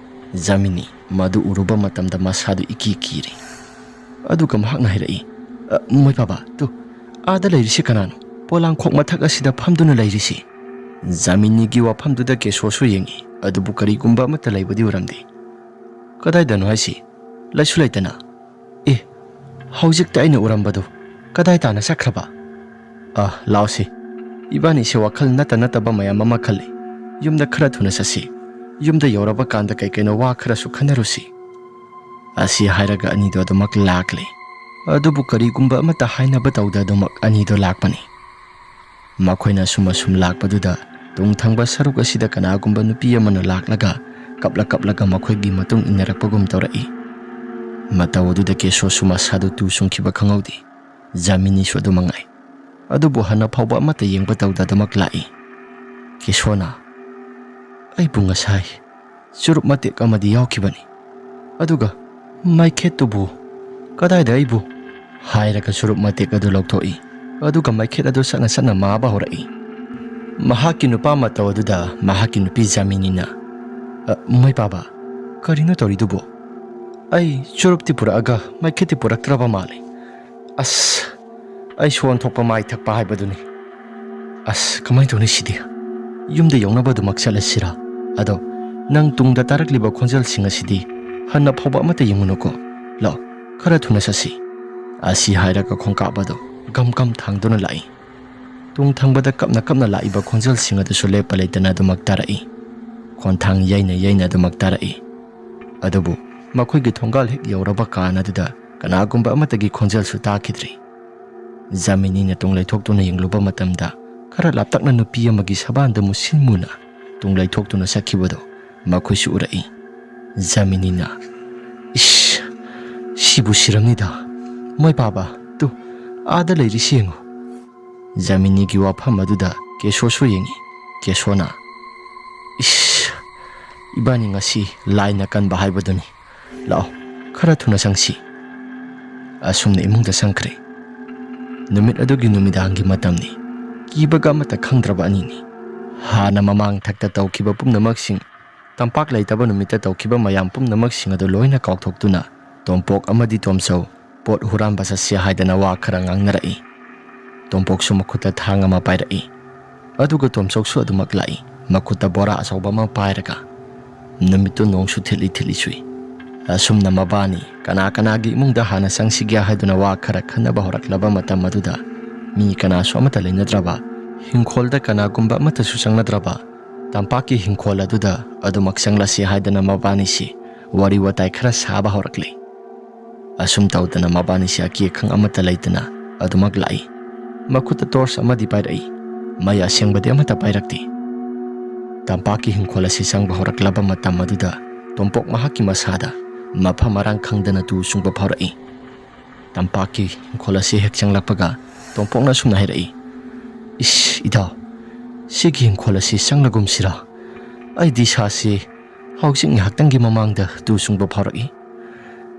ꯖꯥꯃꯤꯅꯤ ꯃꯗꯨ ꯎꯔꯨꯕ ꯃꯇꯝꯗ ꯃꯁꯥꯗꯨ ꯏꯀꯤ ꯀꯤꯔꯦ꯫ ꯑꯗꯨꯒ ꯃꯍꯥꯛꯅ ꯍꯥꯏꯔꯛꯏ, "ꯑ, ꯃꯣꯏ ꯄꯥꯕ, ꯇꯨ, ꯑꯥꯗ ꯂꯩꯔꯤꯁꯤ ꯀꯅꯥꯅꯣ? ꯄꯣꯂꯥꯡꯈꯣꯛ ꯃꯊꯛ ꯑꯁꯤꯗ ꯐꯝꯗꯨꯅ ꯂꯩꯔꯤꯁꯤ?" ꯖꯥꯃꯤꯅꯤꯒꯤ ꯋꯥꯐꯝꯗꯨꯗ ꯀꯦꯁꯣꯁꯨ ꯌꯦꯡꯉꯤ, ꯑꯗꯨꯕꯨ ꯀꯔꯤꯒꯨꯝꯕ ꯑꯃꯠꯇ ꯂꯩꯕꯗꯤ ꯎꯔꯝꯗꯦ꯫ "ꯀꯗꯥꯏꯗꯅꯣ ꯍꯥꯏꯁꯤ? ꯂꯩꯁꯨ ꯂꯩꯇꯅ꯫ ꯑꯦ, ꯍꯧꯖꯤꯛꯇ ꯑꯩꯅ ꯎꯔꯝꯕꯗꯨ ꯀꯗꯥꯏ ꯇꯥꯅ ꯆꯠꯈ꯭ꯔꯕ? ꯑ, ꯂꯥꯎꯁꯤ꯫ ꯏꯕꯥꯅꯤꯁꯦ ꯋꯥꯈꯜ ꯅꯠꯇ ꯅꯠꯇꯕ ꯃꯌꯥꯝ ꯑꯃ ꯈꯜꯂꯤ꯫ ꯌꯨꯝꯗ ꯈꯔ ꯊꯨꯅ ꯆꯠꯁꯤ꯫ ꯌꯨꯝꯗ ꯌꯧꯔꯕ ꯀꯥꯟꯗ ꯀꯩ ꯀꯩꯅꯣ ꯋꯥ ꯈꯔꯁꯨ ꯈꯟꯅꯔꯨꯁꯤ꯫" ꯑꯁꯤ ꯍꯥꯏꯔꯒ ꯑꯅꯤꯗꯣ ꯑꯗꯨꯃꯛ ꯂꯥꯛꯂꯦ꯫ ꯑꯗꯨꯕꯨ ꯀꯔꯤꯒꯨꯝꯕ ꯑꯃꯠꯇ ꯍꯥꯏꯅꯕ ꯇꯧꯗ ꯑꯗꯨꯃꯛ ꯑꯅꯤꯗꯣ ꯂꯥꯛꯄꯅꯤ꯫ ꯃꯈꯣꯏꯅ ꯑꯁꯨꯝ ꯑꯁꯨꯝ ꯂꯥꯛꯄꯗꯨꯗ ꯇꯨꯡ ꯊꯪꯕ ꯁꯔꯨꯛ ꯑꯁꯤꯗ ꯀꯅꯥꯒꯨꯝꯕ ꯅꯨꯄꯤ ꯑꯃꯅ ꯂꯥꯛꯂꯒ ꯀꯞꯂ ꯀꯞꯂꯒ ꯃꯈꯣꯏꯒꯤ ꯃꯇꯨꯡ ꯏꯟꯅꯔꯛꯄꯒꯨꯝ ꯇꯧꯔꯛꯏ꯫ ꯃꯇꯧ ꯑꯗꯨꯗ ꯀꯦꯁꯣꯁꯨ ꯃꯁꯥꯗꯨ ꯇꯨ ꯆꯨꯡꯈꯤꯕ ꯈꯪꯍꯧꯗꯦ꯫ ꯖꯥꯃꯤꯅꯤꯁꯨ ꯑꯗꯨ ꯃꯉꯥꯏ꯫ ꯑꯗꯨꯕꯨ ꯍꯟꯅ ꯐꯥꯎꯕ ꯑꯃꯠꯇ ꯌꯦꯡꯕ ꯇꯧꯗ ꯑꯗꯨꯃꯛ ꯂꯥꯛꯏ꯫ ꯀꯦꯁꯣꯅ, ꯑꯩꯕꯨ ꯉꯁꯥꯏ ꯆꯨꯔꯨꯞ ꯃꯇꯦꯛ ꯑꯃꯗꯤ ꯌꯥꯎꯈꯤꯕꯅꯤ꯫ ꯑꯗꯨꯒ ꯃꯩꯈꯦꯠꯇꯨꯕꯨ ꯀꯗꯥꯏꯗ ꯑꯩꯕꯨ?" ꯍꯥꯏꯔꯒ ꯆꯨꯔꯨꯞ ꯃꯇꯦꯛ ꯑꯗꯨ ꯂꯧꯊꯣꯛꯏ꯫ ꯑꯗꯨꯒ ꯃꯩꯈꯦꯠ ꯑꯗꯨ ꯁꯠꯅ ꯁꯠꯅ ꯃꯥꯕ ꯍꯧꯔꯛꯏ꯫ ꯃꯍꯥꯛꯀꯤ ꯅꯨꯄꯥ ꯃꯇꯧ ꯑꯗꯨꯗ ꯃꯍꯥꯛꯀꯤ ꯅꯨꯄꯤ ꯖꯥꯃꯤꯅꯤꯅ, "ꯑ, ꯃꯣꯏ ꯄꯥꯕ, ꯀꯔꯤꯅꯣ ꯇꯧꯔꯤꯗꯨꯕꯨ? ꯑꯩ ꯆꯨꯔꯨꯞꯇꯤ ꯄꯨꯔꯛꯑꯒ ꯃꯩꯈꯦꯠꯇꯤ ꯄꯨꯔꯛꯇ꯭ꯔꯕ ꯃꯥꯜꯂꯦ꯫ ꯑꯁ, ꯑꯩ ꯁꯣꯟ ꯊꯣꯛꯄ ꯃꯥꯏ ꯊꯛꯄ ꯍꯥꯏꯕꯗꯨꯅꯤ꯫ ꯑꯁ, ꯀꯃꯥꯏꯅ ꯇꯧꯅꯤ ꯁꯤꯗꯤ? ꯌꯨꯝꯗ ꯌꯧꯅꯕ ꯑꯗꯨꯃꯛ ꯆꯠꯂꯁꯤꯔꯥ? ꯑꯗꯣ ꯅꯪ ꯇꯨꯡꯗ ꯇꯥꯔꯛꯂꯤꯕ ꯈꯣꯟꯖꯦꯜꯁꯤꯡ ꯑꯁꯤꯗꯤ ꯍꯟꯅ ꯐꯥꯎꯕ ꯑꯃꯠꯇ ꯌꯦꯡꯉꯨꯅꯨꯀꯣ꯫ ꯂꯥꯛꯑꯣ, ꯈꯔ ꯊꯨꯅ ꯆꯠꯁꯤ꯫" ꯑꯁꯤ ꯍꯥꯏꯔꯒ ꯈꯣꯡꯀꯥꯞ ꯑꯗꯨ ꯒꯝ ꯒꯝ ꯊꯥꯡꯗꯨꯅ ꯂꯥꯛꯏ꯫ ꯇꯨꯡ ꯊꯪꯕꯗ ꯀꯞꯅ ꯀꯞꯅ ꯂꯥꯛꯏꯕ ꯈꯣꯟꯖꯦꯜꯁꯤꯡ ꯑꯗꯨꯁꯨ ꯂꯦꯞꯄ ꯂꯩꯇꯅ ꯑꯗꯨꯃꯛ ꯇꯥꯔꯛꯏ꯫ ꯈꯣꯟꯊꯥꯡ ꯌꯩꯅ ꯌꯩꯅ ꯑꯗꯨꯃꯛ ꯇꯥꯔꯛꯏ꯫ ꯑꯗꯨꯕꯨ ꯃꯈꯣꯏꯒꯤ ꯊꯣꯡꯒꯥꯜ ꯍꯦꯛ ꯌꯧꯔꯕ ꯀꯥꯟ ꯑꯗꯨꯗ ꯀꯅꯥꯒꯨꯝꯕ ꯑꯃꯠꯇꯒꯤ ꯈꯣꯟꯖꯦꯜꯁꯨ ꯇꯥꯈꯤꯗ꯭ꯔꯤ꯫ ꯖꯥꯃꯤꯅꯤꯅ ꯇꯨꯡ ꯂꯩꯊꯣꯛꯇꯨꯅ ꯌꯦꯡꯂꯨꯕ ꯃꯇꯝꯗ ꯈꯔ ꯂꯥꯞꯇꯛꯅ ꯅꯨꯄꯤ ꯑꯃꯒꯤ ꯁꯕꯥꯟꯗ ꯃꯨꯁꯤꯟ ꯃꯨꯅ ꯇꯨꯡ ꯂꯩꯊꯣꯛꯇꯨꯅ ꯆꯠꯈꯤꯕꯗꯣ ꯃꯈꯣꯏꯁꯨ ꯎꯔꯛꯏ꯫ ꯖꯥꯃꯤꯅꯤꯅ, "ꯏꯁ, ꯁꯤꯕꯨ ꯁꯤꯔꯝꯅꯤꯗ꯫ ꯃꯣꯏ ꯄꯥꯕ, ꯇꯨ, ꯑꯥꯗ ꯂꯩꯔꯤꯁꯤ ꯌꯦꯡꯉꯨ꯫" ꯖꯥꯃꯤꯅꯤꯒꯤ ꯋꯥꯐꯝ ꯑꯗꯨꯗ ꯀꯦꯁꯣꯁꯨ ꯌꯦꯡꯏ꯫ ꯀꯦꯁꯣꯅ, "ꯏꯁ, ꯏꯕꯥꯅꯤ ꯉꯁꯤ ꯂꯥꯏꯅ ꯀꯟꯕ ꯍꯥꯏꯕꯗꯨꯅꯤ꯫ ꯂꯥꯛꯑꯣ, ꯈꯔ ꯊꯨꯅ ꯆꯪꯁꯤ꯫" ꯑꯁꯨꯝꯅ ꯏꯃꯨꯡꯗ ꯆꯪꯈ꯭ꯔꯦ꯫ ꯅꯨꯃꯤꯠ ꯑꯗꯨꯒꯤ ꯅꯨꯃꯤꯗꯥꯡꯒꯤ ꯃꯇꯝꯅꯤ꯫ ꯀꯤꯕꯒ ꯑꯃꯠꯇ ꯈꯪꯗ꯭ꯔꯕ ꯑꯅꯤꯅꯤ꯫ ꯍꯥꯟꯅ ꯃꯃꯥꯡ ꯊꯛꯇ ꯇꯧꯈꯤꯕ ꯄꯨꯝꯅꯃꯛꯁꯤꯡ, ꯇꯝꯄꯥꯛ ꯂꯩꯇꯕ ꯅꯨꯃꯤꯠꯇ ꯇꯧꯈꯤꯕ ꯃꯌꯥꯝ ꯄꯨꯝꯅꯃꯛꯁꯤꯡ ꯑꯗꯨ ꯂꯣꯏꯅ ꯀꯥꯎꯊꯣꯛꯇꯨꯅ ꯇꯣꯝꯄꯣꯛ ꯑꯃꯗꯤ ꯇꯣꯝꯆꯧ ꯄꯣꯠ ꯍꯨꯔꯥꯟꯕ ꯆꯠꯁꯤ ꯍꯥꯏꯗꯅ ꯋꯥ ꯈꯔ ꯉꯥꯡꯅꯔꯛꯏ꯫ ꯇꯣꯝꯄꯣꯛꯁꯨ ꯃꯈꯨꯠꯇ ꯊꯥꯡ ꯑꯃ ꯄꯥꯏꯔꯛꯏ꯫ ꯑꯗꯨꯒ ꯇꯣꯝꯆꯧꯁꯨ ꯑꯗꯨꯃꯛ ꯂꯥꯛꯏ, ꯃꯈꯨꯠꯇ ꯕꯣꯔꯥ ꯑꯆꯧꯕ ꯑꯃ ꯄꯥꯏꯔꯒ꯫ ꯅꯨꯃꯤꯠꯇꯨ ꯅꯣꯡꯁꯨ ꯊꯤꯠꯂꯤ ꯊꯤꯠꯂꯤ ꯆꯨꯏ꯫ ꯑꯁꯨꯝꯅ ꯃꯕꯥꯅꯤ ꯀꯅꯥ ꯀꯅꯥꯒꯤ ꯏꯃꯨꯡꯗ ꯍꯥꯟꯅ ꯆꯪꯁꯤꯒꯦ ꯍꯥꯏꯗꯨꯅ ꯋꯥ ꯈꯔ ꯈꯟꯅꯕ ꯍꯧꯔꯛꯂꯕ ꯃꯇꯝ ꯑꯗꯨꯗ, ꯃꯤ ꯀꯅꯥꯁꯨ ꯑꯃꯠꯇ ꯂꯩꯅꯗ꯭ꯔꯕ, ꯍꯤꯡꯈꯣꯜꯗ ꯀꯅꯥꯒꯨꯝꯕ ꯑꯃꯠꯇꯁꯨ ꯆꯪꯅꯗ꯭ꯔꯕ, ꯇꯝꯄꯥꯛꯀꯤ ꯍꯤꯡꯈꯣꯜ ꯑꯗꯨꯗ ꯑꯗꯨꯃꯛ ꯆꯪꯂꯁꯤ ꯍꯥꯏꯗꯅ ꯃꯕꯥꯅꯤꯁꯤ ꯋꯥꯔꯤ ꯋꯥꯇꯥꯏ ꯈꯔ ꯁꯥꯕ ꯍꯧꯔꯛꯂꯤ꯫ ꯑꯁꯨꯝ ꯇꯧꯗꯅ ꯃꯕꯥꯅꯤꯁꯤ ꯑꯀꯤ ꯑꯈꯪ ꯑꯃꯠꯇ ꯂꯩꯇꯅ ꯑꯗꯨꯃꯛ ꯂꯥꯛꯏ꯫ ꯃꯈꯨꯠꯇ ꯇꯣꯔꯆ ꯑꯃꯗꯤ ꯄꯥꯏꯔꯛꯏ꯫ ꯃꯩ ꯑꯁꯦꯡꯕꯗꯤ ꯑꯃꯠꯇ ꯄꯥꯏꯔꯛꯇꯦ꯫ ꯇꯝꯄꯥꯛꯀꯤ ꯍꯤꯡꯈꯣꯜ ꯑꯁꯤ ꯆꯪꯕ ꯍꯧꯔꯛꯂꯕ ꯃꯇꯝ ꯑꯗꯨꯗ ꯇꯣꯝꯄꯣꯛ ꯃꯍꯥꯛꯀꯤ ꯃꯁꯥꯗ ꯃꯐꯝ ꯃꯔꯥꯡ ꯈꯪꯗꯅ ꯇꯨ ꯆꯨꯡꯕ ꯐꯥꯎꯔꯛꯏ꯫ ꯇꯝꯄꯥꯛꯀꯤ ꯍꯤꯡꯈꯣꯜ ꯑꯁꯤ ꯍꯦꯛ ꯆꯪꯂꯛꯄꯒ ꯇꯣꯝꯄꯣꯛꯅ ꯑꯁꯨꯝꯅ ꯍꯥꯏꯔꯛꯏ, "ꯏꯁ, ꯏꯇꯥꯎ, ꯁꯤꯒꯤ ꯍꯤꯡꯈꯣꯜ ꯑꯁꯤ ꯆꯪꯂꯒꯨꯝꯁꯤꯔꯥ? ꯑꯩꯗꯤ ꯏꯁꯥꯁꯤ ꯍꯧꯖꯤꯛ ꯉꯥꯏꯍꯥꯛꯇꯪꯒꯤ ꯃꯃꯥꯡꯗ ꯇꯨ ꯆꯨꯡꯕ ꯐꯥꯎꯔꯛꯏ꯫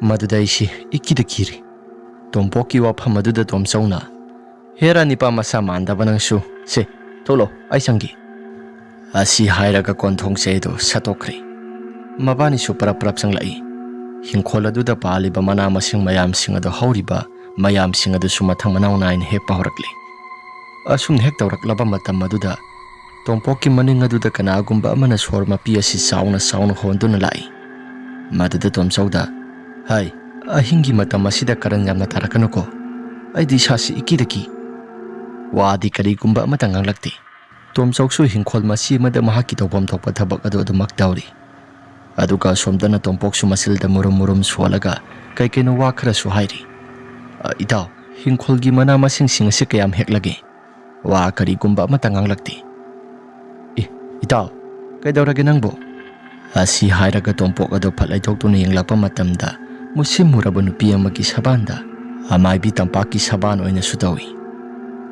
ꯃꯗꯨꯗ ꯑꯩꯁꯤ ꯏꯀꯤꯗ ꯀꯤꯔꯤ꯫ ꯇꯣꯝꯄꯣꯛꯀꯤ ꯋꯥꯐꯝ ꯑꯗꯨꯗ ꯇꯣꯝꯆꯧꯅ, "ꯍꯦꯔꯥ, ꯅꯤꯄꯥ ꯃꯁꯥ ꯃꯥꯟꯗꯕ ꯅꯪꯁꯨ꯫ ꯁꯦ, ꯊꯣꯛꯂꯣ, ꯑꯩ ꯆꯪꯒꯦ"꯫ ꯑꯁꯤ ꯍꯥꯏꯔꯒ ꯀꯣꯟꯊꯣꯡ ꯆꯩ ꯑꯗꯨ ꯁꯠꯇꯣꯛꯈ꯭ꯔꯦ꯫ ꯃꯕꯥꯅꯤꯁꯨ ꯄꯔꯞ ꯄꯔꯞ ꯆꯪꯂꯛꯏ꯫ ꯍꯤꯡꯈꯣꯜ ꯑꯗꯨꯗ ꯄꯥꯜꯂꯤꯕ ꯃꯅꯥ ꯃꯁꯤꯡ ꯃꯌꯥꯝꯁꯤꯡ ꯑꯗꯨ ꯍꯧꯔꯤꯕ ꯃꯌꯥꯝꯁꯤꯡ ꯑꯗꯨꯁꯨ ꯃꯊꯪ ꯃꯅꯥꯎ ꯅꯥꯏꯅ ꯍꯦꯛꯄ ꯍꯧꯔꯛꯂꯤ꯫ ꯑꯁꯨꯝꯅ ꯍꯦꯛ ꯇꯧꯔꯛꯂꯕ ꯃꯇꯝ ꯑꯗꯨꯗ ꯇꯣꯝꯄꯣꯛꯀꯤ ꯃꯅꯤꯡ ꯑꯗꯨꯗ ꯀꯅꯥꯒꯨꯝꯕ ꯑꯃꯅ ꯁꯣꯔ ꯃꯄꯤ ꯑꯁꯤ ꯆꯥꯎꯅ ꯆꯥꯎꯅ ꯍꯣꯟꯗꯨꯅ ꯂꯥꯛꯏ꯫ ꯃꯗꯨꯗ ꯇꯣꯝꯆꯧꯗ, "ꯍꯥꯏ, ꯑꯍꯤꯡꯒꯤ ꯃꯇꯝ ꯑꯁꯤꯗ ꯀꯔꯟ ꯌꯥꯝꯅ ꯇꯥꯔꯛꯀꯅꯨꯀꯣ꯫ ꯑꯩꯗꯤ ꯏꯁꯥꯁꯤ ꯏꯀꯤꯗ ꯀꯤ꯫ ꯋꯥꯗꯤ ꯀꯔꯤꯒꯨꯝꯕ ꯑꯃꯠꯇ ꯉꯥꯡꯂꯛꯇꯦ"꯫ ꯇꯣꯝꯆꯧꯁꯨ ꯍꯤꯡꯈꯣꯜ ꯃꯆꯤ ꯑꯃꯗ ꯃꯍꯥꯛꯀꯤ ꯇꯧꯐꯝ ꯊꯣꯛꯄ ꯊꯕꯛ ꯑꯗꯨ ꯑꯗꯨꯃꯛ ꯇꯧꯔꯤ꯫ ꯑꯗꯨꯒ ꯑꯁꯣꯝꯗꯅ ꯇꯣꯝꯄꯣꯛꯁꯨ ꯃꯆꯤꯜꯗ ꯃꯨꯔꯨꯝ ꯃꯨꯔꯨꯝ ꯁꯣꯜꯂꯒ ꯀꯩ ꯀꯩꯅꯣ ꯋꯥ ꯈꯔꯁꯨ ꯍꯥꯏꯔꯤ꯫ "ꯑ, ꯏꯇꯥꯎ, ꯍꯤꯡꯈꯣꯜꯒꯤ ꯃꯅꯥ ꯃꯁꯤꯡꯁꯤꯡ ꯑꯁꯤ ꯀꯌꯥꯝ ꯍꯦꯛꯂꯒꯦ? ꯋꯥ ꯀꯔꯤꯒꯨꯝꯕ ꯑꯃꯠꯇ ꯉꯥꯡꯂꯛꯇꯦ"꯫ "ꯑꯦ, ꯏꯇꯥꯎ, ꯀꯩꯗꯧꯔꯒꯦ ꯅꯪꯕꯨ?" ꯑꯁꯤ ꯍꯥꯏꯔꯒ ꯇꯣꯝꯄꯣꯛ ꯑꯗꯨ ꯐꯠ ꯂꯩꯊꯣꯛꯇꯨꯅ ꯌꯦꯡꯂꯛꯄ ꯃꯇꯝꯗ, ꯃꯨꯁꯤꯟ ꯃꯨꯔꯕ ꯅꯨꯄꯤ ꯑꯃꯒꯤ ꯁꯕꯥꯟꯗ ꯑꯃꯥꯏꯕꯤ ꯇꯝꯄꯥꯛꯀꯤ ꯁꯕꯥꯟ ꯑꯣꯏꯅꯁꯨ ꯇꯧꯏ꯫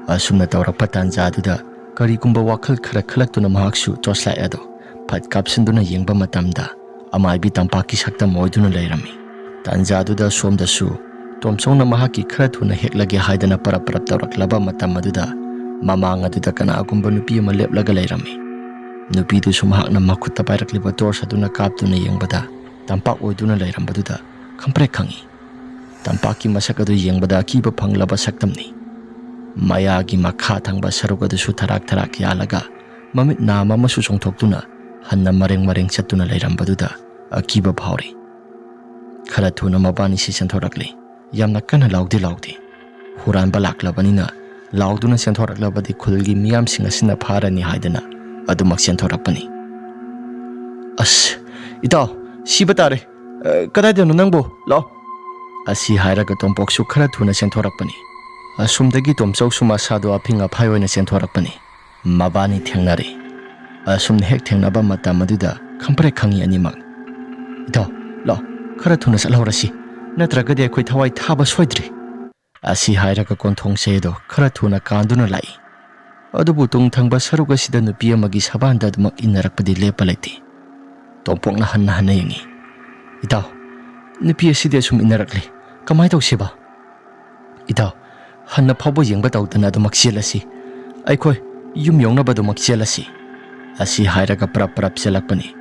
ꯑꯁꯨꯝꯅ ꯇꯧꯔꯛꯄ ꯇꯥꯟꯖꯥꯗꯨꯗ ꯀꯔꯤꯒꯨꯝꯕ ꯋꯥꯈꯜ ꯈꯔ ꯈꯜꯂꯛꯇꯨꯅ ꯃꯍꯥꯛꯁꯨ torchlight ꯑꯗꯨ ꯐꯠ ꯀꯥꯞꯁꯤꯟꯗꯨꯅ ꯌꯦꯡꯕ ꯃꯇꯝꯗ, ꯑꯃꯥꯏꯕꯤ ꯇꯝꯄꯥꯛꯀꯤ ꯁꯛꯇꯝ ꯑꯣꯏꯗꯨꯅ ꯂꯩꯔꯝꯃꯤ꯫ ꯇꯥꯟꯖꯥꯗꯨꯗ ꯁꯣꯝꯗꯁꯨ ꯇꯣꯝꯆꯧꯅ ꯃꯍꯥꯛꯀꯤ ꯈꯔ ꯊꯨꯅ ꯍꯦꯛꯂꯒꯦ ꯍꯥꯏꯗꯅ ꯄꯔꯞ ꯄꯔꯞ ꯇꯧꯔꯛꯂꯕ ꯃꯇꯝ ꯑꯗꯨꯗ, ꯃꯃꯥꯡ ꯑꯗꯨꯗ ꯀꯅꯥꯒꯨꯝꯕ ꯅꯨꯄꯤ ꯑꯃ ꯂꯦꯞꯂꯒ ꯂꯩꯔꯝꯃꯤ꯫ ꯅꯨꯄꯤꯗꯨꯁꯨ ꯃꯍꯥꯛꯅ ꯃꯈꯨꯠꯇ ꯄꯥꯏꯔꯛꯂꯤꯕ torch ꯑꯗꯨꯅ ꯀꯥꯞꯇꯨꯅ ꯌꯦꯡꯕꯗ, ꯇꯝꯄꯥꯛ ꯑꯣꯏꯗꯨꯅ ꯂꯩꯔꯝꯕꯗꯨꯗ ꯈꯪꯄ꯭ꯔꯦꯛ ꯈꯪꯏ꯫ ꯇꯝꯄꯥꯛꯀꯤ ꯃꯁꯛ ꯑꯗꯨ ꯌꯦꯡꯕꯗ ꯑꯀꯤꯕ ꯐꯪꯂꯕ ꯁꯛꯇꯝꯅꯤ꯫ ꯃꯌꯥꯒꯤ ꯃꯈꯥ ꯊꯪꯕ ꯁꯔꯨꯛ ꯑꯗꯨꯁꯨ ꯊꯔꯥꯛ ꯊꯔꯥꯛ ꯌꯥꯜꯂꯒ, ꯃꯃꯤꯠ ꯅꯥꯝ ꯑꯃꯁꯨ ꯆꯣꯡꯊꯣꯛꯇꯨꯅ ꯍꯟꯅ ꯃꯔꯦꯡ ꯃꯔꯦꯡ ꯆꯠꯇꯨꯅ ꯂꯩꯔꯝꯕꯗꯨꯗ ꯑꯀꯤꯕ ꯐꯥꯎꯔꯤ꯫ ꯈꯔ ꯊꯨꯅ ꯃꯕꯥꯅꯤꯁꯤ ꯆꯦꯟꯊꯣꯔꯛꯂꯤ꯫ ꯌꯥꯝꯅ ꯀꯟꯅ ꯂꯥꯎꯗꯤ ꯂꯥꯎꯗꯦ꯫ ꯍꯨꯔꯥꯟꯕ ꯂꯥꯛꯂꯕꯅꯤꯅ, ꯂꯥꯎꯗꯨꯅ ꯆꯦꯟꯊꯣꯔꯛꯂꯕꯗꯤ ꯈꯨꯜꯒꯤ ꯃꯤꯌꯥꯝꯁꯤꯡ ꯑꯁꯤꯅ ꯐꯥꯔꯅꯤ ꯍꯥꯏꯗꯅ ꯑꯗꯨꯃꯛ ꯆꯦꯟꯊꯣꯔꯛꯄꯅꯤ꯫ "ꯑꯁ, ꯏꯇꯥꯎ, ꯁꯤꯕ ꯇꯥꯔꯦ꯫ ꯑ, ꯀꯗꯥꯏꯗꯅꯣ ꯅꯪꯕꯨ? ꯂꯥꯛꯑꯣ"꯫ ꯑꯁꯤ ꯍꯥꯏꯔꯒ ꯇꯣꯝꯄꯣꯛꯁꯨ ꯈꯔ ꯊꯨꯅ ꯆꯦꯟꯊꯣꯔꯛꯄꯅꯤ꯫ ꯑꯁꯨꯝꯗꯒꯤ ꯇꯣꯝꯆꯧꯁꯨ ꯃꯁꯥꯗꯣ ꯑꯐꯤꯡ ꯑꯐꯥꯏ ꯑꯣꯏꯅ ꯆꯦꯟꯊꯣꯔꯛꯄꯅꯤ꯫ ꯃꯕꯥꯅꯤ ꯊꯦꯡꯅꯔꯦ꯫ ꯑꯁꯨꯝꯅ ꯍꯦꯛ ꯊꯦꯡꯅꯕ ꯃꯇꯝ ꯑꯗꯨꯗ ꯈꯪꯄ꯭ꯔꯦꯛ ꯈꯪꯉꯤ ꯑꯅꯤꯃꯛ꯫ "ꯏꯇꯥꯎ, ꯂꯥꯛꯑꯣ, ꯈꯔ ꯊꯨꯅ ꯆꯠꯍꯧꯔꯁꯤ, ꯅꯠꯇ꯭ꯔꯒꯗꯤ ꯑꯩꯈꯣꯏ ꯊꯋꯥꯏ ꯊꯥꯕ ꯁꯣꯏꯗ꯭ꯔꯦ"꯫ ꯑꯁꯤ ꯍꯥꯏꯔꯒ ꯀꯣꯟꯊꯣꯡ ꯆꯩ ꯑꯗꯨ ꯈꯔ ꯊꯨꯅ ꯀꯥꯟꯗꯨꯅ ꯂꯥꯛꯏ꯫ ꯑꯗꯨꯕꯨ ꯇꯨꯡ ꯊꯪꯕ ꯁꯔꯨꯛ ꯑꯁꯤꯗ ꯅꯨꯄꯤ ꯑꯃꯒꯤ ꯁꯕꯥꯟꯗ ꯑꯗꯨꯃꯛ ꯏꯟꯅꯔꯛꯄꯗꯤ ꯂꯦꯞꯄ ꯂꯩꯇꯦ꯫ ꯇꯣꯝꯄꯣꯛꯅ ꯍꯟꯅ ꯍꯟꯅ ꯌꯦꯡꯉꯤ꯫ "ꯏꯇꯥꯎ, ꯅꯨꯄꯤ ꯑꯁꯤꯗꯤ ꯑꯁꯨꯝ ꯏꯟꯅꯔꯛꯂꯦ꯫ ꯀꯃꯥꯏ ꯇꯧꯁꯤꯕ?" "ꯏꯇꯥꯎ, ꯍꯟꯅ ꯐꯥꯎꯕ ꯌꯦꯡꯕ ꯇꯧꯗꯅ ꯑꯗꯨꯃꯛ ꯆꯦꯜꯂꯁꯤ꯫ ꯑꯩꯈꯣꯏ ꯌꯨꯝ ꯌꯧꯅꯕ ꯑꯗꯨꯃꯛ ꯆꯦꯜꯂꯁꯤ"꯫ ꯑꯁꯤ ꯍꯥꯏꯔꯒ ꯄꯔꯞ ꯄꯔꯞ ꯆꯦꯜꯂꯛꯄꯅꯤ꯫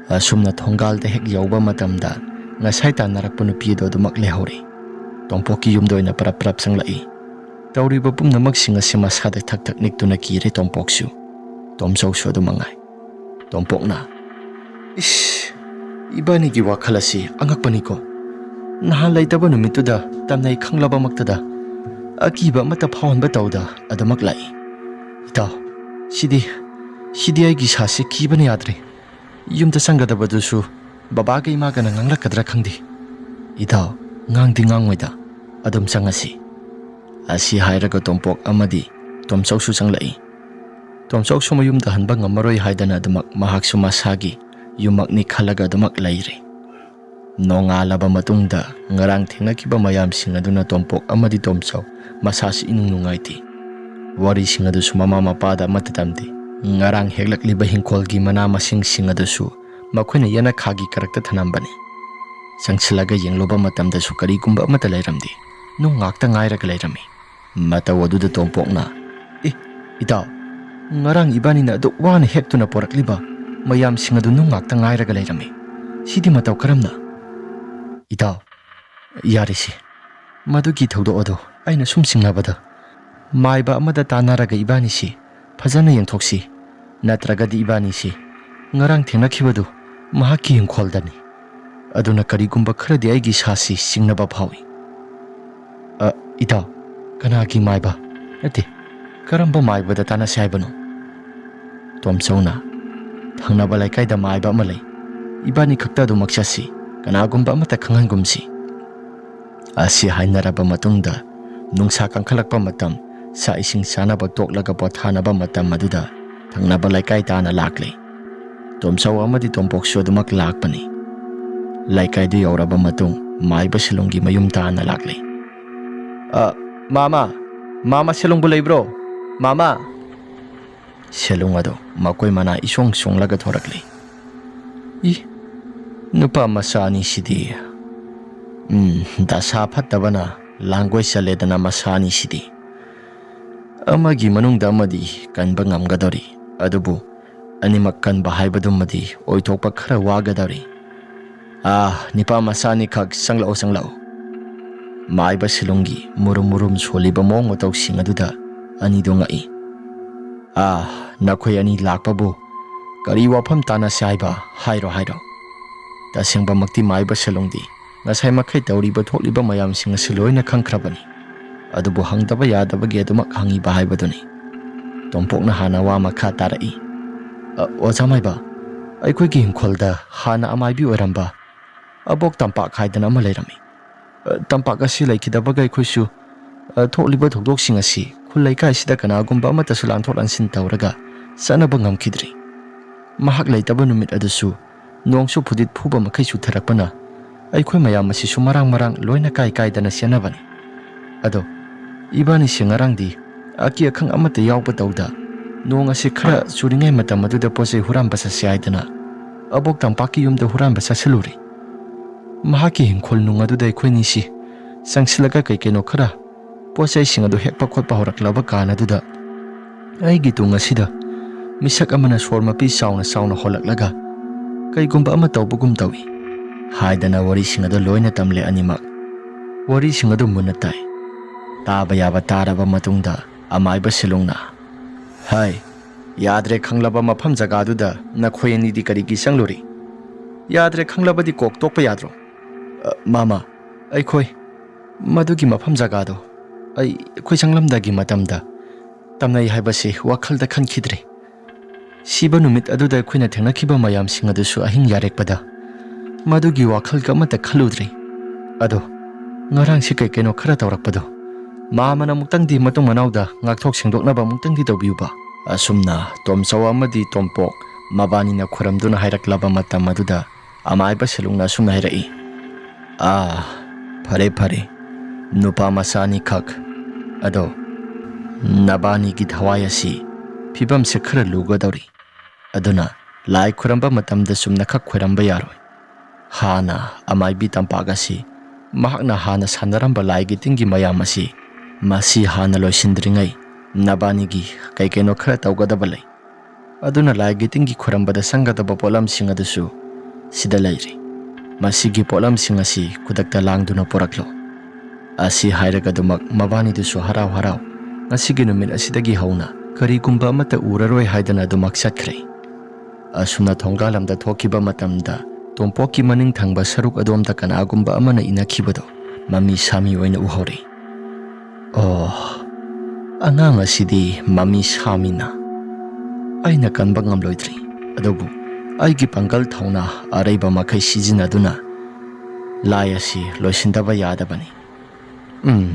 ꯑꯁꯨꯝꯅ ꯊꯣꯡꯒꯥꯜꯗ ꯍꯦꯛ ꯌꯧꯕ ꯃꯇꯝꯗ ꯉꯁꯥꯏ ꯇꯥꯟꯅꯔꯛꯄ ꯅꯨꯄꯤ ꯑꯗꯨ ꯑꯗꯨꯃꯛ ꯂꯩꯍꯧꯔꯤ꯫ ꯇꯣꯝꯄꯣꯛꯀꯤ ꯌꯨꯝꯗ ꯑꯣꯏꯅ ꯄꯔꯞ ꯄꯔꯞ ꯆꯪꯂꯛꯏ꯫ ꯇꯧꯔꯤꯕ ꯄꯨꯝꯅꯃꯛꯁꯤꯡ ꯑꯁꯤ ꯃꯁꯥꯗ ꯊꯛ ꯊꯛ ꯅꯤꯛꯇꯨꯅ ꯀꯤꯔꯦ ꯇꯣꯝꯄꯣꯛꯁꯨ꯫ ꯇꯣꯝꯆꯧꯁꯨ ꯑꯗꯨ ꯃꯉꯥꯏ꯫ ꯇꯣꯝꯄꯣꯛꯅ, "ꯏꯁ, ꯏꯕꯥꯅꯤꯒꯤ ꯋꯥꯈꯜ ꯑꯁꯤ ꯑꯉꯛꯄꯅꯤꯀꯣ꯫ ꯅꯍꯥꯟ ꯂꯩꯇꯕ ꯅꯨꯃꯤꯠꯇꯨꯗ ꯇꯝꯅꯩ ꯈꯪꯂꯕꯃꯛꯇꯗ ꯑꯀꯤꯕ ꯑꯃꯠꯇ ꯐꯥꯎꯍꯟꯕ ꯇꯧꯗ ꯑꯗꯨꯃꯛ ꯂꯥꯛꯏ꯫ ꯏꯇꯥꯎ, ꯁꯤꯗꯤ, ꯁꯤꯗꯤ ꯑꯩꯒꯤ ꯏꯁꯥꯁꯤ ꯀꯤꯕꯅ ꯌꯥꯗ꯭ꯔꯦ꯫ ꯌꯨꯝꯗ ꯆꯪꯒꯗꯕꯗꯨꯁꯨ ꯕꯕꯥꯒ ꯏꯃꯥꯒꯅ ꯉꯥꯡꯂꯛꯀꯗ꯭ꯔꯥ ꯈꯪꯗꯦ꯫ ꯏꯇꯥꯎ, ꯉꯥꯡꯗꯤ ꯉꯥꯡꯉꯣꯏꯗ, ꯑꯗꯨꯝ ꯆꯪꯉꯁꯤ"꯫ ꯑꯁꯤ ꯍꯥꯏꯔꯒ ꯇꯣꯝꯄꯣꯛ ꯑꯃꯗꯤ ꯇꯣꯝꯆꯧꯁꯨ ꯆꯪꯂꯛꯏ꯫ ꯇꯣꯝꯆꯧꯁꯨ ꯃꯌꯨꯝꯗ ꯍꯟꯕ ꯉꯝꯃꯔꯣꯏ ꯍꯥꯏꯗꯅ ꯑꯗꯨꯃꯛ ꯃꯍꯥꯛꯁꯨ ꯃꯁꯥꯒꯤ ꯌꯨꯝꯃꯛꯅꯤ ꯈꯜꯂꯒ ꯑꯗꯨꯃꯛ ꯂꯩꯔꯦ꯫ ꯅꯣꯡꯉꯥꯜꯂꯕ ꯃꯇꯨꯡꯗ ꯉꯔꯥꯡ ꯊꯦꯡꯅꯈꯤꯕ ꯃꯌꯥꯝꯁꯤꯡ ꯑꯗꯨꯅ ꯇꯣꯝꯄꯣꯛ ꯑꯃꯗꯤ ꯇꯣꯝꯆꯧ ꯃꯁꯥꯁꯤ ꯏꯅꯨꯡ ꯅꯨꯡꯉꯥꯏꯇꯦ꯫ ꯋꯥꯔꯤꯁꯤꯡ ꯑꯗꯨꯁꯨ ꯃꯃꯥ ꯃꯄꯥꯗ ꯑꯃꯠꯇ ꯇꯝꯗꯦ꯫ ꯉꯔꯥꯡ ꯍꯦꯛꯂꯛꯂꯤꯕ ꯍꯤꯡꯈꯣꯜꯒꯤ ꯃꯅꯥ ꯃꯁꯤꯡꯁꯤꯡ ꯑꯗꯨꯁꯨ ꯃꯈꯣꯏꯅ ꯌꯦꯅꯈꯥꯒꯤ ꯀꯔꯛꯇ ꯊꯅꯝꯕꯅꯤ꯫ ꯆꯪꯁꯤꯜꯂꯒ ꯌꯦꯡꯂꯨꯕ ꯃꯇꯝꯗꯁꯨ ꯀꯔꯤꯒꯨꯝꯕ ꯑꯃꯠꯇ ꯂꯩꯔꯝꯗꯦ꯫ ꯅꯨꯡ ꯉꯥꯛꯇ ꯉꯥꯏꯔꯒ ꯂꯩꯔꯝꯃꯤ꯫ ꯃꯇꯧ ꯑꯗꯨꯗ ꯇꯣꯝꯄꯣꯛꯅ, "ꯑꯦ, ꯏꯇꯥꯎ, ꯉꯔꯥꯡ ꯏꯕꯥꯅꯤꯅ ꯑꯗꯨꯛ ꯋꯥꯅ ꯍꯦꯛꯇꯨꯅ ꯄꯣꯔꯛꯂꯤꯕ ꯃꯌꯥꯝꯁꯤꯡ ꯑꯗꯨ ꯅꯨꯡ ꯉꯥꯛꯇ ꯉꯥꯏꯔꯒ ꯂꯩꯔꯝꯃꯤ꯫ ꯁꯤꯗꯤ ꯃꯇꯧ ꯀꯔꯝꯅ?" "ꯏꯇꯥꯎ, ꯌꯥꯔꯦꯁꯦ, ꯃꯗꯨꯒꯤ ꯊꯧꯗꯣꯛ ꯑꯗꯨ ꯑꯩꯅ ꯁꯨꯝ ꯆꯤꯡꯅꯕꯗ ꯃꯥꯏꯕ ꯑꯃꯗ ꯇꯥꯟꯅꯔꯒ ꯏꯕꯥꯅꯤꯁꯤ ꯐꯖꯅ ꯌꯦꯡꯊꯣꯛꯁꯤ꯫ ꯅꯠꯇ꯭ꯔꯒꯗꯤ ꯏꯕꯥꯅꯤꯁꯤ ꯉꯔꯥꯡ ꯊꯦꯡꯅꯈꯤꯕꯗꯨ ꯃꯍꯥꯛꯀꯤ ꯏꯪꯈꯣꯜꯗꯅꯤ꯫ ꯑꯗꯨꯅ ꯀꯔꯤꯒꯨꯝꯕ ꯈꯔꯗꯤ ꯑꯩꯒꯤ ꯏꯁꯥꯁꯤ ꯆꯤꯡꯅꯕ ꯐꯥꯎꯏ"꯫ "ꯑ, ꯏꯇꯥꯎ, ꯀꯅꯥꯒꯤ ꯃꯥꯏꯕ? ꯅꯠꯇꯦ, ꯀꯔꯝꯕ ꯃꯥꯏꯕꯗ ꯇꯥꯟꯅꯁꯤ ꯍꯥꯏꯕꯅꯣ?" ꯇꯣꯝꯆꯧꯅ, "ꯊꯪꯅꯕ ꯂꯩꯀꯥꯏꯗ ꯃꯥꯏꯕ ꯑꯃ ꯂꯩ꯫ ꯏꯕꯥꯅꯤ ꯈꯛꯇ ꯑꯗꯨꯃꯛ ꯆꯠꯁꯤ꯫ ꯀꯅꯥꯒꯨꯝꯕ ꯑꯃꯠꯇ ꯈꯪꯍꯟꯒꯨꯝꯁꯤ"꯫ ꯑꯁꯤ ꯍꯥꯏꯅꯔꯕ ꯃꯇꯨꯡꯗ ꯅꯨꯡꯁꯥ ꯀꯟꯈꯠꯂꯛꯄ ꯃꯇꯝ, ꯆꯥꯛ ꯏꯁꯤꯡ ꯆꯥꯅꯕ ꯇꯣꯛꯂꯒ ꯄꯣꯊꯥꯅꯕ ꯃꯇꯝ ꯑꯗꯨꯗ ꯊꯪꯅꯕ ꯂꯩꯀꯥꯏ ꯇꯥꯅ ꯂꯥꯛꯂꯦ꯫ ꯇꯣꯝꯆꯧ ꯑꯃꯗꯤ ꯇꯣꯝꯄꯣꯛꯁꯨ ꯑꯗꯨꯃꯛ ꯂꯥꯛꯄꯅꯤ꯫ ꯂꯩꯀꯥꯏꯗꯨ ꯌꯧꯔꯕ ꯃꯇꯨꯡ ꯃꯥꯏꯕ ꯁꯦꯂꯨꯡꯒꯤ ꯃꯌꯨꯝ ꯇꯥꯅ ꯂꯥꯛꯂꯦ꯫ "ꯑ, ꯃꯥꯃ, ꯃꯥꯃ ꯁꯦꯂꯨꯡꯕꯨ ꯂꯩꯕ꯭ꯔꯣ? ꯃꯥꯃ!" ꯁꯦꯂꯨꯡ ꯑꯗꯨ ꯃꯀꯣꯏ ꯃꯅꯥ ꯏꯁꯣꯡ ꯁꯣꯡꯂꯒ ꯊꯣꯔꯛꯂꯤ꯫ "ꯏ, ꯅꯨꯄꯥ ꯃꯆꯥ ꯑꯅꯤꯁꯤꯗꯤ꯫ ꯎꯝ, ꯗꯁꯥ ꯐꯠꯇꯕꯅ ꯂꯥꯡꯒꯣꯏ ꯆꯜꯂꯦꯗꯅ ꯃꯆꯥ ꯑꯅꯤꯁꯤꯗꯤ꯫ ꯑꯃꯒꯤ ꯃꯅꯨꯡꯗ ꯑꯃꯗꯤ ꯀꯟꯕ ꯉꯝꯒꯗꯧꯔꯤ, ꯑꯗꯨꯕꯨ ꯑꯅꯤꯃꯛ ꯀꯟꯕ ꯍꯥꯏꯕꯗꯨꯃꯗꯤ ꯑꯣꯏꯊꯣꯛꯄ ꯈꯔ ꯋꯥꯒꯗꯧꯔꯤ꯫ ꯑꯥ, ꯅꯤꯄꯥ ꯃꯆꯥ ꯑꯅꯤꯈꯛ ꯆꯪꯂꯛꯑꯣ, ꯆꯪꯂꯛꯑꯣ꯫" ꯃꯥꯏꯕ ꯁꯦꯂꯨꯡꯒꯤ ꯃꯨꯔꯨꯝ ꯃꯨꯔꯨꯝ ꯁꯣꯜꯂꯤꯕ ꯃꯑꯣꯡ ꯃꯇꯧꯁꯤꯡ ꯑꯗꯨꯗ ꯑꯅꯤꯗꯨ ꯉꯛꯏ꯫ "ꯑꯥ, ꯅꯈꯣꯏ ꯑꯅꯤ ꯂꯥꯛꯄꯕꯨ ꯀꯔꯤ ꯋꯥꯐꯝ ꯇꯥꯟꯅꯁꯦ ꯍꯥꯏꯕ? ꯍꯥꯏꯔꯣ, ꯍꯥꯏꯔꯣ꯫" ꯇꯁꯦꯡꯕꯃꯛꯇꯤ ꯃꯥꯏꯕ ꯁꯦꯂꯨꯡꯗꯤ ꯉꯁꯥꯏ ꯃꯈꯩ ꯇꯧꯔꯤꯕ ꯊꯣꯛꯂꯤꯕ ꯃꯌꯥꯝꯁꯤꯡ ꯑꯁꯤ ꯂꯣꯏꯅ ꯈꯪꯈ꯭ꯔꯕꯅꯤ꯫ ꯑꯗꯨꯕꯨ ꯍꯪꯗꯕ ꯌꯥꯗꯕꯒꯤ ꯑꯗꯨꯃꯛ ꯍꯪꯉꯤꯕ ꯍꯥꯏꯕꯗꯨꯅꯤ꯫ ꯇꯣꯝꯄꯣꯛꯅ ꯍꯥꯟꯅ ꯋꯥ ꯃꯈꯥ ꯇꯥꯔꯛꯏ꯫ "ꯑ, ꯑꯣꯖꯥ ꯃꯥꯏꯕ, ꯑꯩꯈꯣꯏꯒꯤ ꯏꯪꯈꯣꯜꯗ ꯍꯥꯟꯅ ꯑꯃꯥꯏꯕꯤ ꯑꯣꯏꯔꯝꯕ ꯑꯕꯣꯛ ꯇꯝꯄꯥꯛ ꯍꯥꯏꯗꯅ ꯑꯃ ꯂꯩꯔꯝꯃꯤ꯫ ꯑ, ꯇꯝꯄꯥꯛ ꯑꯁꯤ ꯂꯩꯈꯤꯗꯕꯒ ꯑꯩꯈꯣꯏꯁꯨ, ꯑ, ꯊꯣꯛꯂꯤꯕ ꯊꯧꯗꯣꯛꯁꯤꯡ ꯑꯁꯤ ꯈꯨꯜ ꯂꯩꯀꯥꯏꯁꯤꯗ ꯀꯅꯥꯒꯨꯝꯕ ꯑꯃꯠꯇꯁꯨ ꯂꯥꯟꯊꯣꯛ ꯂꯥꯟꯁꯤꯟ ꯇꯧꯔꯒ ꯆꯠꯅꯕ ꯉꯝꯈꯤꯗ꯭ꯔꯤ꯫ ꯃꯍꯥꯛ ꯂꯩꯇꯕ ꯅꯨꯃꯤꯠ ꯑꯗꯨꯁꯨ ꯅꯣꯡꯁꯨ ꯐꯨꯗꯤꯠ ꯐꯨꯕ ꯃꯈꯩ ꯆꯨꯊꯔꯛꯄꯅ ꯑꯩꯈꯣꯏ ꯃꯌꯥꯝ ꯑꯁꯤꯁꯨ ꯃꯔꯥꯡ ꯃꯔꯥꯡ ꯂꯣꯏꯅ ꯀꯥꯏ ꯀꯥꯏꯗꯅ ꯆꯦꯟꯅꯕꯅꯤ꯫ ꯑꯗꯣ ꯏꯕꯥꯅꯤꯁꯦ ꯉꯔꯥꯡꯗꯤ ꯑꯀꯤ ꯑꯈꯪ ꯑꯃꯠꯇ ꯌꯥꯎꯕ ꯇꯧꯗ ꯅꯣꯡ ꯑꯁꯤ ꯈꯔ ꯆꯨꯔꯤꯉꯩ ꯃꯇꯝ ꯑꯗꯨꯗ ꯄꯣꯠ ꯆꯩ ꯍꯨꯔꯥꯟꯕ ꯆꯠꯁꯦ ꯍꯥꯏꯗꯅ ꯑꯕꯣꯛ ꯇꯝꯄꯥꯛꯀꯤ ꯌꯨꯝꯗ ꯍꯨꯔꯥꯟꯕ ꯆꯠꯁꯤꯜꯂꯨꯔꯦ꯫ ꯃꯍꯥꯛꯀꯤ ꯍꯤꯡꯈꯣꯜ ꯅꯨꯡ ꯑꯗꯨꯗ ꯑꯩꯈꯣꯏꯅꯤꯁꯤ ꯆꯪꯁꯤꯜꯂꯒ ꯀꯩ ꯀꯩꯅꯣ ꯈꯔ ꯄꯣꯠ ꯆꯩꯁꯤꯡ ꯑꯗꯨ ꯍꯦꯛꯄ ꯈꯣꯠꯄ ꯍꯧꯔꯛꯂꯕ ꯀꯥꯟ ꯑꯗꯨꯗ ꯑꯩꯒꯤ ꯇꯨꯡ ꯑꯁꯤꯗ ꯃꯤꯁꯛ ꯑꯃꯅ ꯁꯣꯔ ꯃꯄꯤ ꯆꯥꯎꯅ ꯆꯥꯎꯅ ꯍꯣꯜꯂꯛꯂꯒ ꯀꯩꯒꯨꯝꯕ ꯑꯃ ꯇꯧꯕꯒꯨꯝ ꯇꯧꯏ" ꯍꯥꯏꯗꯅ ꯋꯥꯔꯤꯁꯤꯡ ꯑꯗꯨ ꯂꯣꯏꯅ ꯇꯝꯂꯦ ꯑꯅꯤꯃꯛ꯫ ꯋꯥꯔꯤꯁꯤꯡ ꯑꯗꯨ ꯃꯨꯟꯅ ꯇꯥꯏ꯫ ꯇꯥꯕ ꯌꯥꯕ ꯇꯥꯔꯕ ꯃꯇꯨꯡꯗ ꯑꯃꯥꯏꯕ ꯁꯤꯂꯨꯡꯅ, "ꯍꯥꯏ, ꯌꯥꯗ꯭ꯔꯦ ꯈꯪꯂꯕ ꯃꯐꯝ ꯖꯒꯥꯗꯨꯗ ꯅꯈꯣꯏ ꯑꯅꯤꯗꯤ ꯀꯔꯤꯒꯤ ꯆꯪꯂꯨꯔꯤ? ꯌꯥꯗ꯭ꯔꯦ ꯈꯪꯂꯕꯗꯤ ꯀꯣꯛ ꯇꯣꯛꯄ ꯌꯥꯗ꯭ꯔꯣ?" "ꯑ, ꯃꯥꯃ, ꯑꯩꯈꯣꯏ ꯃꯗꯨꯒꯤ ꯃꯐꯝ ꯖꯒꯥꯗꯣ ꯑꯩ, ꯑꯩꯈꯣꯏ ꯆꯪꯂꯝꯗꯥꯏꯒꯤ ꯃꯇꯝꯗ ꯇꯝꯅꯩ ꯍꯥꯏꯕꯁꯤ ꯋꯥꯈꯜꯗ ꯈꯟꯈꯤꯗ꯭ꯔꯦ꯫ ꯁꯤꯕ ꯅꯨꯃꯤꯠ ꯑꯗꯨꯗ ꯑꯩꯈꯣꯏꯅ ꯊꯦꯡꯅꯈꯤꯕ ꯃꯌꯥꯝꯁꯤꯡ ꯑꯗꯨꯁꯨ ꯑꯍꯤꯡ ꯌꯥꯔꯦꯛꯄꯗ ꯃꯗꯨꯒꯤ ꯋꯥꯈꯜꯒ ꯑꯃꯠꯇ ꯈꯜꯂꯨꯗ꯭ꯔꯦ꯫ ꯑꯗꯣ ꯉꯔꯥꯡꯁꯤ ꯀꯩ ꯀꯩꯅꯣ ꯈꯔ ꯇꯧꯔꯛꯄꯗꯣ ꯃꯥꯃꯅ ꯑꯃꯨꯛꯇꯪꯗꯤ ꯃꯇꯨꯡ ꯃꯅꯥꯎꯗ ꯉꯥꯛꯊꯣꯛ ꯁꯦꯡꯗꯣꯛꯅꯕ ꯑꯃꯨꯛꯇꯪꯗꯤ ꯇꯧꯕꯤꯌꯨꯕ꯫" ꯑꯁꯨꯝꯅ ꯇꯣꯝꯆꯧ ꯑꯃꯗꯤ ꯇꯣꯝꯄꯣꯛ ꯃꯕꯥꯅꯤꯅ ꯈꯨꯔꯝꯗꯨꯅ ꯍꯥꯏꯔꯛꯂꯕ ꯃꯇꯝ ꯑꯗꯨꯗ ꯑꯃꯥꯏꯕ ꯁꯦꯂꯨꯡꯅ ꯑꯁꯨꯝꯅ ꯍꯥꯏꯔꯛꯏ, "ꯑꯥ, ꯐꯔꯦ ꯐꯔꯦ, ꯅꯨꯄꯥ ꯃꯆꯥ ꯑꯅꯤꯈꯛ꯫ ꯑꯗꯣ ꯅꯕꯥꯅꯤꯒꯤ ꯊꯋꯥꯏ ꯑꯁꯤ ꯐꯤꯕꯝꯁꯦ ꯈꯔ ꯂꯨꯒꯗꯧꯔꯤ꯫ ꯑꯗꯨꯅ ꯂꯥꯏ ꯈꯨꯔꯝꯕ ꯃꯇꯝꯗ ꯆꯨꯝꯅꯈꯛ ꯈꯣꯏꯔꯝꯕ ꯌꯥꯔꯣꯏ꯫ ꯍꯥꯟꯅ ꯑꯃꯥꯏꯕꯤ ꯇꯝꯄꯥꯛ ꯑꯁꯤ ꯃꯍꯥꯛꯅ ꯍꯥꯟꯅ ꯁꯥꯟꯅꯔꯝꯕ ꯂꯥꯏꯒꯤ ꯇꯤꯟꯒꯤ ꯃꯌꯥꯝ ꯑꯁꯤ, ꯃꯁꯤ ꯍꯥꯟꯅ ꯂꯣꯏꯁꯤꯟꯗ꯭ꯔꯤꯉꯩ ꯅꯕꯥꯅꯤꯒꯤ ꯀꯩ ꯀꯩꯅꯣ ꯈꯔ ꯇꯧꯒꯗꯕ ꯂꯩ꯫ ꯑꯗꯨꯅ ꯂꯥꯏꯒꯤ ꯇꯤꯟꯒꯤ ꯈꯨꯔꯝꯕꯗ ꯆꯪꯒꯗꯕ ꯄꯣꯠꯂꯝꯁꯤꯡ ꯑꯗꯨꯁꯨ ꯁꯤꯗ ꯂꯩꯔꯤ꯫ ꯃꯁꯤꯒꯤ ꯄꯣꯠꯂꯝꯁꯤꯡ ꯑꯁꯤ ꯈꯨꯗꯛꯇ ꯂꯥꯡꯗꯨꯅ ꯄꯨꯔꯛꯂꯣ꯫ ꯑꯁꯤ ꯍꯥꯏꯔꯒ ꯑꯗꯨꯃꯛ ꯃꯕꯥꯅꯤꯗꯨꯁꯨ ꯍꯔꯥꯎ ꯍꯔꯥꯎ ꯉꯁꯤꯒꯤ ꯅꯨꯃꯤꯠ ꯑꯁꯤꯗꯒꯤ ꯍꯧꯅ ꯀꯔꯤꯒꯨꯝꯕ ꯑꯃꯠꯇ ꯎꯔꯔꯣꯏ ꯍꯥꯏꯗꯅ ꯑꯗꯨꯃꯛ ꯆꯠꯈ꯭ꯔꯦ꯫ ꯑꯁꯨꯝꯅ ꯊꯣꯡꯒꯥꯜ ꯑꯃꯗ ꯊꯣꯛꯈꯤꯕ ꯃꯇꯝꯗ ꯇꯣꯝꯄꯣꯛꯀꯤ ꯃꯅꯤꯡ ꯊꯪꯕ ꯁꯔꯨꯛ ꯑꯗꯣꯝꯗ ꯀꯅꯥꯒꯨꯝꯕ ꯑꯃꯅ ꯏꯅꯈꯤꯕꯗꯣ ꯃꯃꯤ ꯁꯥꯃꯤ ꯑꯣꯏꯅ ꯎꯍꯧꯔꯦ꯫ ꯑꯣ, ꯑꯉꯥꯡ ꯑꯁꯤꯗꯤ ꯃꯃꯤ ꯁꯥꯃꯤꯅ꯫ ꯑꯩꯅ ꯀꯟꯕ ꯉꯝꯂꯣꯏꯗ꯭ꯔꯤ꯫ ꯑꯗꯨꯕꯨ ꯑꯩꯒꯤ ꯄꯥꯡꯒꯜ ꯊꯧꯅꯥ ꯑꯔꯩꯕ ꯃꯈꯩ ꯁꯤꯖꯤꯟꯅꯗꯨꯅ ꯂꯥꯏ ꯑꯁꯤ ꯂꯣꯏꯁꯤꯟꯗꯕ ꯌꯥꯗꯕꯅꯤ꯫ ꯎꯝ,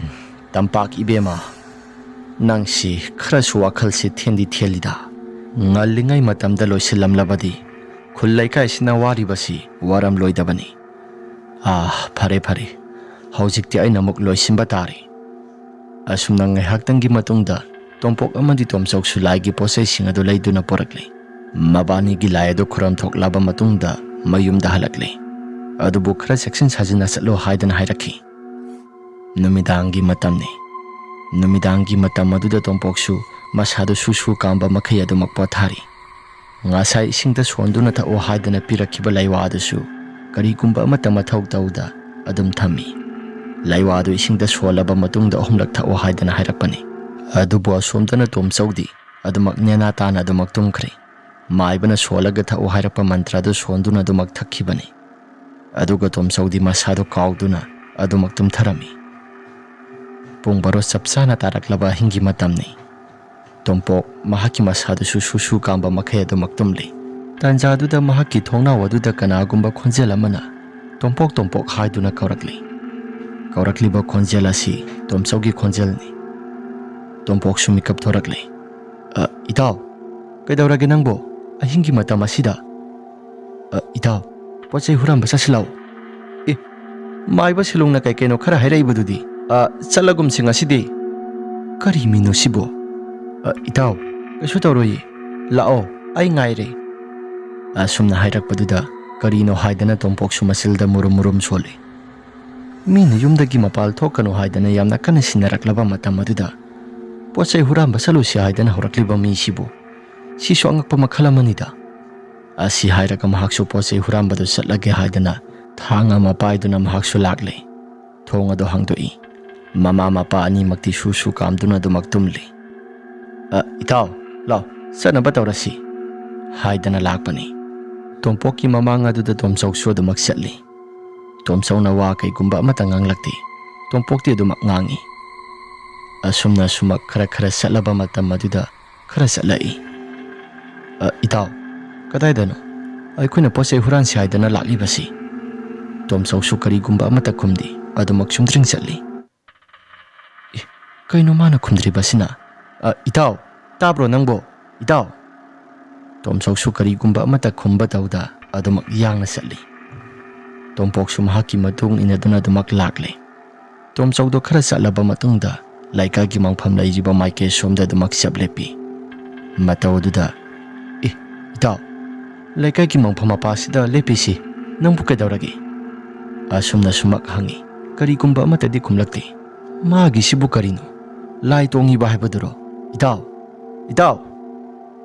ꯇꯝꯄꯥꯛ ꯏꯕꯦꯝꯃ, ꯅꯪꯁꯤ ꯈꯔꯁꯨ ꯋꯥꯈꯜꯁꯤ ꯊꯦꯟꯗꯤ ꯊꯦꯜꯂꯤꯗ꯫ ꯉꯜꯂꯤꯉꯩ ꯃꯇꯝꯗ ꯂꯣꯏꯁꯤꯜꯂꯝꯂꯕꯗꯤ ꯈꯨꯜ ꯂꯩꯀꯥꯏꯁꯤꯅ ꯋꯥꯔꯤꯕꯁꯤ ꯋꯥꯔꯝꯂꯣꯏꯗꯕꯅꯤ꯫ ꯑꯥ, ꯐꯔꯦ ꯐꯔꯦ, ꯍꯧꯖꯤꯛꯇꯤ ꯑꯩꯅ ꯑꯃꯨꯛ ꯂꯣꯏꯁꯤꯟꯕ ꯇꯥꯔꯦ꯫ ꯑꯁꯨꯝꯅ ꯉꯥꯏꯍꯥꯛꯇꯪꯒꯤ ꯃꯇꯨꯡꯗ ꯇꯣꯝꯄꯣꯛ ꯑꯃꯗꯤ ꯇꯣꯝꯆꯧꯁꯨ ꯂꯥꯏꯒꯤ ꯄꯣꯠꯆꯩꯁꯤꯡ ꯑꯗꯨ ꯂꯩꯗꯨꯅ ꯄꯨꯔꯛꯂꯦ꯫ ꯃꯕꯥꯅꯤꯒꯤ ꯂꯥꯏ ꯑꯗꯨ ꯈꯨꯔꯝ ꯊꯣꯛꯂꯕ ꯃꯇꯨꯡꯗ ꯃꯌꯨꯝꯗ ꯍꯜꯂꯛꯂꯦ꯫ ꯑꯗꯨꯕꯨ ꯈꯔ ꯆꯦꯛꯁꯤꯟ ꯁꯥꯖꯤꯟꯅ ꯆꯠꯂꯣ ꯍꯥꯏꯗꯅ ꯍꯥꯏꯔꯛꯈꯤ꯫ ꯅꯨꯃꯤꯗꯥꯡꯒꯤ ꯃꯇꯝꯅꯤ꯫ ꯅꯨꯃꯤꯗꯥꯡꯒꯤ ꯃꯇꯝ ꯑꯗꯨꯗ ꯇꯣꯝꯄꯣꯛꯁꯨ ꯃꯁꯥꯗꯨ ꯁꯨ ꯁꯨ ꯀꯥꯝꯕ ꯃꯈꯩ ꯑꯗꯨꯃꯛ ꯄꯣꯊꯥꯔꯤ꯫ ꯉꯁꯥꯏ ꯏꯁꯤꯡꯗ ꯁꯣꯟꯗꯨꯅ ꯊꯛꯑꯣ ꯍꯥꯏꯗꯅ ꯄꯤꯔꯛꯈꯤꯕ ꯂꯩꯋꯥ ꯑꯗꯨꯁꯨ ꯀꯔꯤꯒꯨꯝꯕ ꯑꯃꯠꯇ ꯃꯊꯧ ꯇꯧꯗ ꯑꯗꯨꯝ ꯊꯝꯃꯤ꯫ ꯂꯩꯋꯥ ꯑꯗꯨ ꯏꯁꯤꯡꯗ ꯁꯣꯜꯂꯕ ꯃꯇꯨꯡꯗ ꯑꯍꯨꯝꯂꯛ ꯊꯛꯑꯣ ꯍꯥꯏꯗꯅ ꯍꯥꯏꯔꯛꯄꯅꯤ꯫ ꯑꯗꯨꯕꯨ ꯑꯁꯣꯝꯗꯅ ꯇꯣꯝꯆꯧꯗꯤ ꯑꯗꯨꯃꯛ ꯅꯦꯅꯥ ꯇꯥꯅ ꯑꯗꯨꯃꯛ ꯇꯨꯝꯈ꯭ꯔꯦ꯫ ꯃꯥꯏꯕꯅ ꯁꯣꯜꯂꯒ ꯊꯛꯎ ꯍꯥꯏꯔꯛꯄ ꯃꯟꯇ꯭ꯔ ꯑꯗꯨ ꯁꯣꯟꯗꯨꯅ ꯑꯗꯨꯃꯛ ꯊꯛꯈꯤꯕꯅꯤ꯫ ꯑꯗꯨꯒ ꯇꯣꯝꯆꯧꯗꯤ ꯃꯁꯥꯗꯨ ꯀꯥꯎꯗꯨꯅ ꯑꯗꯨꯃꯛ ꯇꯨꯝꯊꯔꯝꯃꯤ꯫ ꯄꯨꯡ ꯕꯥꯔꯣ ꯆꯞ ꯆꯥꯅ ꯇꯥꯔꯛꯂꯕ ꯑꯍꯤꯡꯒꯤ ꯃꯇꯝꯅꯤ꯫ ꯇꯣꯝꯄꯣꯛ ꯃꯍꯥꯛꯀꯤ ꯃꯁꯥꯗꯨꯁꯨ ꯁꯨ ꯁꯨ ꯀꯥꯝꯕ ꯃꯈꯩ ꯑꯗꯨꯃꯛ ꯇꯨꯝꯂꯤ꯫ ꯇꯥꯟꯖꯥꯗꯨꯗ ꯃꯍꯥꯛꯀꯤ ꯊꯣꯡꯅꯥꯎ ꯑꯗꯨꯗ ꯀꯅꯥꯒꯨꯝꯕ ꯈꯣꯟꯖꯦꯜ ꯑꯃꯅ "ꯇꯣꯝꯄꯣꯛ, ꯇꯣꯝꯄꯣꯛ" ꯍꯥꯏꯗꯨꯅ ꯀꯧꯔꯛꯂꯤ꯫ ꯀꯧꯔꯛꯂꯤꯕ ꯈꯣꯟꯖꯦꯜ ꯑꯁꯤ ꯇꯣꯝꯆꯧꯒꯤ ꯈꯣꯟꯖꯦꯜꯅꯤ꯫ ꯇꯣꯝꯄꯣꯛꯁꯨ ꯃꯤꯀꯞ ꯊꯣꯔꯛꯂꯦ꯫ "ꯑ, ꯏꯇꯥꯎ, ꯀꯩꯗꯧꯔꯒꯦ ꯅꯪꯕꯣ? ꯑꯍꯤꯡꯒꯤ ꯃꯇꯝ ꯑꯁꯤꯗ?" "ꯑ, ꯏꯇꯥꯎ, ꯄꯣꯠ ꯆꯩ ꯍꯨꯔꯥꯟꯕ ꯆꯠꯁꯤ ꯂꯥꯛꯑꯣ꯫" "ꯑꯦ, ꯃꯥꯏꯕ ꯁꯤꯂꯣꯡꯅ ꯀꯩ ꯀꯩꯅꯣ ꯈꯔ ꯍꯥꯏꯔꯛꯏꯕꯗꯨꯗꯤ?" "ꯑ, ꯆꯠꯂꯒꯨꯝꯁꯤ ꯉꯁꯤꯗꯤ꯫" "ꯀꯔꯤ ꯃꯤꯅꯣ ꯁꯤꯕꯣ?" "ꯑ, ꯏꯇꯥꯎ, "ꯀꯩꯁꯨ ꯇꯧꯔꯣꯏꯌꯦ, ꯂꯥꯛꯑꯣ, ꯑꯩ ꯉꯥꯏꯔꯦ"꯫ ꯑꯁꯨꯝꯅ ꯍꯥꯏꯔꯛꯄꯗꯨꯗ ꯀꯔꯤꯅꯣ ꯍꯥꯏꯗꯅ ꯇꯣꯝꯄꯣꯛꯁꯨ ꯃꯆꯤꯜꯗ ꯃꯨꯔꯨꯝ ꯃꯨꯔꯨꯝ ꯁꯣꯜꯂꯤ꯫ ꯃꯤꯅ ꯌꯨꯝꯗꯒꯤ ꯃꯄꯥꯜ ꯊꯣꯛꯀꯅꯨ ꯍꯥꯏꯗꯅ ꯌꯥꯝꯅ ꯀꯟꯅ ꯁꯤꯟꯅꯔꯛꯂꯕ ꯃꯇꯝ ꯑꯗꯨꯗ ꯄꯣꯠ ꯆꯩ ꯍꯨꯔꯥꯟꯕ ꯆꯠꯂꯨꯁꯤ ꯍꯥꯏꯗꯅ ꯍꯧꯔꯛꯂꯤꯕ ꯃꯤꯁꯤꯕꯨ, ꯁꯤꯁꯨ ꯑꯉꯛꯄ ꯃꯈꯜ ꯑꯃꯅꯤꯗ꯫ ꯑꯁꯤ ꯍꯥꯏꯔꯒ ꯃꯍꯥꯛꯁꯨ ꯄꯣꯠ ꯆꯩ ꯍꯨꯔꯥꯟꯕꯗꯨ ꯆꯠꯂꯒꯦ ꯍꯥꯏꯗꯅ ꯊꯥꯡ ꯑꯃ ꯄꯥꯏꯗꯨꯅ ꯃꯍꯥꯛꯁꯨ ꯂꯥꯛꯂꯦ꯫ ꯊꯣꯡ ꯑꯗꯨ ꯍꯥꯡꯗꯣꯛꯏ꯫ ꯃꯃꯥ ꯃꯄꯥ ꯑꯅꯤꯃꯛꯇꯤ ꯁꯨ ꯁꯨ ꯀꯥꯝꯗꯨꯅ ꯑꯗꯨꯃꯛ ꯇꯨꯝꯂꯤ꯫ "ꯑ, ꯏꯇꯥꯎ, ꯂꯥꯎ, ꯆꯠꯅꯕ ꯇꯧꯔꯁꯤ" ꯍꯥꯏꯗꯅ ꯂꯥꯛꯄꯅꯤ꯫ ꯇꯣꯝꯄꯣꯛꯀꯤ ꯃꯃꯥꯡ ꯑꯗꯨꯗ ꯇꯣꯝꯆꯧꯁꯨ ꯑꯗꯨꯃꯛ ꯆꯠꯂꯤ꯫ ꯇꯣꯝꯆꯧꯅ ꯋꯥ ꯀꯩꯒꯨꯝꯕ ꯑꯃꯠꯇ ꯉꯥꯡꯂꯛꯇꯦ꯫ ꯇꯣꯝꯄꯣꯛꯇꯤ ꯑꯗꯨꯃꯛ ꯉꯥꯡꯏ꯫ ꯑꯁꯨꯝꯅ ꯑꯁꯨꯃꯛ ꯈꯔ ꯈꯔ ꯆꯠꯂꯕ ꯃꯇꯝ ꯑꯗꯨꯗ ꯈꯔ ꯆꯠꯂꯛꯏ꯫ "ꯑ, ꯏꯇꯥꯎ, ꯀꯗꯥꯏꯗꯅꯣ? ꯑꯩꯈꯣꯏꯅ ꯄꯣꯠ ꯆꯩ ꯍꯨꯔꯥꯟꯁꯤ ꯍꯥꯏꯗꯅ ꯂꯥꯛꯂꯤꯕꯁꯤ?" ꯇꯣꯝꯆꯧꯁꯨ ꯀꯔꯤꯒꯨꯝꯕ ꯑꯃꯠꯇ ꯈꯨꯝꯗꯦ, ꯑꯗꯨꯃꯛ ꯆꯨꯝꯗ꯭ꯔꯤꯡ ꯆꯠꯂꯤ꯫ "ꯑꯦ, ꯀꯩꯅꯣ ꯃꯥꯅ ꯈꯨꯝꯗ꯭ꯔꯤꯕꯁꯤꯅ? ꯑ, ꯏꯇꯥꯎ, ꯇꯥꯕ꯭ꯔꯣ ꯅꯪꯕꯣ? ꯏꯇꯥꯎ!" ꯇꯣꯝꯆꯧꯁꯨ ꯀꯔꯤꯒꯨꯝꯕ ꯑꯃꯠꯇ ꯈꯨꯝꯕ ꯇꯧꯗ ꯑꯗꯨꯃꯛ ꯌꯥꯡꯅ ꯆꯠꯂꯤ꯫ ꯇꯣꯝꯄꯣꯛꯁꯨ ꯃꯍꯥꯛꯀꯤ ꯃꯇꯨꯡ ꯏꯟꯅꯗꯨꯅ ꯑꯗꯨꯃꯛ ꯂꯥꯛꯂꯦ꯫ ꯇꯣꯝꯆꯧꯗꯣ ꯈꯔ ꯆꯠꯂꯕ ꯃꯇꯨꯡꯗ ꯂꯩꯀꯥꯏꯒꯤ ꯃꯪꯐꯝ ꯂꯩꯔꯤꯕ ꯃꯥꯏꯀꯩ ꯁꯣꯝꯗ ꯑꯗꯨꯃꯛ ꯆꯞ ꯂꯦꯞꯄꯤ꯫ ꯃꯇꯧ ꯑꯗꯨꯗ, "ꯑꯦ, ꯏꯇꯥꯎ, ꯂꯩꯀꯥꯏꯒꯤ ꯃꯪꯐꯝ ꯃꯄꯥꯁꯤꯗ ꯂꯦꯞꯄꯤꯁꯤ ꯅꯪꯕꯨ ꯀꯩꯗꯧꯔꯒꯦ?" ꯑꯁꯨꯝꯅ ꯁꯨꯃꯛ ꯍꯪꯉꯤ꯫ ꯀꯔꯤꯒꯨꯝꯕ ꯑꯃꯠꯇꯗꯤ ꯈꯨꯝꯂꯛꯇꯦ꯫ "ꯃꯥꯒꯤꯁꯤꯕꯨ ꯀꯔꯤꯅꯣ? ꯂꯥꯏ ꯇꯣꯡꯉꯤꯕ ꯍꯥꯏꯕꯗꯨꯔꯣ? ꯏꯇꯥꯎ! ꯏꯇꯥꯎ!"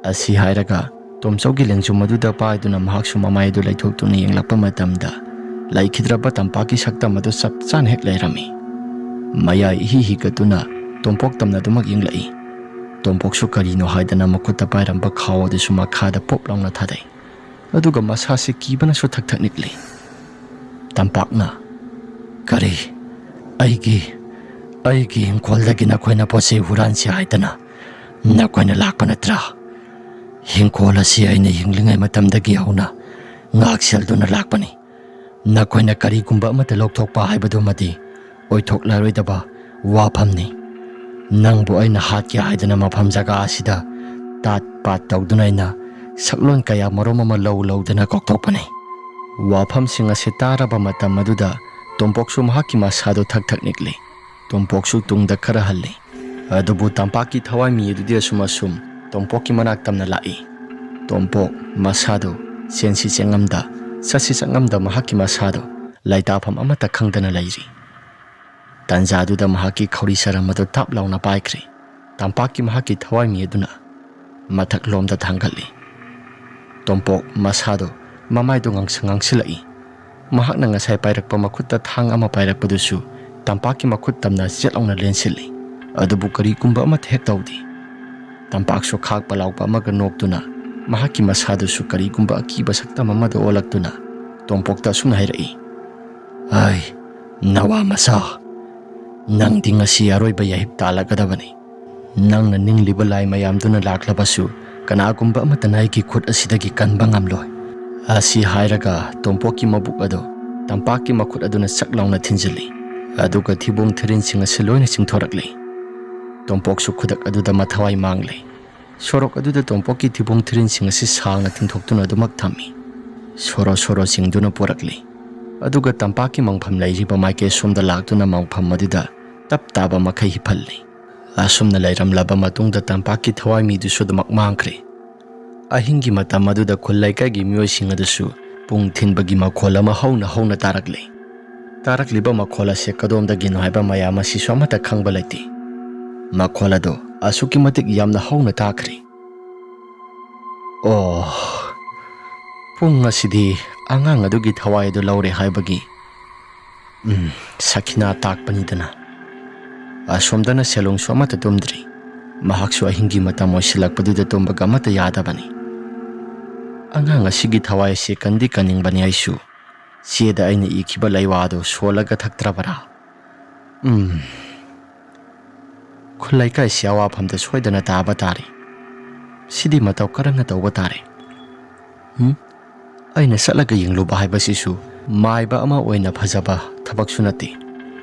ꯑꯁꯤ ꯍꯥꯏꯔꯒ ꯇꯣꯝꯆꯧꯒꯤ ꯂꯦꯡꯖꯨꯝ ꯑꯗꯨꯗ ꯄꯥꯏꯗꯨꯅ ꯃꯍꯥꯛꯁꯨ ꯃꯃꯥꯏ ꯑꯗꯨ ꯂꯩꯊꯣꯛꯇꯨꯅ ꯌꯦꯡꯂꯛꯄ ꯃꯇꯝꯗ ꯂꯩꯈꯤꯗ꯭ꯔꯕ ꯇꯝꯄꯥꯛꯀꯤ ꯁꯛꯇꯝ ꯑꯗꯨ ꯆꯞ ꯆꯥꯅ ꯍꯦꯛ ꯂꯩꯔꯝꯃꯤ꯫ ꯃꯌꯥꯏ ꯏꯍꯤ ꯍꯤꯒꯠꯇꯨꯅ ꯇꯣꯝꯄꯣꯛ ꯇꯝꯅ ꯑꯗꯨꯃꯛ ꯌꯦꯡꯂꯛꯏ꯫ ꯇꯣꯝꯄꯣꯛꯁꯨ ꯀꯔꯤꯅꯣ ꯍꯥꯏꯗꯅ ꯃꯈꯨꯠꯇ ꯄꯥꯏꯔꯝꯕ ꯈꯥꯎ ꯑꯗꯨꯁꯨ ꯃꯈꯥꯗ ꯄꯣꯞ ꯂꯥꯎꯅ ꯊꯥꯗꯩ꯫ ꯑꯗꯨꯒ ꯃꯁꯥꯁꯤ ꯀꯤꯕꯅꯁꯨ ꯊꯛ ꯊꯛ ꯅꯤꯛꯂꯤ꯫ ꯇꯝꯄꯥꯛꯅ, "ꯀꯔꯤ? ꯑꯩꯒꯤ, ꯑꯩꯒꯤ ꯏꯪꯈꯣꯜꯗꯒꯤ ꯅꯈꯣꯏꯅ ꯄꯣꯠ ꯆꯩ ꯍꯨꯔꯥꯟꯁꯤ ꯍꯥꯏꯗꯅ ꯅꯈꯣꯏꯅ ꯂꯥꯛꯄ ꯅꯠꯇ꯭ꯔꯥ? ꯏꯪꯈꯣꯜ ꯑꯁꯤ ꯑꯩꯅ ꯍꯤꯡꯂꯤꯉꯩ ꯃꯇꯝꯗꯒꯤ ꯍꯧꯅ ꯉꯥꯛ ꯁꯦꯜꯗꯨꯅ ꯂꯥꯛꯄꯅꯤ꯫ ꯅꯈꯣꯏꯅ ꯀꯔꯤꯒꯨꯝꯕ ꯑꯃꯠꯇ ꯂꯧꯊꯣꯛꯄ ꯍꯥꯏꯕꯗꯨꯃꯗꯤ ꯑꯣꯏꯊꯣꯛꯂꯔꯣꯏꯗꯕ ꯋꯥꯐꯝꯅꯤ꯫ ꯅꯪꯕꯨ ꯑꯩꯅ ꯍꯥꯠꯀꯦ ꯍꯥꯏꯗꯅ ꯃꯐꯝ ꯖꯒꯥ ꯑꯁꯤꯗ ꯇꯥꯠ ꯄꯥꯠ ꯇꯧꯗꯨꯅ ꯑꯩꯅ ꯁꯛꯂꯣꯟ ꯀꯌꯥ ꯃꯔꯨꯝ ꯑꯃ ꯂꯧ ꯂꯧꯗꯅ ꯀꯣꯛꯊꯣꯛꯄꯅꯤ"꯫ ꯋꯥꯐꯝꯁꯤꯡ ꯑꯁꯤ ꯇꯥꯔꯕ ꯃꯇꯝ ꯑꯗꯨꯗ ꯇꯣꯝꯄꯣꯛꯁꯨ ꯃꯍꯥꯛꯀꯤ ꯃꯁꯥꯗꯨ ꯊꯛ ꯊꯛ ꯅꯤꯛꯂꯤ꯫ ꯇꯣꯝꯄꯣꯛꯁꯨ ꯇꯨꯡꯗ ꯈꯔ ꯍꯜꯂꯤ꯫ ꯑꯗꯨꯕꯨ ꯇꯝꯄꯥꯛꯀꯤ ꯊꯋꯥꯏ ꯃꯤ ꯑꯗꯨꯗꯤ ꯑꯁꯨꯝ ꯑꯁꯨꯝ ꯇꯣꯝꯄꯣꯛꯀꯤ ꯃꯅꯥꯛ ꯇꯝꯅ ꯂꯥꯛꯏ꯫ ꯇꯣꯝꯄꯣꯛ ꯃꯁꯥꯗꯨ ꯆꯦꯟꯁꯤ ꯆꯦꯟꯉꯝꯗ, ꯆꯠꯁꯤ ꯆꯠꯉꯝꯗ ꯃꯍꯥꯛꯀꯤ ꯃꯁꯥꯗꯨ ꯂꯩꯇꯥꯐꯝ ꯑꯃꯠꯇ ꯈꯪꯗꯅ ꯂꯩꯔꯤ꯫ ꯇꯟꯖꯥꯗꯨꯗ ꯃꯍꯥꯛꯀꯤ ꯈꯧꯔꯤ ꯆꯔꯝ ꯑꯗꯨ ꯇꯥꯞ ꯂꯥꯎꯅ ꯄꯥꯏꯈ꯭ꯔꯦ꯫ ꯇꯝꯄꯥꯛꯀꯤ ꯃꯍꯥꯛꯀꯤ ꯊꯋꯥꯏꯃꯤ ꯑꯗꯨꯅ ꯃꯊꯛꯂꯣꯝꯗ ꯊꯥꯡꯒꯠꯂꯤ꯫ ꯇꯣꯝꯄꯣꯛ ꯃꯁꯥꯗꯨ ꯃꯃꯥꯏꯗꯨ ꯉꯥꯡꯁꯪ ꯉꯥꯡꯁꯤꯜꯂꯛꯏ꯫ ꯃꯍꯥꯛꯅ ꯉꯁꯥꯏ ꯄꯥꯏꯔꯛꯄ ꯃꯈꯨꯠꯇ ꯊꯥꯡ ꯑꯃ ꯄꯥꯏꯔꯛꯄꯗꯨꯁꯨ ꯇꯝꯄꯥꯛꯀꯤ ꯃꯈꯨꯠ ꯇꯝꯅ ꯆꯦꯠ ꯂꯥꯎꯅ ꯂꯦꯟꯁꯤꯜꯂꯤ꯫ ꯑꯗꯨꯕꯨ ꯀꯔꯤꯒꯨꯝꯕ ꯑꯃꯠꯇ ꯍꯦꯛ ꯇꯧꯗꯦ꯫ ꯇꯝꯄꯥꯛꯁꯨ ꯈꯥꯛꯄ ꯂꯥꯎꯕ ꯑꯃꯒ ꯅꯣꯛꯇꯨꯅ ꯃꯍꯥꯛꯀꯤ ꯃꯁꯥꯗꯨꯁꯨ ꯀꯔꯤꯒꯨꯝꯕ ꯑꯀꯤꯕ ꯁꯛꯇꯝ ꯑꯃꯗ ꯑꯣꯜꯂꯛꯇꯨꯅ ꯇꯣꯝꯄꯣꯛꯇ ꯑꯁꯨꯝꯅ ꯍꯥꯏꯔꯛꯏ, "ꯑꯩ, ꯅꯋꯥ ꯃꯆꯥ, ꯅꯪꯗꯤ ꯉꯁꯤ ꯑꯔꯣꯏꯕ ꯌꯥꯍꯤꯞ ꯇꯥꯜꯂꯒꯗꯕꯅꯤ꯫ ꯅꯪꯅ ꯅꯤꯡꯂꯤꯕ ꯂꯥꯏ ꯃꯌꯥꯝꯗꯨꯅ ꯂꯥꯛꯂꯕꯁꯨ ꯀꯅꯥꯒꯨꯝꯕ ꯑꯃꯠꯇꯅ ꯑꯩꯒꯤ ꯈꯨꯠ ꯑꯁꯤꯗꯒꯤ ꯀꯟꯕ ꯉꯝꯂꯣꯏ꯫" ꯑꯁꯤ ꯍꯥꯏꯔꯒ ꯇꯣꯝꯄꯣꯛꯀꯤ ꯃꯕꯨꯛ ꯑꯗꯨ ꯇꯝꯄꯥꯛꯀꯤ ꯃꯈꯨꯠ ꯑꯗꯨꯅ ꯆꯛ ꯂꯥꯎꯅ ꯊꯤꯟꯖꯤꯜꯂꯤ꯫ ꯑꯗꯨꯒ ꯊꯤꯕꯣꯡ ꯊꯤꯔꯤꯟꯁꯤꯡ ꯑꯁꯤ ꯂꯣꯏꯅ ꯆꯤꯡꯊꯣꯔꯛꯂꯤ꯫ ꯇꯣꯝꯄꯣꯛꯁꯨ ꯈꯨꯗꯛ ꯑꯗꯨꯗ ꯃꯊꯋꯥꯏ ꯃꯥꯡꯂꯦ꯫ ꯁꯣꯔꯣꯛ ꯑꯗꯨꯗ ꯇꯣꯝꯄꯣꯛꯀꯤ ꯊꯤꯕꯣꯡ ꯊꯤꯔꯤꯟꯁꯤꯡ ꯑꯁꯤ ꯁꯥꯡꯅ ꯇꯤꯡꯊꯣꯛꯇꯨꯅ ꯑꯗꯨꯃꯛ ꯊꯝꯃꯤ꯫ ꯁꯣꯔꯣ ꯁꯣꯔꯣ ꯆꯤꯡꯗꯨꯅ ꯄꯨꯔꯛꯂꯤ꯫ ꯑꯗꯨꯒ ꯇꯝꯄꯥꯛꯀꯤ ꯃꯪꯐꯝ ꯂꯩꯔꯤꯕ ꯃꯥꯏꯀꯩ ꯁꯣꯝꯗ ꯂꯥꯛꯇꯨꯅ ꯃꯪꯐꯝ ꯑꯗꯨꯗ ꯇꯞ ꯇꯥꯕ ꯃꯈꯩ ꯍꯤꯞꯍꯜꯂꯤ꯫ ꯑꯁꯨꯝꯅ ꯂꯩꯔꯝꯂꯕ ꯃꯇꯨꯡꯗ ꯇꯝꯄꯥꯛꯀꯤ ꯊꯋꯥꯏꯃꯤꯗꯨꯁꯨ ꯑꯗꯨꯃꯛ ꯃꯥꯡꯈ꯭ꯔꯦ꯫ ꯑꯍꯤꯡꯒꯤ ꯃꯇꯝ ꯑꯗꯨꯗ ꯈꯨꯜ ꯂꯩꯀꯥꯏꯒꯤ ꯃꯤꯑꯣꯏꯁꯤꯡ ꯑꯗꯨꯁꯨ ꯄꯨꯡ ꯊꯤꯟꯕꯒꯤ ꯃꯈꯣꯜ ꯑꯃ ꯍꯧꯅ ꯍꯧꯅ ꯇꯥꯔꯛꯂꯦ꯫ ꯇꯥꯔꯛꯂꯤꯕ ꯃꯈꯣꯜ ꯑꯁꯤ ꯀꯗꯣꯝꯗꯒꯤꯅꯣ ꯍꯥꯏꯕ ꯃꯌꯥꯝ ꯑꯁꯤꯁꯨ ꯑꯃꯠꯇ ꯈꯪꯕ ꯂꯩꯇꯦ꯫ ꯃꯈꯣꯜ ꯑꯗꯨ ꯑꯁꯨꯛꯀꯤ ꯃꯇꯤꯛ ꯌꯥꯝꯅ ꯍꯧꯅ ꯇꯥꯈ꯭ꯔꯦ꯫ ꯑꯣ, ꯄꯨꯡ ꯑꯁꯤꯗꯤ ꯑꯉꯥꯡ ꯑꯗꯨꯒꯤ ꯊꯋꯥꯏ ꯑꯗꯨ ꯂꯧꯔꯦ ꯍꯥꯏꯕꯒꯤ, ꯎꯝ, ꯁꯈꯤꯅꯥ ꯇꯥꯛꯄꯅꯤꯗꯅ꯫ ꯑꯁꯣꯝꯗꯅ ꯁꯦꯂꯨꯡꯁꯨ ꯑꯃꯠꯇ ꯇꯨꯝꯗ꯭ꯔꯤ꯫ ꯃꯍꯥꯛꯁꯨ ꯑꯍꯤꯡꯒꯤ ꯃꯇꯝ ꯑꯣꯏꯁꯤꯜꯂꯛꯄꯗꯨꯗ ꯇꯨꯝꯕꯒ ꯑꯃꯠꯇ ꯌꯥꯗꯕꯅꯤ꯫ ꯑꯉꯥꯡ ꯑꯁꯤꯒꯤ ꯊꯋꯥꯏ ꯑꯁꯤ ꯀꯟꯗꯤ ꯀꯟꯅꯤꯡꯕꯅꯤ ꯑꯩꯁꯨ꯫ ꯆꯦꯗ ꯑꯩꯅ ꯏꯈꯤꯕ ꯂꯩꯋꯥ ꯑꯗꯨ ꯁꯣꯜꯂꯒ ꯊꯛꯇ꯭ꯔꯕꯔꯥ? ꯎꯝ꯫ ꯈꯨꯜ ꯂꯩꯀꯥꯏꯁꯤ ꯑꯋꯥꯐꯝꯗ ꯁꯣꯏꯗꯅ ꯇꯥꯕ ꯇꯥꯔꯦ꯫ ꯁꯤꯗꯤ ꯃꯇꯧ ꯀꯔꯝꯅ ꯇꯧꯕ ꯇꯥꯔꯦ? ꯎꯝ? ꯑꯩꯅ ꯆꯠꯂꯒ ꯌꯦꯡꯂꯨꯕ ꯍꯥꯏꯕꯁꯤꯁꯨ ꯃꯥꯏꯕ ꯑꯃ ꯑꯣꯏꯅ ꯐꯖꯕ ꯊꯕꯛꯁꯨ ꯅꯠꯇꯦ꯫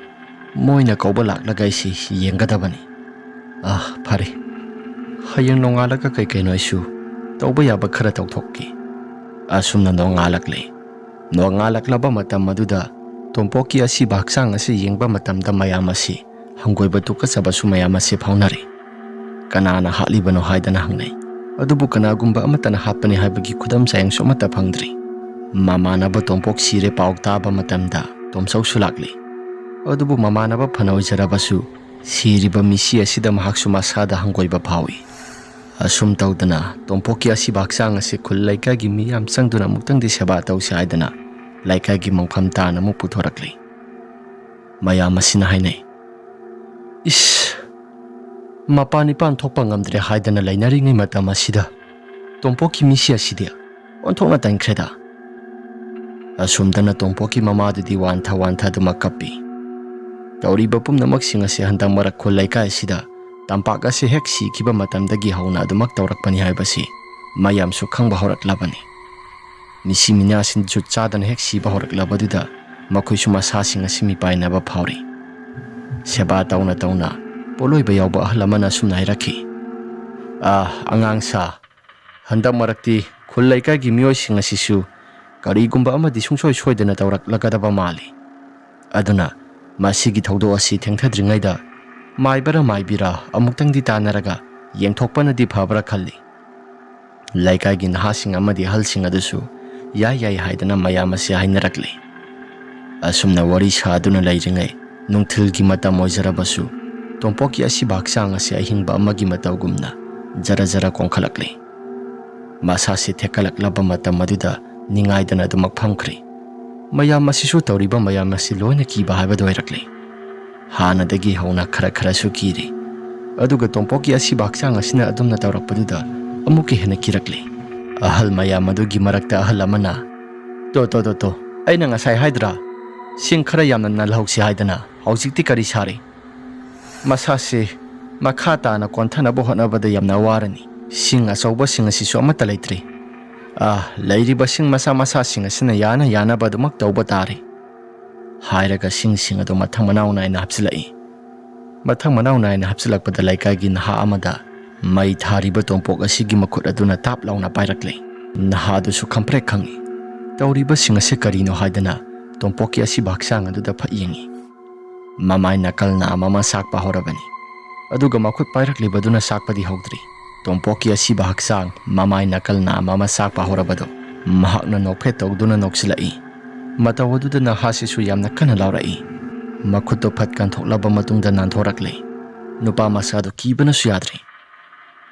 ꯃꯣꯏꯅ ꯀꯧꯕ ꯂꯥꯛꯂꯒ ꯑꯩꯁꯤ ꯌꯦꯡꯒꯗꯕꯅꯤ꯫ ꯑꯥ, ꯐꯔꯦ꯫ ꯍꯌꯦꯡ ꯅꯣꯡꯉꯥꯜꯂꯒ ꯀꯩ ꯀꯩꯅꯣ ꯑꯩꯁꯨ ꯇꯧꯕ ꯌꯥꯕ ꯈꯔ ꯇꯧꯊꯣꯛꯀꯦ꯫ ꯑꯁꯨꯝꯅ ꯅꯣꯡꯉꯥꯜꯂꯛꯂꯦ꯫ ꯅꯣꯡꯉꯥꯜꯂꯛꯂꯕ ꯃꯇꯝ ꯑꯗꯨꯗ ꯇꯣꯝꯄꯣꯛꯀꯤ ꯑꯁꯤꯕ ꯍꯛꯆꯥꯡ ꯑꯁꯤ ꯌꯦꯡꯕ ꯃꯇꯝꯗ ꯃꯌꯥꯝ ꯑꯁꯤ ꯍꯪꯒꯣꯏꯕ ꯇꯨꯀꯠꯆꯕꯁꯨ ꯃꯌꯥꯝ ꯑꯁꯤ ꯐꯥꯎꯅꯔꯦ꯫ ꯀꯅꯥꯅ ꯍꯥꯠꯂꯤꯕꯅꯣ ꯍꯥꯏꯗꯅ ꯍꯪꯅꯩ꯫ ꯑꯗꯨꯕꯨ ꯀꯅꯥꯒꯨꯝꯕ ꯑꯃꯠꯇꯅ ꯍꯥꯠꯄꯅꯤ ꯍꯥꯏꯕꯒꯤ ꯈꯨꯗꯝ ꯆꯥꯌꯦꯡꯁꯨ ꯑꯃꯠꯇ ꯐꯪꯗ꯭ꯔꯤ꯫ ꯃꯃꯥꯟꯅꯕ ꯇꯣꯝꯄꯣꯛ ꯁꯤꯔꯦ ꯄꯥꯎ ꯇꯥꯕ ꯃꯇꯝꯗ ꯇꯣꯝꯆꯧꯁꯨ ꯂꯥꯛꯂꯤ꯫ ꯑꯗꯨꯕꯨ ꯃꯃꯥꯟꯅꯕ ꯐꯅ ꯑꯣꯏꯖꯔꯕꯁꯨ, ꯁꯤꯔꯤꯕ ꯃꯤꯁꯤ ꯑꯁꯤꯗ ꯃꯍꯥꯛꯁꯨ ꯃꯁꯥꯗ ꯍꯪꯒꯣꯏꯕ ꯐꯥꯎꯏ꯫ ꯑꯁꯨꯝ ꯇꯧꯗꯅ ꯇꯣꯝꯄꯣꯛꯀꯤ ꯑꯁꯤꯕ ꯍꯛꯆꯥꯡ ꯑꯁꯤ ꯈꯨꯜ ꯂꯩꯀꯥꯏꯒꯤ ꯃꯤꯌꯥꯝ ꯆꯪꯗꯨꯅ ꯑꯃꯨꯛꯇꯪꯗꯤ ꯁꯦꯕꯥ ꯇꯧꯁꯤ ꯍꯥꯏꯗꯅ ꯂꯩꯀꯥꯏꯒꯤ ꯃꯪꯐꯝ ꯇꯥꯅ ꯑꯃꯨꯛ ꯄꯨꯊꯣꯔꯛꯂꯤ꯫ ꯃꯌꯥꯝ ꯑꯁꯤꯅ ꯍꯥꯏꯅꯩ, "ꯏꯁ, ꯃꯄꯥꯟ ꯏꯄꯥꯟ ꯊꯣꯛꯄ ꯉꯝꯗ꯭ꯔꯦ ꯍꯥꯏꯗꯅ ꯂꯩꯅꯔꯤꯉꯩ ꯃꯇꯝ ꯑꯁꯤꯗ ꯇꯣꯝꯄꯣꯛꯀꯤ ꯃꯤꯁꯤ ꯑꯁꯤꯗꯤ ꯑꯣꯟꯊꯣꯛꯅ ꯇꯟꯈ꯭ꯔꯦꯗ"꯫ ꯑꯁꯨꯝꯗꯅ ꯇꯣꯝꯄꯣꯛꯀꯤ ꯃꯃꯥꯗꯨꯗꯤ ꯋꯥꯟꯊ ꯋꯥꯟꯊꯗꯨꯃꯛ ꯀꯞꯄꯤ꯫ ꯇꯧꯔꯤꯕ ꯄꯨꯝꯅꯃꯛꯁꯤꯡ ꯑꯁꯤ ꯍꯟꯗꯛ ꯃꯔꯛ ꯈꯨꯜ ꯂꯩꯀꯥꯏ ꯑꯁꯤꯗ ꯇꯝꯄꯥꯛ ꯑꯁꯤ ꯍꯦꯛ ꯁꯤꯈꯤꯕ ꯃꯇꯝꯗꯒꯤ ꯍꯧꯅ ꯑꯗꯨꯃꯛ ꯇꯧꯔꯛꯄꯅꯤ ꯍꯥꯏꯕꯁꯤ ꯃꯌꯥꯝꯁꯨ ꯈꯪꯕ ꯍꯧꯔꯛꯂꯕꯅꯤ꯫ ꯃꯤꯁꯤ ꯃꯤꯅꯥꯁꯤꯡ ꯖꯨꯠ ꯆꯥꯗꯅ ꯍꯦꯛ ꯁꯤꯕ ꯍꯧꯔꯛꯂꯕꯗꯨꯗ ꯃꯈꯣꯏꯁꯨ ꯃꯁꯥꯁꯤꯡ ꯑꯁꯤ ꯃꯤꯄꯥꯏꯅꯕ ꯐꯥꯎꯔꯤ꯫ ꯁꯦꯕꯥ ꯇꯧꯅ ꯇꯧꯅ ꯄꯣꯠꯂꯣꯏꯕ ꯌꯥꯎꯕ ꯑꯍꯜ ꯑꯃꯅ ꯑꯁꯨꯝꯅ ꯍꯥꯏꯔꯛꯈꯤ, "ꯑꯥ, ꯑꯉꯥꯡ ꯁꯥ, ꯍꯟꯗꯛ ꯃꯔꯛꯇꯤ ꯈꯨꯜ ꯂꯩꯀꯥꯏꯒꯤ ꯃꯤꯑꯣꯏꯁꯤꯡ ꯑꯁꯤꯁꯨ ꯀꯔꯤꯒꯨꯝꯕ ꯑꯃꯗꯤ ꯁꯨꯡꯁꯣꯏ ꯁꯣꯏꯗꯅ ꯇꯧꯔꯛꯂꯒꯗꯕ ꯃꯥꯜꯂꯤ꯫ ꯑꯗꯨꯅ ꯃꯁꯤꯒꯤ ꯊꯧꯗꯣꯛ ꯑꯁꯤ ꯊꯦꯡꯊꯗ꯭ꯔꯤꯉꯩꯗ ꯃꯥꯏꯕꯔ ꯃꯥꯏꯕꯤꯔ ꯑꯃꯨꯛꯇꯪꯗꯤ ꯇꯥꯟꯅꯔꯒ ꯌꯦꯡꯊꯣꯛꯄꯅꯗꯤ ꯐꯕ꯭ꯔꯥ ꯈꯜꯂꯤ"꯫ ꯂꯩꯀꯥꯏꯒꯤ ꯅꯍꯥꯁꯤꯡ ꯑꯃꯗꯤ ꯑꯍꯜꯁꯤꯡ ꯑꯗꯨꯁꯨ "ꯌꯥꯏ ꯌꯥꯏ" ꯍꯥꯏꯗꯅ ꯃꯌꯥꯝ ꯑꯁꯤ ꯍꯥꯏꯅꯔꯛꯂꯤ꯫ ꯑꯁꯨꯝꯅ ꯋꯥꯔꯤ ꯁꯥꯗꯨꯅ ꯂꯩꯔꯤꯉꯩ ꯅꯨꯡꯊꯤꯜꯒꯤ ꯃꯇꯝ ꯑꯣꯏꯖꯔꯕꯁꯨ ꯇꯣꯝꯄꯣꯛꯀꯤ ꯑꯁꯤꯕ ꯍꯛꯆꯥꯡ ꯑꯁꯤ ꯑꯍꯤꯡꯕ ꯑꯃꯒꯤ ꯃꯇꯧꯒꯨꯝꯅ ꯖꯔ ꯖꯔ ꯀꯣꯟꯈꯠꯂꯛꯂꯤ꯫ ꯃꯁꯥꯁꯤ ꯊꯦꯛꯀꯠꯂꯛꯂꯕ ꯃꯇꯝ ꯑꯗꯨꯗ ꯅꯤꯡꯉꯥꯏꯗꯅ ꯑꯗꯨꯃꯛ ꯐꯝꯈ꯭ꯔꯤ꯫ ꯃꯌꯥꯝ ꯑꯁꯤꯁꯨ ꯇꯧꯔꯤꯕ ꯃꯌꯥꯝ ꯑꯁꯤ ꯂꯣꯏꯅ ꯀꯤꯕ ꯍꯥꯏꯕꯗꯨ ꯑꯣꯏꯔꯛꯂꯤ꯫ ꯍꯥꯟꯅꯗꯒꯤ ꯍꯧꯅ ꯈꯔ ꯈꯔꯁꯨ ꯀꯤꯔꯤ꯫ ꯑꯗꯨꯒ ꯇꯣꯝꯄꯣꯛꯀꯤ ꯑꯁꯤꯕ ꯍꯛꯆꯥꯡ ꯑꯁꯤꯅ ꯑꯗꯨꯝꯅ ꯇꯧꯔꯛꯄꯗꯨꯗ ꯑꯃꯨꯛꯀ ꯍꯦꯟꯅ ꯀꯤꯔꯛꯂꯤ꯫ ꯑꯍꯜ ꯃꯌꯥꯝ ꯑꯗꯨꯒꯤ ꯃꯔꯛꯇ ꯑꯍꯜ ꯑꯃꯅ, "ꯇꯣ, ꯇꯣ, ꯇꯣ, ꯇꯣ, ꯑꯩꯅ ꯉꯁꯥꯏ ꯍꯥꯏꯗ꯭ꯔꯥ? ꯁꯤꯡ ꯈꯔ ꯌꯥꯝꯅ ꯅꯜꯍꯧꯁꯤ ꯍꯥꯏꯗꯅ, ꯍꯧꯖꯤꯛꯇꯤ ꯀꯔꯤ ꯁꯥꯔꯤ? ꯃꯁꯥꯁꯤ ꯃꯈꯥ ꯇꯥꯅ ꯀꯣꯟꯊꯅꯕ ꯍꯣꯠꯅꯕꯗ ꯌꯥꯝꯅ ꯋꯥꯔꯅꯤ꯫ ꯁꯤꯡ ꯑꯆꯧꯕꯁꯤꯡ ꯑꯁꯤꯁꯨ ꯑꯃꯠꯇ ꯂꯩꯇ꯭ꯔꯤ꯫ ꯑꯥ, ꯂꯩꯔꯤꯕ ꯁꯤꯡ ꯃꯆꯥ ꯃꯆꯥꯁꯤꯡ ꯑꯁꯤꯅ ꯌꯥꯅ ꯌꯥꯅꯕ ꯑꯗꯨꯃꯛ ꯇꯧꯕ ꯇꯥꯔꯦ"꯫ ꯍꯥꯏꯔꯒ ꯁꯤꯡꯁꯤꯡ ꯑꯗꯨ ꯃꯊꯪ ꯃꯅꯥꯎ ꯅꯥꯏꯅ ꯍꯥꯞꯆꯤꯜꯂꯛꯏ꯫ ꯃꯊꯪ ꯃꯅꯥꯎ ꯅꯥꯏꯅ ꯍꯥꯞꯆꯤꯜꯂꯛꯄꯗ ꯂꯩꯀꯥꯏꯒꯤ ꯅꯍꯥ ꯑꯃꯗ ꯃꯩ ꯊꯥꯔꯤꯕ ꯇꯣꯝꯄꯣꯛ ꯑꯁꯤꯒꯤ ꯃꯈꯨꯠ ꯑꯗꯨꯅ ꯇꯥꯞ ꯂꯥꯎꯅ ꯄꯥꯏꯔꯛꯂꯦ꯫ ꯅꯍꯥ ꯑꯗꯨꯁꯨ ꯈꯝꯄ꯭ꯔꯦꯛ ꯈꯪꯉꯤ꯫ ꯇꯧꯔꯤꯕꯁꯤꯡ ꯑꯁꯤ ꯀꯔꯤꯅꯣ ꯍꯥꯏꯗꯅ ꯇꯣꯝꯄꯣꯛꯀꯤ ꯑꯁꯤꯕ ꯍꯛꯆꯥꯡ ꯑꯗꯨꯗ ꯐꯠ ꯌꯦꯡꯉꯤ꯫ ꯃꯃꯥꯏ ꯅꯥꯀꯜ ꯅꯥꯝ ꯑꯃ ꯁꯥꯛꯄ ꯍꯧꯔꯕꯅꯤ꯫ ꯑꯗꯨꯒ ꯃꯈꯨꯠ ꯄꯥꯏꯔꯛꯂꯤꯕꯗꯨꯅ ꯆꯥꯛꯄꯗꯤ ꯍꯧꯗ꯭ꯔꯤ꯫ ꯇꯣꯝꯄꯣꯛꯀꯤ ꯑꯁꯤꯕ ꯍꯛꯆꯥꯡ, ꯃꯃꯥꯏ ꯅꯥꯀꯜ ꯅꯥ ꯑꯃ ꯑꯃ ꯆꯥꯛꯄ ꯍꯧꯔꯕꯗꯨ ꯃꯍꯥꯛꯅ ꯅꯣꯛꯐꯦꯠ ꯇꯧꯗꯨꯅ ꯅꯣꯛꯁꯤꯜꯂꯛꯏ꯫ ꯃꯇꯧ ꯑꯗꯨꯗ ꯅꯍꯥꯁꯤꯁꯨ ꯌꯥꯝꯅ ꯀꯟꯅ ꯂꯥꯎꯔꯛꯏ꯫ ꯃꯈꯨꯠꯇꯨ ꯐꯠ ꯀꯟꯊꯣꯛꯂꯕ ꯃꯇꯨꯡꯗ ꯅꯥꯟꯊꯣꯔꯛꯂꯦ꯫ ꯅꯨꯄꯥ ꯃꯆꯥꯗꯨ ꯀꯤꯕꯅꯁꯨ ꯌꯥꯗ꯭ꯔꯦ꯫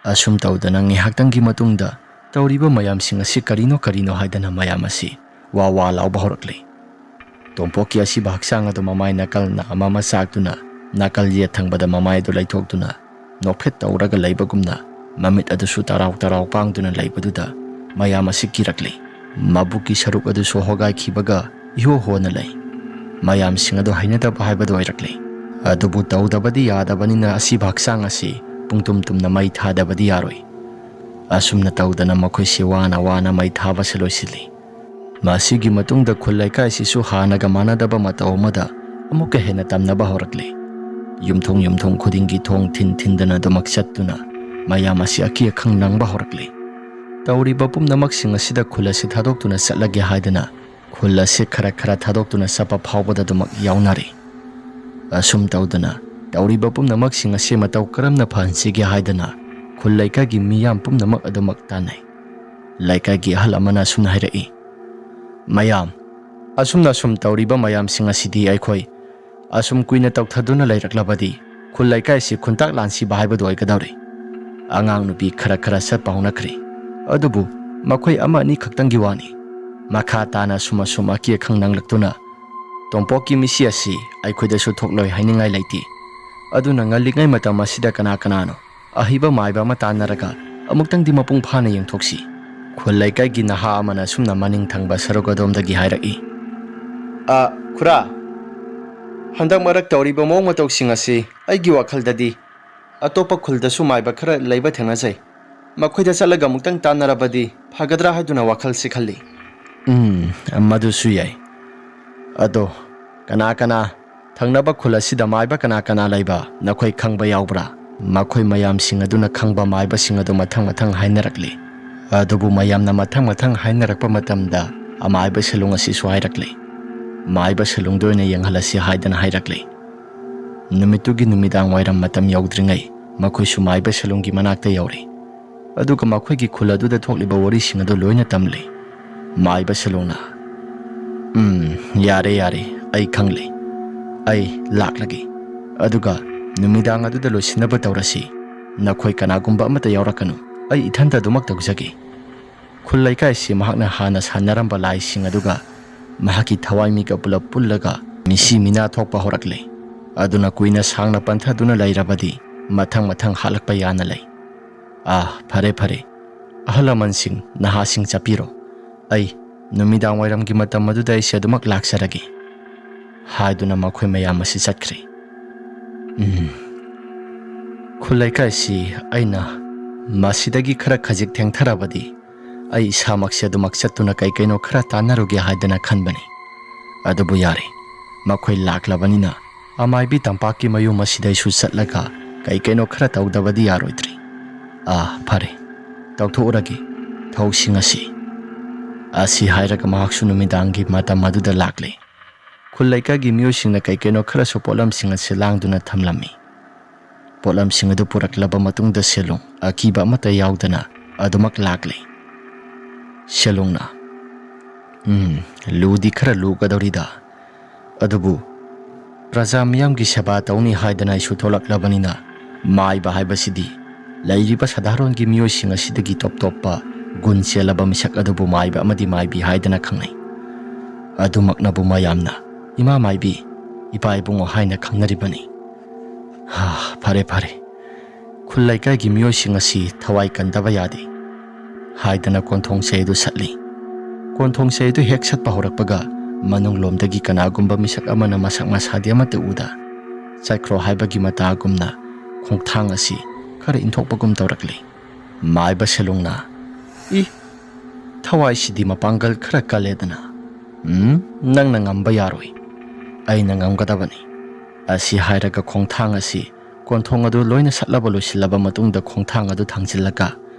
ꯑꯁꯨꯝ ꯇꯧꯗꯅ ꯉꯥꯏꯍꯥꯛꯇꯪꯒꯤ ꯃꯇꯨꯡꯗ ꯇꯧꯔꯤꯕ ꯃꯌꯥꯝꯁꯤꯡ ꯑꯁꯤ ꯀꯔꯤꯅꯣ ꯀꯔꯤꯅꯣ ꯍꯥꯏꯗꯅ ꯃꯌꯥꯝ ꯑꯁꯤ ꯋꯥ ꯋꯥ ꯂꯥꯎꯕ ꯍꯧꯔꯛꯂꯦ꯫ ꯇꯣꯝꯄꯣꯛꯀꯤ ꯑꯁꯤꯕ ꯍꯛꯆꯥꯡ ꯑꯗꯨ ꯃꯃꯥꯏ ꯅꯥꯀꯜꯅ ꯑꯃ ꯑꯃ ꯆꯥꯛꯇꯨꯅ ꯅꯥꯀꯜ ꯌꯦꯠ ꯊꯪꯕꯗ ꯃꯃꯥꯏ ꯑꯗꯨ ꯂꯩꯊꯣꯛꯇꯨꯅ ꯅꯣꯛꯐꯦꯠ ꯇꯧꯔꯒ ꯂꯩꯕꯒꯨꯝꯅ ꯃꯃꯤꯠ ꯑꯗꯨꯁꯨ ꯇꯔꯥꯎ ꯇꯔꯥꯎ ꯄꯥꯡꯗꯨꯅ ꯂꯩꯕꯗꯨꯗ ꯃꯌꯥꯝ ꯑꯁꯤ ꯀꯤꯔꯛꯂꯦ꯫ ꯃꯕꯨꯛꯀꯤ ꯁꯔꯨꯛ ꯑꯗꯨꯁꯨ ꯍꯣꯒꯥꯏꯈꯤꯕꯒ ꯏꯍꯣ ꯍꯣꯅ ꯂꯩ꯫ ꯃꯌꯥꯝꯁꯤꯡ ꯑꯗꯨ ꯍꯩꯅꯗꯕ ꯍꯥꯏꯕꯗꯨ ꯑꯣꯏꯔꯛꯂꯦ꯫ ꯑꯗꯨꯕꯨ ꯇꯧꯗꯕꯗꯤ ꯌꯥꯗꯕꯅꯤꯅ ꯑꯁꯤꯕ ꯍꯛꯆꯥꯡ ꯑꯁꯤ ꯄꯨꯡꯇꯨꯝ ꯇꯨꯝꯅ ꯃꯩ ꯊꯥꯗꯕꯗꯤ ꯌꯥꯔꯣꯏ꯫ ꯑꯁꯨꯝꯅ ꯇꯧꯗꯅ ꯃꯈꯣꯏꯁꯤ ꯋꯥꯅ ꯋꯥꯅ ꯃꯩ ꯊꯥꯕꯁꯤ ꯂꯣꯏꯁꯤꯜꯂꯤ꯫ ꯃꯁꯤꯒꯤ ꯃꯇꯨꯡꯗ ꯈꯨꯜ ꯂꯩꯀꯥꯏꯁꯤꯁꯨ ꯍꯥꯟꯅꯒ ꯃꯥꯟꯅꯗꯕ ꯃꯇꯧ ꯑꯃꯗ ꯑꯃꯨꯛꯀ ꯍꯦꯟꯅ ꯇꯝꯅꯕ ꯍꯧꯔꯛꯂꯦ꯫ ꯌꯨꯝꯊꯣꯡ ꯌꯨꯝꯊꯣꯡ ꯈꯨꯗꯤꯡꯒꯤ ꯊꯣꯡ ꯊꯤꯟ ꯊꯤꯟꯗꯅ ꯑꯗꯨꯃꯛ ꯆꯠꯇꯨꯅ ꯃꯌꯥꯝ ꯑꯁꯤ ꯑꯀꯤ ꯑꯈꯪ ꯅꯪꯕ ꯍꯧꯔꯛꯂꯦ꯫ ꯇꯧꯔꯤꯕ ꯄꯨꯝꯅꯃꯛꯁꯤꯡ ꯑꯁꯤꯗ ꯈꯨꯜ ꯑꯁꯤ ꯊꯥꯗꯣꯛꯇꯨꯅ ꯆꯠꯂꯒꯦ ꯍꯥꯏꯗꯅ ꯈꯨꯜ ꯑꯁꯤ ꯈꯔ ꯈꯔ ꯊꯥꯗꯣꯛꯇꯨꯅ ꯆꯠꯄ ꯐꯥꯎꯕꯗ ꯑꯗꯨꯃꯛ ꯌꯥꯎꯅꯔꯦ꯫ ꯑꯁꯨꯝ ꯇꯧꯗꯅ ꯇꯧꯔꯤꯕ ꯄꯨꯝꯅꯃꯛꯁꯤꯡ ꯑꯁꯤ ꯃꯇꯧ ꯀꯔꯝꯅ ꯐꯍꯟꯁꯤꯒꯦ ꯍꯥꯏꯗꯅ ꯈꯨꯜ ꯂꯩꯀꯥꯏꯒꯤ ꯃꯤꯌꯥꯝ ꯄꯨꯝꯅꯃꯛ ꯑꯗꯨꯃꯛ ꯇꯥꯟꯅꯩ꯫ ꯂꯩꯀꯥꯏꯒꯤ ꯑꯍꯜ ꯑꯃꯅ ꯑꯁꯨꯝꯅ ꯍꯥꯏꯔꯛꯏ, "ꯃꯌꯥꯝ, ꯑꯁꯨꯝꯅ ꯁꯨꯝ ꯇꯧꯔꯤꯕ ꯃꯌꯥꯝꯁꯤꯡ ꯑꯁꯤꯗꯤ ꯑꯩꯈꯣꯏ ꯑꯁꯨꯝ ꯀꯨꯏꯅ ꯇꯧꯊꯗꯨꯅ ꯂꯩꯔꯛꯂꯕꯗꯤ ꯈꯨꯜ ꯂꯩꯀꯥꯏꯁꯤ ꯈꯨꯟꯇꯥꯛ ꯂꯥꯟꯁꯤꯕ ꯍꯥꯏꯕꯗꯨ ꯑꯣꯏꯒꯗꯧꯔꯤ꯫ ꯑꯉꯥꯡ ꯅꯨꯄꯤ ꯈꯔ ꯈꯔ ꯆꯠꯄ ꯍꯧꯅꯈ꯭ꯔꯦ꯫ ꯑꯗꯨꯕꯨ ꯃꯈꯣꯏ ꯑꯃ ꯑꯅꯤ ꯈꯛꯇꯪꯒꯤ ꯋꯥꯅꯤ꯫ ꯃꯈꯥ ꯇꯥꯅ ꯑꯁꯨꯝ ꯑꯁꯨꯝ ꯑꯀꯤ ꯑꯈꯪ ꯅꯪꯂꯛꯇꯨꯅ ꯇꯣꯝꯄꯣꯛꯀꯤ ꯃꯤꯁꯤ ꯑꯁꯤ ꯑꯩꯈꯣꯏꯗꯁꯨ ꯊꯣꯛꯂꯣꯏ ꯍꯥꯏꯅꯤꯡꯉꯥꯏ ꯂꯩꯇꯦ꯫ ꯑꯗꯨꯅ ꯉꯜꯂꯤꯉꯩ ꯃꯇꯝ ꯑꯁꯤꯗ ꯀꯅꯥ ꯀꯅꯥꯅꯣ ꯑꯍꯩꯕ ꯃꯥꯏꯕ ꯑꯃ ꯇꯥꯟꯅꯔꯒ ꯑꯃꯨꯛꯇꯪꯗꯤ ꯃꯄꯨꯡ ꯐꯥꯅ ꯌꯦꯡꯊꯣꯛꯁꯤ꯫" ꯈꯨꯜ ꯂꯩꯀꯥꯏꯒꯤ ꯅꯍꯥ ꯑꯃꯅ ꯑꯁꯨꯝꯅ ꯃꯅꯤꯡ ꯊꯪꯕ ꯁꯔꯨꯛ ꯑꯗꯣꯝꯗꯒꯤ ꯍꯥꯏꯔꯛꯏ, "ꯑ, ꯈꯨꯔꯥ, ꯍꯟꯗꯛ ꯃꯔꯛ ꯇꯧꯔꯤꯕ ꯃꯑꯣꯡ ꯃꯇꯧꯁꯤꯡ ꯑꯁꯤ ꯑꯩꯒꯤ ꯋꯥꯈꯜꯗꯗꯤ ꯑꯇꯣꯞꯄ ꯈꯨꯜꯗꯁꯨ ꯃꯥꯏꯕ ꯈꯔ ꯂꯩꯕ ꯊꯦꯡꯅꯖꯩ꯫ ꯃꯈꯣꯏꯗ ꯆꯠꯂꯒ ꯑꯃꯨꯛꯇꯪ ꯇꯥꯟꯅꯔꯕꯗꯤ ꯐꯒꯗ꯭ꯔꯥ ꯍꯥꯏꯗꯨꯅ ꯋꯥꯈꯜꯁꯤ ꯈꯜꯂꯤ꯫" "ꯎꯝ, ꯃꯗꯨꯁꯨ ꯌꯥꯏ꯫ ꯑꯗꯣ ꯀꯅꯥ ꯀꯅꯥ ꯊꯪꯅꯕ ꯈꯨꯜ ꯑꯁꯤꯗ ꯃꯥꯏꯕ ꯀꯅꯥ ꯀꯅꯥ ꯂꯩꯕ ꯅꯈꯣꯏ ꯈꯪꯕ ꯌꯥꯎꯕ꯭ꯔꯥ?" ꯃꯈꯣꯏ ꯃꯌꯥꯝꯁꯤꯡ ꯑꯗꯨꯅ ꯈꯪꯕ ꯃꯥꯏꯕꯁꯤꯡ ꯑꯗꯨ ꯃꯊꯪ ꯃꯊꯪ ꯍꯥꯏꯅꯔꯛꯂꯤ꯫ ꯑꯗꯨꯕꯨ ꯃꯌꯥꯝꯅ ꯃꯊꯪ ꯃꯊꯪ ꯍꯥꯏꯅꯔꯛꯄ ꯃꯇꯝꯗ ꯑꯃꯥꯏꯕ ꯁꯦꯂꯨꯡ ꯑꯁꯤꯁꯨ ꯍꯥꯏꯔꯛꯂꯤ꯫ ꯃꯥꯏꯕ ꯁꯦꯂꯨꯡꯗ ꯑꯣꯏꯅ ꯌꯦꯡꯍꯜꯂꯁꯤ ꯍꯥꯏꯗꯅ ꯍꯥꯏꯔꯛꯂꯤ꯫ ꯅꯨꯃꯤꯠꯇꯨꯒꯤ ꯅꯨꯃꯤꯗꯥꯡ ꯋꯥꯏꯔꯝ ꯃꯇꯝ ꯌꯧꯗ꯭ꯔꯤꯉꯩ ꯃꯈꯣꯏꯁꯨ ꯃꯥꯏꯕ ꯁꯦꯂꯨꯡꯒꯤ ꯃꯅꯥꯛꯇ ꯌꯧꯔꯦ꯫ ꯑꯗꯨꯒ ꯃꯈꯣꯏꯒꯤ ꯈꯨꯜ ꯑꯗꯨꯗ ꯊꯣꯛꯂꯤꯕ ꯋꯥꯔꯤꯁꯤꯡ ꯑꯗꯨ ꯂꯣꯏꯅ ꯇꯝꯂꯦ꯫ ꯃꯥꯏꯕ ꯁꯦꯂꯨꯡꯅ, "ꯎꯝ, ꯌꯥꯔꯦ, ꯌꯥꯔꯦ, ꯑꯩ ꯈꯪꯂꯦ꯫ ꯑꯩ ꯂꯥꯛꯂꯒꯦ꯫ ꯑꯗꯨꯒ ꯅꯨꯃꯤꯗꯥꯡ ꯑꯗꯨꯗ ꯂꯣꯏꯁꯤꯟꯅꯕ ꯇꯧꯔꯁꯤ꯫ ꯅꯈꯣꯏ ꯀꯅꯥꯒꯨꯝꯕ ꯑꯃꯠꯇ ꯌꯥꯎꯔꯛꯀꯅꯨ꯫ ꯑꯩ ꯏꯊꯟꯇ ꯑꯗꯨꯃꯛ ꯇꯧꯖꯒꯦ꯫" ꯈꯨꯜ ꯂꯩꯀꯥꯏꯁꯤ ꯃꯍꯥꯛꯅ ꯍꯥꯟꯅ ꯁꯥꯟꯅꯔꯝꯕ ꯂꯥꯏꯁꯤꯡ ꯑꯗꯨꯒ ꯃꯍꯥꯛꯀꯤ ꯊꯋꯥꯏ ꯃꯤꯒ ꯄꯨꯂꯞ ꯄꯨꯜꯂꯒ ꯃꯤꯁꯤ ꯃꯤꯅꯥ ꯊꯣꯛꯄ ꯍꯧꯔꯛꯂꯦ꯫ ꯑꯗꯨꯅ ꯀꯨꯏꯅ ꯁꯥꯡꯅ ꯄꯟꯊꯗꯨꯅ ꯂꯩꯔꯕꯗꯤ ꯃꯊꯪ ꯃꯊꯪ ꯍꯥꯠꯂꯛꯄ ꯌꯥꯅ ꯂꯩ꯫ "ꯑꯥ, ꯐꯔꯦ, ꯐꯔꯦ꯫ ꯑꯍꯜ ꯂꯃꯟꯁꯤꯡ, ꯅꯍꯥꯁꯤꯡ ꯆꯠꯄꯤꯔꯣ꯫ ꯑꯩ ꯅꯨꯃꯤꯗꯥꯡ ꯋꯥꯏꯔꯝꯒꯤ ꯃꯇꯝ ꯑꯗꯨꯗ ꯑꯩꯁꯦ ꯑꯗꯨꯃꯛ ꯂꯥꯛꯆꯔꯒꯦ," ꯍꯥꯏꯗꯨꯅ ꯃꯈꯣꯏ ꯃꯌꯥꯝ ꯑꯁꯤ ꯆꯠꯈ꯭ꯔꯦ꯫ ꯎꯝ꯫ ꯈꯨꯜ ꯂꯩꯀꯥꯏꯁꯤ ꯑꯩꯅ ꯃꯁꯤꯗꯒꯤ ꯈꯔ ꯈꯖꯤꯛ ꯊꯦꯡꯊꯔꯕꯗꯤ ꯑꯩ ꯏꯁꯥꯃꯛꯁꯦ ꯑꯗꯨꯃꯛ ꯆꯠꯇꯨꯅ ꯀꯩ ꯀꯩꯅꯣ ꯈꯔ ꯇꯥꯟꯅꯔꯨꯒꯦ ꯍꯥꯏꯗꯅ ꯈꯟꯕꯅꯤ꯫ ꯑꯗꯨꯕꯨ ꯌꯥꯔꯦ, ꯃꯈꯣꯏ ꯂꯥꯛꯂꯕꯅꯤꯅ ꯑꯃꯥꯏꯕꯤ ꯇꯝꯄꯥꯛꯀꯤ ꯃꯌꯨꯝ ꯑꯁꯤꯗꯩꯁꯨ ꯆꯠꯂꯒ ꯀꯩ ꯀꯩꯅꯣ ꯈꯔ ꯇꯧꯗꯕꯗꯤ ꯌꯥꯔꯣꯏꯗ꯭ꯔꯤ꯫ ꯑꯥ, ꯐꯔꯦ, ꯇꯧꯊꯣꯛꯎꯔꯒꯦ ꯊꯧꯁꯤꯡ ꯑꯁꯤ꯫ ꯑꯁꯤ ꯍꯥꯏꯔꯒ ꯃꯍꯥꯛꯁꯨ ꯅꯨꯃꯤꯗꯥꯡꯒꯤ ꯃꯇꯝ ꯑꯗꯨꯗ ꯂꯥꯛꯂꯦ꯫ ꯈꯨꯜ ꯂꯩꯀꯥꯏꯒꯤ ꯃꯤꯑꯣꯏꯁꯤꯡꯅ ꯀꯩ ꯀꯩꯅꯣ ꯈꯔꯁꯨ ꯄꯣꯠꯂꯝꯁꯤꯡ ꯑꯁꯤ ꯂꯥꯡꯗꯨꯅ ꯊꯝꯂꯝꯃꯤ꯫ ꯄꯣꯠꯂꯝꯁꯤꯡ ꯑꯗꯨ ꯄꯨꯔꯛꯂꯕ ꯃꯇꯨꯡꯗ ꯁꯦꯂꯨꯡ ꯑꯀꯤꯕ ꯑꯃꯠꯇ ꯌꯥꯎꯗꯅ ꯑꯗꯨꯃꯛ ꯂꯥꯛꯂꯦ꯫ ꯁꯦꯂꯨꯡꯅ, "ꯎꯝ, ꯂꯨꯗꯤ ꯈꯔ ꯂꯨꯒꯗꯧꯔꯤꯗ꯫ ꯑꯗꯨꯕꯨ ꯄ꯭ꯔꯖꯥ ꯃꯤꯌꯥꯝꯒꯤ ꯁꯦꯕꯥ ꯇꯧꯅꯤ ꯍꯥꯏꯗꯅ ꯑꯩꯁꯨ ꯊꯣꯛꯂꯛꯂꯕꯅꯤꯅ, ꯃꯥꯏꯕ ꯍꯥꯏꯕꯁꯤꯗꯤ ꯂꯩꯔꯤꯕ ꯁꯥꯙꯥꯔꯣꯟꯒꯤ ꯃꯤꯑꯣꯏꯁꯤꯡ ꯑꯁꯤꯗꯒꯤ ꯇꯣꯞ ꯇꯣꯞꯄ ꯒꯨꯟ ꯆꯦꯜꯂꯕ ꯃꯤꯁꯛ ꯑꯗꯨꯕꯨ ꯃꯥꯏꯕ ꯑꯃꯗꯤ ꯃꯥꯏꯕꯤ ꯍꯥꯏꯗꯅ ꯈꯪꯅꯩ꯫ ꯑꯗꯨꯃꯛꯅꯕꯨ ꯃꯌꯥꯝꯅ ꯏꯃꯥ ꯃꯥꯏꯕꯤ, ꯏꯄꯥ ꯏꯕꯨꯡꯉꯣ ꯍꯥꯏꯅ ꯈꯪꯅꯔꯤꯕꯅꯤ꯫ ꯍꯥ, ꯐꯔꯦ, ꯐꯔꯦ꯫ ꯈꯨꯜ ꯂꯩꯀꯥꯏꯒꯤ ꯃꯤꯑꯣꯏꯁꯤꯡ ꯑꯁꯤ ꯊꯋꯥꯏ ꯀꯟꯗꯕ ꯌꯥꯗꯦ," ꯍꯥꯏꯗꯅ ꯀꯣꯟꯊꯣꯡ ꯆꯩ ꯑꯗꯨ ꯁꯠꯂꯤ꯫ ꯀꯣꯟꯊꯣꯡ ꯆꯩ ꯑꯗꯨ ꯍꯦꯛ ꯁꯠꯄ ꯍꯧꯔꯛꯄꯒ ꯃꯅꯨꯡꯂꯣꯝꯗꯒꯤ ꯀꯅꯥꯒꯨꯝꯕ ꯃꯤꯁꯛ ꯑꯃꯅ ꯃꯁꯛ ꯃꯁꯥꯗꯤ ꯑꯃꯠꯇ ꯎꯗ ꯆꯠꯈ꯭ꯔꯣ ꯍꯥꯏꯕꯒꯤ ꯃꯇꯥꯒꯨꯝꯅ ꯈꯣꯡꯊꯥꯡ ꯑꯁꯤ ꯈꯔ ꯏꯟꯊꯣꯛꯄꯒꯨꯝ ꯇꯧꯔꯛꯂꯤ꯫ ꯃꯥꯏꯕ ꯁꯦꯂꯨꯡꯅ, "ꯏ, ꯊꯋꯥꯏꯁꯤꯗꯤ ꯃꯄꯥꯡꯒꯜ ꯈꯔ ꯀꯜꯂꯦꯗꯅ꯫ ꯎꯝ, ꯅꯪꯅ ꯉꯝꯕ ꯌꯥꯔꯣꯏ꯫ ꯑꯩꯅ ꯉꯝꯒꯗꯕꯅꯤ꯫" ꯑꯁꯤ ꯍꯥꯏꯔꯒ ꯈꯣꯡꯊꯥꯡ ꯑꯁꯤ ꯀꯣꯟꯊꯣꯡ ꯑꯗꯨ ꯂꯣꯏꯅ ꯁꯠꯂꯕ ꯂꯣꯏꯁꯤꯜꯂꯕ ꯃꯇꯨꯡꯗ ꯈꯣꯡꯊꯥꯡ ꯑꯗꯨ ꯊꯥꯡꯖꯤꯜꯂꯒ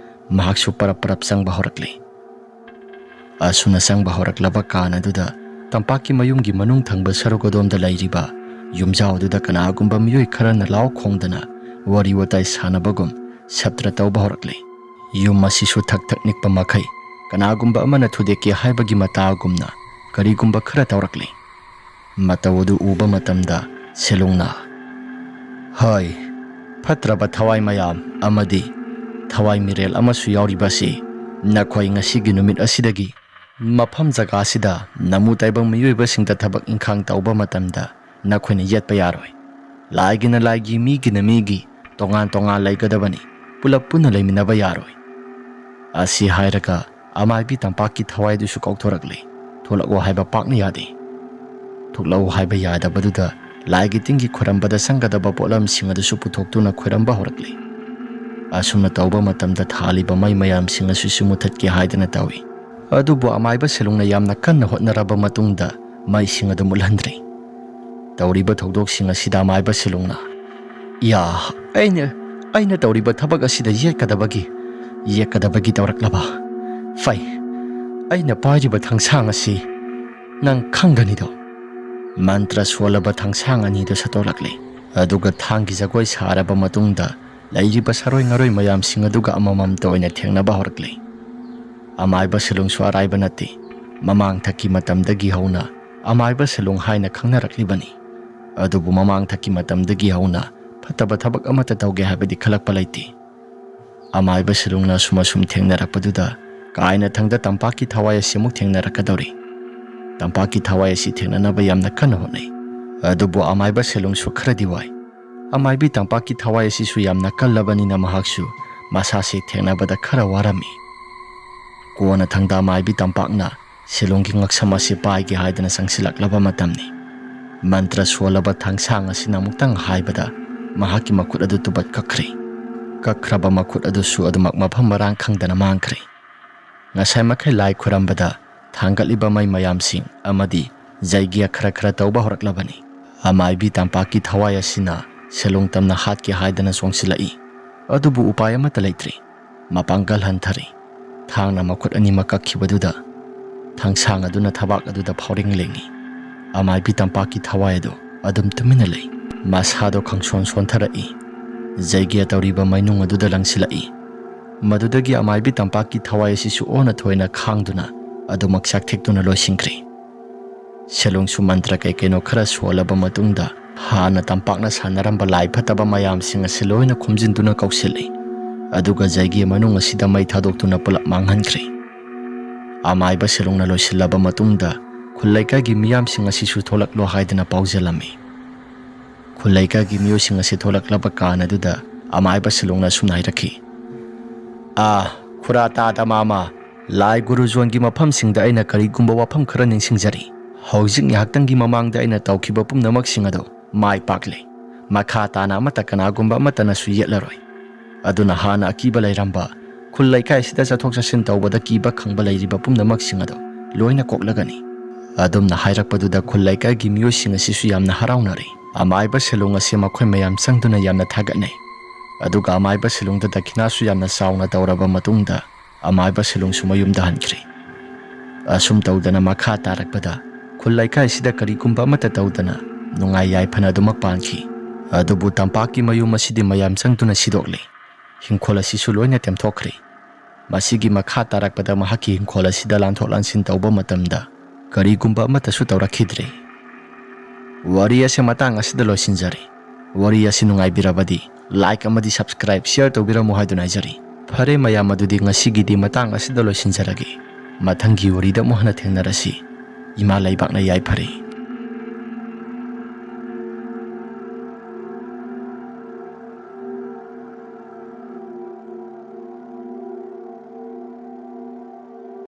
ꯃꯍꯥꯛꯁꯨ ꯄꯔꯞ ꯄꯔꯞ ꯆꯪꯕ ꯍꯧꯔꯛꯂꯤ꯫ ꯑꯁꯨꯝꯅ ꯆꯪꯕ ꯍꯧꯔꯛꯂꯕ ꯀꯥꯟ ꯑꯗꯨꯗ ꯇꯝꯄꯥꯛꯀꯤ ꯃꯌꯨꯝꯒꯤ ꯃꯅꯨꯡ ꯊꯪꯕ ꯁꯔꯨꯛ ꯑꯗꯣꯝꯗ ꯂꯩꯔꯤꯕ ꯌꯨꯝꯖꯥꯎ ꯑꯗꯨꯗ ꯀꯅꯥꯒꯨꯝꯕ ꯃꯤꯑꯣꯏ ꯈꯔꯅ ꯂꯥꯎ ꯈꯣꯡꯗꯅ ꯋꯥꯔꯤ ꯋꯥꯇꯥꯏ ꯁꯥꯟꯅꯕꯒꯨꯝ ꯁꯞꯇ꯭ꯔ ꯇꯧꯕ ꯍꯧꯔꯛꯂꯦ꯫ ꯌꯨꯝ ꯑꯁꯤꯁꯨ ꯊꯛ ꯊꯛ ꯅꯤꯛꯄ ꯃꯈꯩ ꯀꯅꯥꯒꯨꯝꯕ ꯑꯃꯅ ꯊꯨꯗꯦꯛꯀꯦ ꯍꯥꯏꯕꯒꯤ ꯃꯇꯥꯒꯨꯝꯅ ꯀꯔꯤꯒꯨꯝꯕ ꯈꯔ ꯇꯧꯔꯛꯂꯦ꯫ ꯃꯇꯧ ꯑꯗꯨ ꯎꯕ ꯃꯇꯝꯗ ꯁꯦꯂꯨꯡꯅ, "ꯍꯣꯏ, ꯐꯠꯇ꯭ꯔꯕ ꯊꯋꯥꯏ ꯃꯌꯥꯝ ꯑꯃꯗꯤ ꯊꯋꯥꯏ ꯃꯤꯔꯦꯜ ꯑꯃꯁꯨ ꯌꯥꯎꯔꯤꯕ ꯑꯁꯤ ꯅꯈꯣꯏ ꯉꯁꯤꯒꯤ ꯅꯨꯃꯤꯠ ꯑꯁꯤꯗꯒꯤ ꯃꯐꯝ ꯖꯒꯥ ꯑꯁꯤꯗ ꯅꯃꯨ ꯇꯥꯏꯕꯪ ꯃꯤꯑꯣꯏꯕꯁꯤꯡꯗ ꯊꯕꯛ ꯏꯪꯈꯥꯡ ꯇꯧꯕ ꯃꯇꯝꯗ ꯅꯈꯣꯏꯅ ꯌꯦꯠꯄ ꯌꯥꯔꯣꯏ꯫ ꯂꯥꯏꯒꯤꯅ ꯂꯥꯏꯒꯤ, ꯃꯤꯒꯤꯅ ꯃꯤꯒꯤ, ꯇꯣꯉꯥꯟ ꯇꯣꯉꯥꯟ ꯂꯩꯒꯗꯕꯅꯤ, ꯄꯨꯂꯞ ꯄꯨꯟꯅ ꯂꯩꯃꯤꯟꯅꯕ ꯌꯥꯔꯣꯏ"꯫ ꯑꯁꯤ ꯍꯥꯏꯔꯒ ꯑꯃꯥꯏꯕꯤ ꯇꯝꯄꯥꯛꯀꯤ ꯊꯋꯥꯏꯗꯨꯁꯨ ꯀꯧꯊꯣꯔꯛꯂꯦ꯫ ꯊꯣꯛꯂꯛꯑꯣ ꯍꯥꯏꯕ ꯄꯥꯛꯅ ꯌꯥꯗꯦ꯫ ꯊꯣꯛꯂꯛꯎ ꯍꯥꯏꯕ ꯌꯥꯗꯕꯗꯨꯗ ꯂꯥꯏꯒꯤ ꯇꯤꯟꯒꯤ ꯈꯣꯏꯔꯝꯕꯗ ꯆꯪꯒꯗꯕ ꯄꯣꯠꯂꯝꯁꯤꯡ ꯑꯗꯨꯁꯨ ꯄꯨꯊꯣꯛꯇꯨꯅ ꯈꯣꯏꯔꯝꯕ ꯍꯧꯔꯛꯂꯦ꯫ ꯑꯁꯨꯝꯅ ꯇꯧꯕ ꯃꯇꯝꯗ ꯊꯥꯜꯂꯤꯕ ꯃꯩ ꯃꯌꯥꯝꯁꯤꯡ ꯑꯁꯤꯁꯨ ꯃꯨꯊꯠꯀꯦ ꯍꯥꯏꯗꯅ ꯇꯧꯏ꯫ ꯑꯗꯨꯕꯨ ꯑꯃꯥꯏꯕ ꯁꯦꯂꯨꯡꯅ ꯌꯥꯝꯅ ꯀꯟꯅ ꯍꯣꯠꯅꯔꯕ ꯃꯇꯨꯡꯗ ꯃꯩꯁꯤꯡ ꯑꯗꯨ ꯃꯨꯠꯍꯟꯗ꯭ꯔꯦ꯫ ꯇꯧꯔꯤꯕ ꯊꯧꯗꯣꯛꯁꯤꯡ ꯑꯁꯤꯗ ꯑꯃꯥꯏꯕ ꯁꯦꯂꯨꯡꯅ, "ꯌꯥ, ꯑꯩꯅ, ꯑꯩꯅ ꯇꯧꯔꯤꯕ ꯊꯕꯛ ꯑꯁꯤꯗ ꯌꯦꯠꯀꯗꯕꯒꯤ, ꯌꯦꯠꯀꯗꯕꯒꯤ ꯇꯧꯔꯛꯂꯕ? ꯐꯩ, ꯑꯩꯅ ꯄꯥꯏꯔꯤꯕ ꯊꯥꯡꯁꯥꯡ ꯑꯁꯤ ꯅꯪ ꯈꯪꯒꯅꯤꯗꯣ"꯫ ꯃꯟꯇ꯭ꯔ ꯁꯣꯜꯂꯕ ꯊꯥꯡꯁꯥꯡ ꯑꯅꯤꯗꯨ ꯁꯠꯇꯣꯛꯂꯛꯂꯦ꯫ ꯑꯗꯨꯒ ꯊꯥꯡꯒꯤ ꯖꯒꯣꯏ ꯁꯥꯔꯕ ꯃꯇꯨꯡꯗ ꯂꯩꯔꯤꯕ ꯁꯥꯔꯣꯏ ꯉꯥꯔꯣꯏ ꯃꯌꯥꯝꯁꯤꯡ ꯑꯗꯨꯒ ꯑꯃꯃꯝꯇ ꯑꯣꯏꯅ ꯊꯦꯡꯅꯕ ꯍꯧꯔꯛꯂꯦ꯫ ꯑꯃꯥꯏꯕ ꯁꯦꯂꯨꯡꯁꯨ ꯑꯔꯥꯏꯕ ꯅꯠꯇꯦ꯫ ꯃꯃꯥꯡꯊꯛꯀꯤ ꯃꯇꯝꯗꯒꯤ ꯍꯧꯅ ꯑꯃꯥꯏꯕ ꯁꯦꯂꯨꯡ ꯍꯥꯏꯅ ꯈꯪꯅꯔꯛꯂꯤꯕꯅꯤ꯫ ꯑꯗꯨꯕꯨ ꯃꯃꯥꯡꯊꯛꯀꯤ ꯃꯇꯝꯗꯒꯤ ꯍꯧꯅ ꯐꯠꯇꯕ ꯊꯕꯛ ꯑꯃꯠꯇ ꯇꯧꯒꯦ ꯍꯥꯏꯕꯗꯤ ꯈꯜꯂꯛꯄ ꯂꯩꯇꯦ꯫ ꯑꯃꯥꯏꯕ ꯁꯦꯂꯨꯡꯅ ꯑꯁꯨꯝ ꯑꯁꯨꯝ ꯊꯦꯡꯅꯔꯛꯄꯗꯨꯗ ꯀꯥꯏꯅ ꯊꯪꯗ ꯇꯝꯄꯥꯛꯀꯤ ꯊꯋꯥꯏ ꯑꯁꯤ ꯑꯃꯨꯛ ꯊꯦꯡꯅꯔꯛꯀꯗꯧꯔꯤ꯫ ꯇꯝꯄꯥꯛꯀꯤ ꯊꯋꯥꯏ ꯑꯁꯤ ꯊꯦꯡꯅꯅꯕ ꯌꯥꯝꯅ ꯀꯟꯅ ꯍꯣꯠꯅꯩ꯫ ꯑꯗꯨꯕꯨ ꯑꯃꯥꯏꯕ ꯁꯦꯂꯨꯡꯁꯨ ꯈꯔꯗꯤ ꯋꯥꯏ꯫ ꯑꯃꯥꯏꯕꯤ ꯇꯝꯄꯥꯛꯀꯤ ꯊꯋꯥꯏ ꯑꯁꯤꯁꯨ ꯌꯥꯝꯅ ꯀꯜꯂꯕꯅꯤꯅ ꯃꯍꯥꯛꯁꯨ ꯃꯁꯥꯁꯤ ꯊꯦꯡꯅꯕꯗ ꯈꯔ ꯋꯥꯔꯝꯃꯤ꯫ ꯀꯣꯟꯅ ꯊꯪꯗ ꯑꯃꯥꯏꯕꯤ ꯇꯝꯄꯥꯛꯅ ꯁꯦꯂꯨꯡꯒꯤ ꯉꯛꯁꯝ ꯑꯁꯤ ꯄꯥꯏꯒꯦ ꯍꯥꯏꯗꯅ ꯆꯪꯁꯤꯜꯂꯛꯂꯕ ꯃꯇꯝꯅꯤ꯫ ꯃꯟꯇ꯭ꯔ ꯁꯣꯜꯂꯕ ꯊꯥꯡꯁꯥꯡ ꯑꯁꯤꯅ ꯑꯃꯨꯛꯇꯪ ꯍꯥꯏꯕꯗ ꯃꯍꯥꯛꯀꯤ ꯃꯈꯨꯠ ꯑꯗꯨ ꯇꯨꯕꯠ ꯀꯛꯈ꯭ꯔꯦ꯫ ꯀꯛꯈ꯭ꯔꯕ ꯃꯈꯨꯠ ꯑꯗꯨꯁꯨ ꯑꯗꯨꯃꯛ ꯃꯐꯝ ꯃꯔꯥꯡ ꯈꯪꯗꯅ ꯃꯥꯡꯈ꯭ꯔꯦ꯫ ꯉꯁꯥꯏ ꯃꯈꯩ ꯂꯥꯏ ꯈꯨꯔꯝꯕꯗ ꯊꯥꯡꯒꯠꯂꯤꯕ ꯃꯩ ꯃꯌꯥꯝꯁꯤꯡ ꯑꯃꯗꯤ ꯖꯩꯒ꯭ꯌ ꯈꯔ ꯈꯔ ꯇꯧꯕ ꯍꯧꯔꯛꯂꯕꯅꯤ꯫ ꯑꯃꯥꯏꯕꯤ ꯇꯝꯄꯥꯛꯀꯤ ꯊꯋꯥꯏ ꯑꯁꯤꯅ ꯁꯦꯂꯨꯡ ꯇꯝꯅ ꯍꯥꯠꯀꯦ ꯍꯥꯏꯗꯅ ꯆꯣꯡꯁꯤꯜꯂꯛꯏ꯫ ꯑꯗꯨꯕꯨ ꯎꯄꯥꯏ ꯑꯃꯠꯇ ꯂꯩꯇ꯭ꯔꯦ꯫ ꯃꯄꯥꯡꯒꯜ ꯍꯟꯊꯔꯦ꯫ ꯊꯥꯡꯅ ꯃꯈꯨꯠ ꯑꯅꯤꯃꯛ ꯀꯛꯈꯤꯕꯗꯨꯗ ꯊꯥꯡꯁꯥꯡ ꯑꯗꯨꯅ ꯊꯕꯥꯛ ꯑꯗꯨꯗ ꯐꯥꯎꯔꯤꯡ ꯂꯦꯡꯉꯤ꯫ ꯑꯃꯥꯏꯕꯤ ꯇꯝꯄꯥꯛꯀꯤ ꯊꯋꯥꯏ ꯑꯗꯨ ꯑꯗꯨꯝ ꯇꯨꯃꯤꯟꯅ ꯂꯩ꯫ ꯃꯁꯥꯗꯣ ꯈꯪꯁꯣꯟ ꯁꯣꯟꯊꯔꯛꯏ꯫ ꯖꯩꯒ꯭ꯌ ꯇꯧꯔꯤꯕ ꯃꯩꯅꯨꯡ ꯑꯗꯨꯗ ꯂꯪꯁꯤꯜꯂꯛꯏ꯫ ꯃꯗꯨꯗꯒꯤ ꯑꯃꯥꯏꯕꯤ ꯇꯝꯄꯥꯛꯀꯤ ꯊꯋꯥꯏ ꯑꯁꯤꯁꯨ ꯑꯣꯟꯅ ꯊꯣꯏꯅ ꯈꯥꯡꯗꯨꯅ ꯑꯗꯨꯃꯛ ꯆꯥꯛꯊꯦꯛꯇꯨꯅ ꯂꯣꯏꯁꯤꯟꯈ꯭ꯔꯦ꯫ ꯁꯦꯂꯨꯡꯁꯨ ꯃꯟꯇ꯭ꯔ ꯀꯩ ꯀꯩꯅꯣ ꯈꯔ ꯁꯣꯜꯂꯕ ꯃꯇꯨꯡꯗ ꯍꯥꯟꯅ ꯇꯝꯄꯥꯛꯅ ꯁꯥꯟꯅꯔꯝꯕ ꯂꯥꯏ ꯐꯠꯇꯕ ꯃꯌꯥꯝꯁꯤꯡ ꯑꯁꯤ ꯂꯣꯏꯅ ꯈꯣꯝꯖꯤꯟꯗꯨꯅ ꯀꯧꯁꯤꯜꯂꯤ꯫ ꯑꯗꯨꯒ ꯖꯩꯒꯤ ꯃꯅꯨꯡ ꯑꯁꯤꯗ ꯃꯩ ꯊꯥꯗꯣꯛꯇꯨꯅ ꯄꯨꯂꯞ ꯃꯥꯡꯍꯟꯈ꯭ꯔꯦ꯫ ꯑꯃꯥꯏꯕ ꯁꯦꯂꯨꯡꯅ ꯂꯣꯏꯁꯤꯜꯂꯕ ꯃꯇꯨꯡꯗ ꯈꯨꯜ ꯂꯩꯀꯥꯏꯒꯤ ꯃꯤꯌꯥꯝꯁꯤꯡ ꯑꯁꯤꯁꯨ ꯊꯣꯛꯂꯛꯂꯣ ꯍꯥꯏꯗꯨꯅ ꯄꯥꯎꯖꯦꯜꯂꯝꯃꯤ꯫ ꯈꯨꯜ ꯂꯩꯀꯥꯏꯒꯤ ꯃꯤꯑꯣꯏꯁꯤꯡ ꯑꯁꯤ ꯊꯣꯛꯂꯛꯂꯕ ꯀꯥꯟ ꯑꯗꯨꯗ ꯑꯃꯥꯏꯕ ꯁꯦꯂꯨꯡꯅ ꯑꯁꯨꯝꯅ ꯍꯥꯏꯔꯛꯈꯤ, "ꯑꯥ, ꯈꯨꯔꯥ ꯇꯥꯗ ꯃꯥꯃ, ꯂꯥꯏ ꯒꯨꯔꯨꯖꯣꯟꯒꯤ ꯃꯐꯝꯁꯤꯡꯗ ꯑꯩꯅ ꯀꯔꯤꯒꯨꯝꯕ ꯋꯥꯐꯝ ꯈꯔ ꯅꯤꯡꯁꯤꯡꯖꯔꯤ꯫ ꯍꯧꯖꯤꯛ ꯉꯥꯏꯍꯥꯛꯇꯪꯒꯤ ꯃꯃꯥꯡꯗ ꯑꯩꯅ ꯇꯧꯈꯤꯕ ꯄꯨꯝꯅꯃꯛꯁꯤꯡ ꯑꯗꯣ ꯃꯥꯏ ꯄꯥꯛꯂꯦ꯫ ꯃꯈꯥ ꯇꯥꯅ ꯑꯃꯠꯇ ꯀꯅꯥꯒꯨꯝꯕ ꯑꯃꯠꯇꯅꯁꯨ ꯌꯦꯠꯂꯔꯣꯏ꯫ ꯑꯗꯨꯅ ꯍꯥꯟꯅ ꯑꯀꯤꯕ ꯂꯩꯔꯝꯕ, ꯈꯨꯜ ꯂꯩꯀꯥꯏꯁꯤꯗ ꯆꯠꯊꯣꯛ ꯆꯠꯁꯤꯟ ꯇꯧꯕꯗ ꯀꯤꯕ ꯈꯪꯕ ꯂꯩꯔꯤꯕ ꯄꯨꯝꯅꯃꯛꯁꯤꯡ ꯑꯗꯣ ꯂꯣꯏꯅ ꯀꯣꯛꯂꯒꯅꯤ꯫" ꯑꯗꯨꯝꯅ ꯍꯥꯏꯔꯛꯄꯗꯨꯗ ꯈꯨꯜ ꯂꯩꯀꯥꯏꯒꯤ ꯃꯤꯑꯣꯏꯁꯤꯡ ꯑꯁꯤꯁꯨ ꯌꯥꯝꯅ ꯍꯔꯥꯎꯅꯔꯦ꯫ ꯑꯃꯥꯏꯕ ꯁꯦꯂꯨꯡ ꯑꯁꯤ ꯃꯈꯣꯏ ꯃꯌꯥꯝ ꯆꯪꯗꯨꯅ ꯌꯥꯝꯅ ꯊꯥꯒꯠꯅꯩ꯫ ꯑꯗꯨꯒ ꯑꯃꯥꯏꯕ ꯁꯦꯂꯨꯡꯗ ꯗꯈꯤꯅꯥꯁꯨ ꯌꯥꯝꯅ ꯆꯥꯎꯅ ꯇꯧꯔꯕ ꯃꯇꯨꯡꯗ ꯑꯃꯥꯏꯕ ꯁꯦꯂꯨꯡꯁꯨ ꯃꯌꯨꯝꯗ ꯍꯟꯈ꯭ꯔꯦ꯫ ꯑꯁꯨꯝ ꯇꯧꯗꯅ ꯃꯈꯥ ꯇꯥꯔꯛꯄꯗ ꯈꯨꯜ ꯂꯩꯀꯥꯏꯁꯤꯗ ꯀꯔꯤꯒꯨꯝꯕ ꯑꯃꯠꯇ ꯇꯧꯗꯅ ꯅꯨꯡꯉꯥꯏ ꯌꯥꯏꯐꯅ ꯑꯗꯨꯃꯛ ꯄꯥꯟꯈꯤ꯫ ꯑꯗꯨꯕꯨ ꯇꯝꯄꯥꯛꯀꯤ ꯃꯌꯨꯝ ꯑꯁꯤꯗꯤ ꯃꯌꯥꯝ ꯆꯪꯗꯨꯅ ꯁꯤꯗꯣꯛꯂꯦ꯫ ꯍꯤꯡꯈꯣꯜ ꯑꯁꯤꯁꯨ ꯂꯣꯏꯅ ꯇꯦꯝꯊꯣꯛꯈ꯭ꯔꯦ꯫ ꯃꯁꯤꯒꯤ ꯃꯈꯥ ꯇꯥꯔꯛꯄꯗ ꯃꯍꯥꯛꯀꯤ ꯍꯤꯡꯈꯣꯜ ꯑꯁꯤꯗ ꯂꯥꯟꯊꯣꯛ ꯂꯥꯟꯁꯤꯟ ꯇꯧꯕ ꯃꯇꯝꯗ ꯀꯔꯤꯒꯨꯝꯕ ꯑꯃꯠꯇꯁꯨ ꯇꯧꯔꯛꯈꯤꯗ꯭ꯔꯦ꯫ ꯋꯥꯔꯤ ꯑꯁꯤ ꯃꯇꯥꯡ ꯑꯁꯤꯗ ꯂꯣꯏꯁꯤꯟꯖꯔꯦ꯫ ꯋꯥꯔꯤ ꯑꯁꯤ ꯅꯨꯡꯉꯥꯏꯕꯤꯔꯕꯗꯤ like ꯑꯃꯗꯤ subscribe, share ꯇꯧꯕꯤꯔꯝꯃꯨ ꯍꯥꯏꯗꯨꯅ ꯍꯥꯏꯖꯔꯤ꯫ ꯐꯔꯦ ꯃꯌꯥꯝ, ꯑꯗꯨꯗꯤ ꯉꯁꯤꯒꯤꯗꯤ ꯃꯇꯥꯡ ꯑꯁꯤꯗ ꯂꯣꯏꯁꯤꯟꯖꯔꯒꯦ꯫ ꯃꯊꯪꯒꯤ ꯋꯥꯔꯤꯗ ꯑꯃꯨꯛ ꯍꯟꯅ ꯊꯦꯡꯅꯔꯁꯤ꯫ ꯏꯃꯥ ꯂꯩꯕꯥꯛꯅ ꯌꯥꯏꯐꯔꯦ꯫